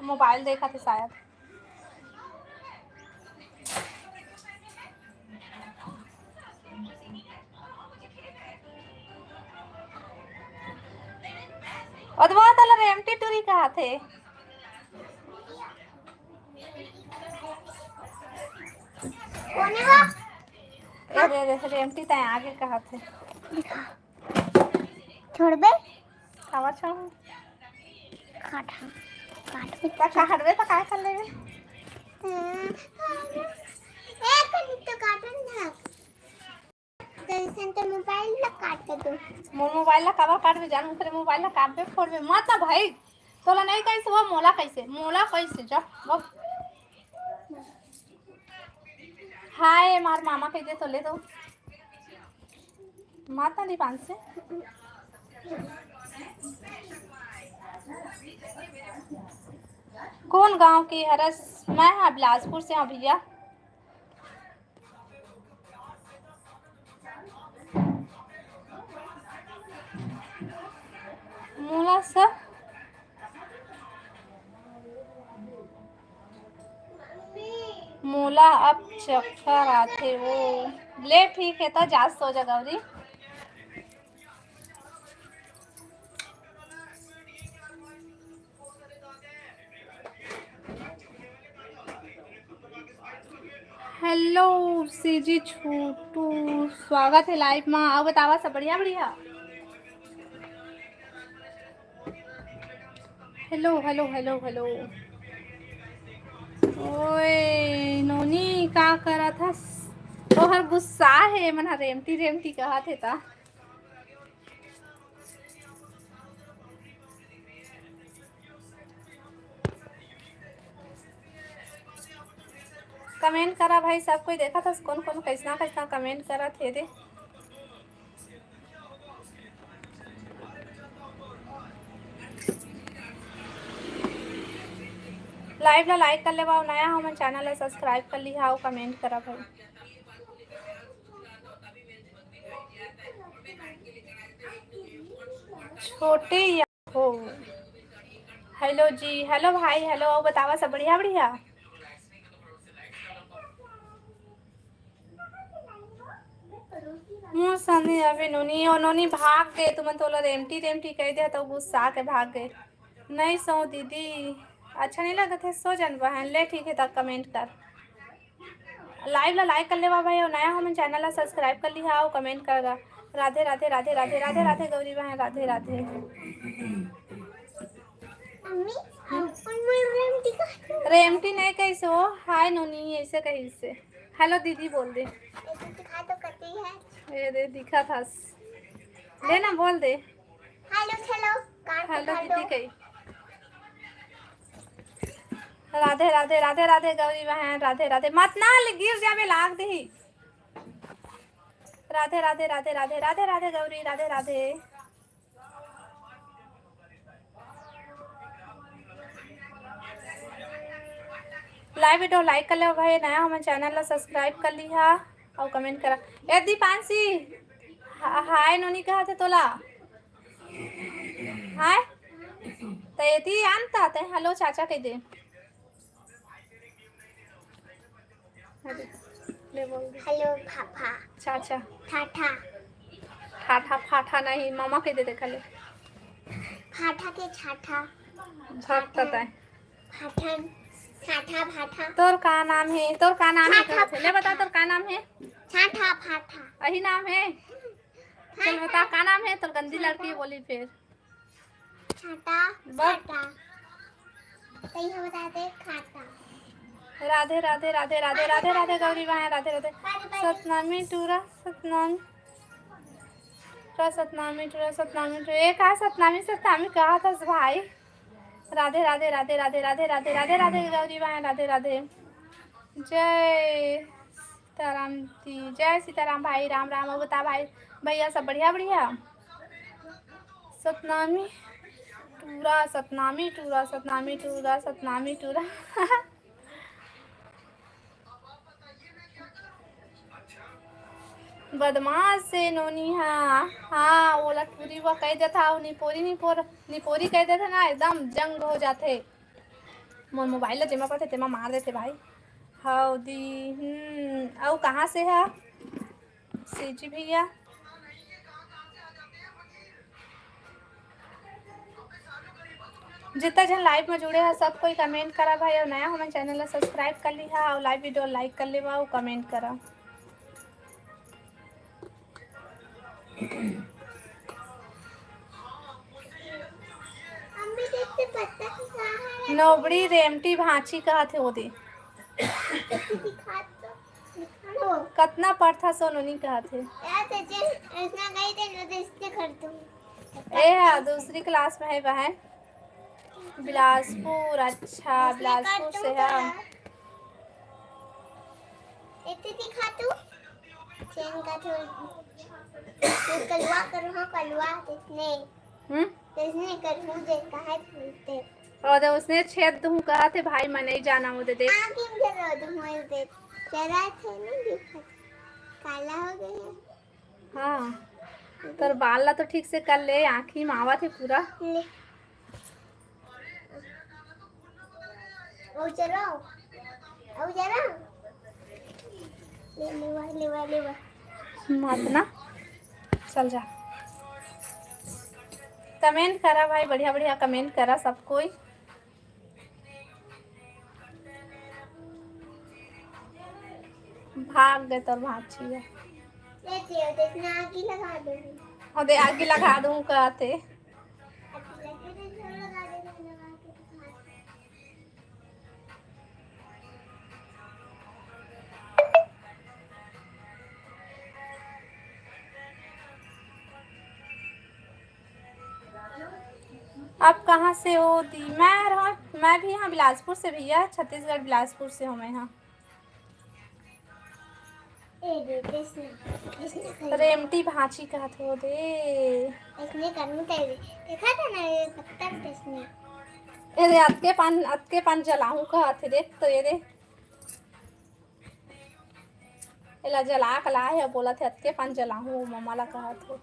मोबाइल देखा थे शायद। अदवा तला रेमटी टूरी कहा थे। कोने बा? ए रे रे, रेमटी तय आगे कहा थे। दिखा। छोड़बे? काबर छोड़बे? काट, हाँ। काट। त काटबे त काय कर लेबे? हम्म। एक मिनट तो काटन था। तो इसन तो मोबाइल ला काट दे तू। मोर मोबाइल ला काबर काटबे जान? ओकरे मोबाइल ला काटबे फोड़बे मत ना भाई। तोला नहीं कहिस वो मोला कहिसे? मोला कहिसे? जा, बस। हाय, मार मामा कह दे तो ले दो। माता नहीं पान से। कौन गांव के हरस? मैं हा बिलासपुर से हूँ भैया। मोला सब मोला अब चक्कर आथे वो। ले ठीक है, त जा सो जा गौरी। हेलो सीजी छोटू, स्वागत है लाइव मा। अउ बतावा सब बढ़िया बढ़िया? Hello hello hello hello. ओए नोनी का करत हस? ओहर गुस्सा हे, मन ह रेमटी रेमटी कहत हे ता। कमेंट करा भाई, सब कोई देखत हस, कौन कौन कैसना कैसना कमेंट करत हे दे। लाइव ला लाइक कर लेवा, नया हो मन चैनल ला सब्सक्राइब कर लिहा अउ कमेंट करा भाई। छोटे या हो। हेलो जी, हेलो भाई, हेलो, अउ बतावा सब बढ़िया बढ़िया? मोर संग अभी नोनी, ओ नोनी भाग गए, तुमन तोला रेमटी रेमटी कह दे तो गुस्सा के भाग गए। नहीं सो दीदी, अच्छा नहीं लगत है, सो जन बहन। ले ठीक है, तब कमेंट कर। लाइव ला लाइक कर लेवा भाई, अउ नया हो मन चैनल ला सब्सक्राइब कर लिहा अउ कमेंट कर गा। राधे राधे राधे राधे राधे राधे गौरी बहन, राधे राधे। मम्मी, अपन मोर रेमटी का रेमटी नहीं कैसे हो? हाय नोनी, ऐसे कहीं से। हेलो दीदी बोल दे। ए दे, दिखत हस। ले ना, बोल दे। हेलो, हेलो, कान हेलो पकड़ दीदी लो। कही। राधे, राधे, राधे, राधे, गौरी बहन, राधे, राधे। मत ना ले, गिर जाबे, लाग देही। राधे, राधे, राधे, राधे, राधे, राधे, गौरी, राधे, राधे। Live video like कर ले भाई, नया हमर channel ला subscribe कर लिहा अउ comment करा। ए दीपांशी, हा-, हाय नोनी कहा थे तोला। हाय, त एती आन त, ते हेलो चाचा कह दे। अरे, ले बोल दे। हेलो, फाफा। चाचा। ठाठा। ठाठा, फाठा नहीं, मामा कह दे, देख ले। फाठा के छाठा। छाठा। फाठा। फाठन। छाठा, फाठा। तोर का नाम है? तोर का नाम है? छाठा, कहत हे। ले बता, फाठा। तोर का नाम है? छाठा, फाठा। अही नाम है? चल बता, का नाम है? तोर गंदी लड़की बोली फिर। छाता, बस। छाता। तैं ह बता दे, खाता। राधे, राधे, राधे, राधे, राधे, राधे, गौरी बहन, राधे, राधे। बाय, बाय। सतनामी टूरा, सतनामी टूरा, सतनामी टूरा, सतनामी टूरा। ए, का सतनामी, सतनामी कहा था भाई? राधे, राधे, राधे, राधे, गौरी बहन, राधे, राधे। जय सीताराम जी, जय सीताराम भाई, राम राम। अउ बता भाई, भैया सब बढ़िया, बढ़िया? सतनामी टूरा, सतनामी टूरा, सतनामी टूरा, सतनामी टूरा। बदमाश से नोनी हा। हाँ, ओला टूरी वा कह देता, निपोरी, निपोर, निपोरी कह देता ना, एकदम जंग हो जाथे। मोर मोबाइल ला जेमा पड़थे, तेमा मार देथे भाई। हव दी, हम्म, अउ कहाँ से हा? सीजी भैया। जितना झन live में जुड़े हैं, सब कोई comment करा भाई, अउ नया हमन channel ला subscribe कर लिहा, अउ live video like कर लेवा, अउ comment करा। नोबड़ी रेमटी भांची कहत हे ओदे। कतना पढ़था सोनू नी कहत हे। ए हा दूसरी class में है बहन। बिलासपुर, अच्छा, बिलासपुर से है। एती दिखा तू। चेन का छोड़। ये कलवा करो, हाँ, कलवा, किसने? हम्म? किसने कलवा देखा है, बोलते। अउ दे उसने छेद दूँ कहा थे भाई, मैं नहीं जाना वो दे देख। आँखें में जरा दूँ, वो दे। जरा थे नहीं दिखा। काला हो गया है। हाँ, तोर बाल ला तो ठीक से कर ले, आँखी में आवत हे पूरा। ले। ओ चलो, ओ चलो। ले, ले वा, ले वा, ले वा। मत ना, चल जा। Comment करा भाई, बढ़िया बढ़िया comment करा सब कोई। भाग गए तोर भांची ह। ओदे आगी लगा दूँ कहत हे। आप कहाँ से हो दी? मैं रहा, मैं भी यहाँ बिलासपुर से भैया, छत्तीसगढ़ बिलासपुर से हूँ मैं यहाँ। ए दे, देख ना, देख ना, देख ना। रेमटी भांची कहत हो दे। इसने करनी चाहिए। देखा था ना ये पत्थर किसने? ए दे, अतके पान, अतके पान जलाहूँ कहत हे, देख तो ये दे। एला जला के लाए हे, बोलत हे, "अतके पान जलाहूँ," ममा ला कहत हे।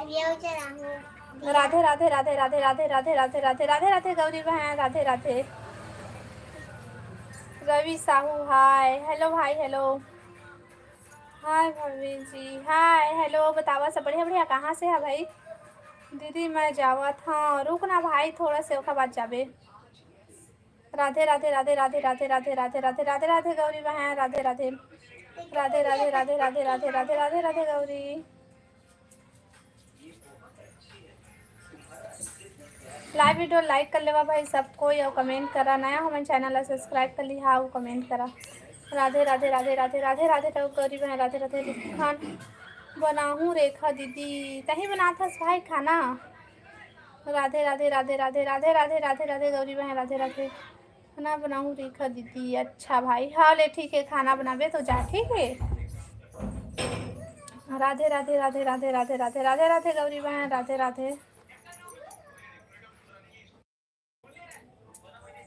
अब ये जलाहूँ। राधे, राधे, राधे, गौरी बहन, राधे, राधे। रवि साहू, हाय। हेलो भाई, हेलो। हाय भाभी जी, हाय, हेलो। बतावा सब बढ़िया, बढ़िया, कहाँ से है भाई? दीदी, मैं जावत हूँ, रुक ना भाई, थोड़ा से ओखर बाद जाबे। राधे, राधे, राधे, राधे, राधे, गौरी बहन, राधे, राधे। राधे, राधे, राधे, राधे, राधे, राधे, राधे, Radhe, Gauri. Live video like कर लेवा भाई सब कोई, अउ comment करा। नया हमन channel ला subscribe कर लिहा, अउ comment करा। राधे राधे राधे राधे राधे राधे, तब गौरी बहन राधे राधे। खाना बनाहूँ रेखा दीदी, तही बनात हस भाई खाना। राधे राधे राधे राधे राधे राधे राधे राधे, गौरी बहन राधे राधे। खाना बनाहूँ रेखा दीदी। अच्छा भाई, हाँ ले ठीक है, खाना बनाबे तो जा, ठीक है। राधे राधे राधे राधे राधे राधे राधे राधे, गौरी बहन राधे राधे।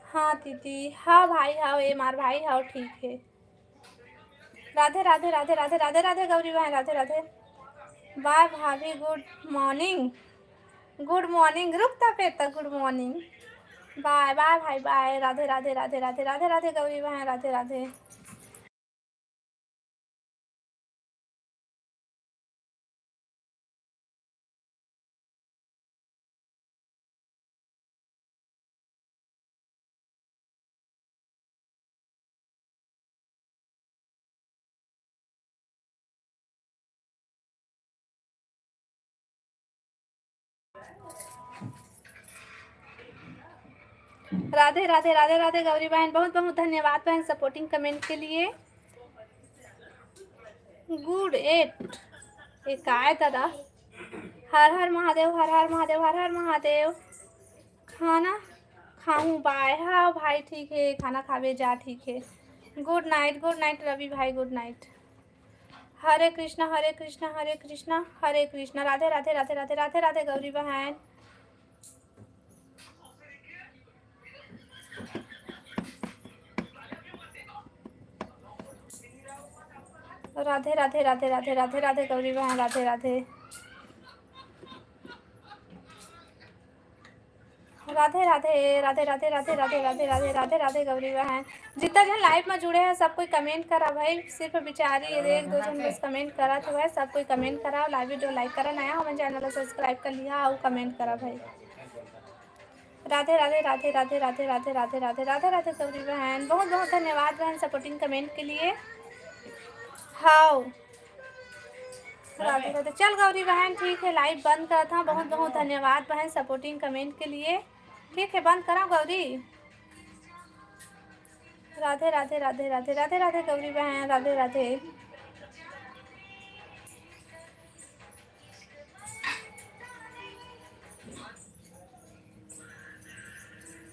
हाँ दीदी, हाँ भाई, हाँ ए मार भाई, हाँ ठीक है। राधे राधे राधे राधे राधे राधे, गौरी बहन राधे राधे। बाय भाभी, गुड मॉर्निंग। गुड मॉर्निंग, रुक ता फिर तक गुड मॉर्निंग। बाय बाय भाई, बाय। राधे राधे राधे राधे राधे राधे, गौरी बहन राधे राधे। राधे राधे राधे राधे, गौरी बहन, बहुत बहुत धन्यवाद बहन सपोर्टिंग कमेंट के लिए। Good at. ए काय दादा? हर हर महादेव, हर हर महादेव, हर हर महादेव। खाना खाऊं बाय। हाँ भाई, ठीक है, खाना खावे जा, ठीक है। गुड नाइट, गुड नाइट रवि भाई, गुड नाइट। हरे कृष्णा, हरे कृष्णा, हरे कृष्णा, हरे कृष्णा। राधे राधे राधे राधे राधे राधे, गौरी बहन। राधे राधे राधे राधे राधे राधे, गौरी बहन राधे राधे। राधे राधे राधे राधे राधे राधे राधे राधे राधे राधे, गौरी बहन। जितना जन लाइव में जुड़े हैं, सब कोई कमेंट करा भाई। सिर्फ बिचारी एक दो जन बस कमेंट करा तो है, सब कोई कमेंट करा, लाइव वीडियो लाइक करा, नया हमन चैनल ला सब्सक्राइब कर लिहा अउ कमेंट करा भाई। राधे राधे राधे राधे राधे राधे राधे राधे राधे राधे, गौरी बहन, बहुत बहुत धन्यवाद बहन सपोर्टिंग कमेंट के लिए। हाउ राधे राधे। चल गौरी बहन, ठीक है, लाइव बंद करत हूँ। बहुत बहुत धन्यवाद बहन सपोर्टिंग कमेंट के लिए। ठीक है, बंद करा गौरी। राधे राधे राधे राधे राधे राधे, गौरी बहन राधे राधे।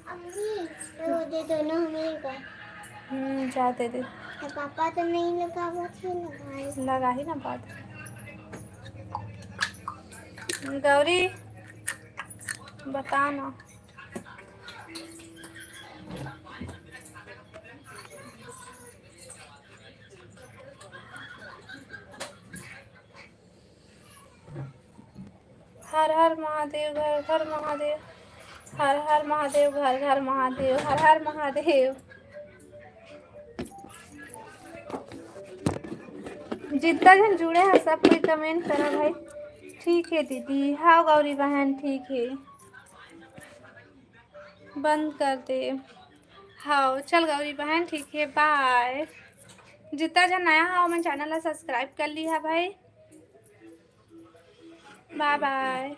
अम्मी, वो दे दो ना हमें का। हम्म, जा दे दे। तो पापा तो नहीं लगावत है, लगाई। लगाही ना बात। गौरी, बता ना। हर हर महादेव, घर घर महादेव, हर हर महादेव, घर घर महादेव, हर हर महादेव। जितना जन जुड़े हैं, सब कोई कमेंट करा भाई। ठीक है दीदी, हाँ गौरी बहन, ठीक है, बंद कर दे। हाँ चल गौरी बहन, ठीक है, बाय। जितना जन नया है, ओमन चैनल ला सब्सक्राइब कर लिहा भाई। बाय बाय।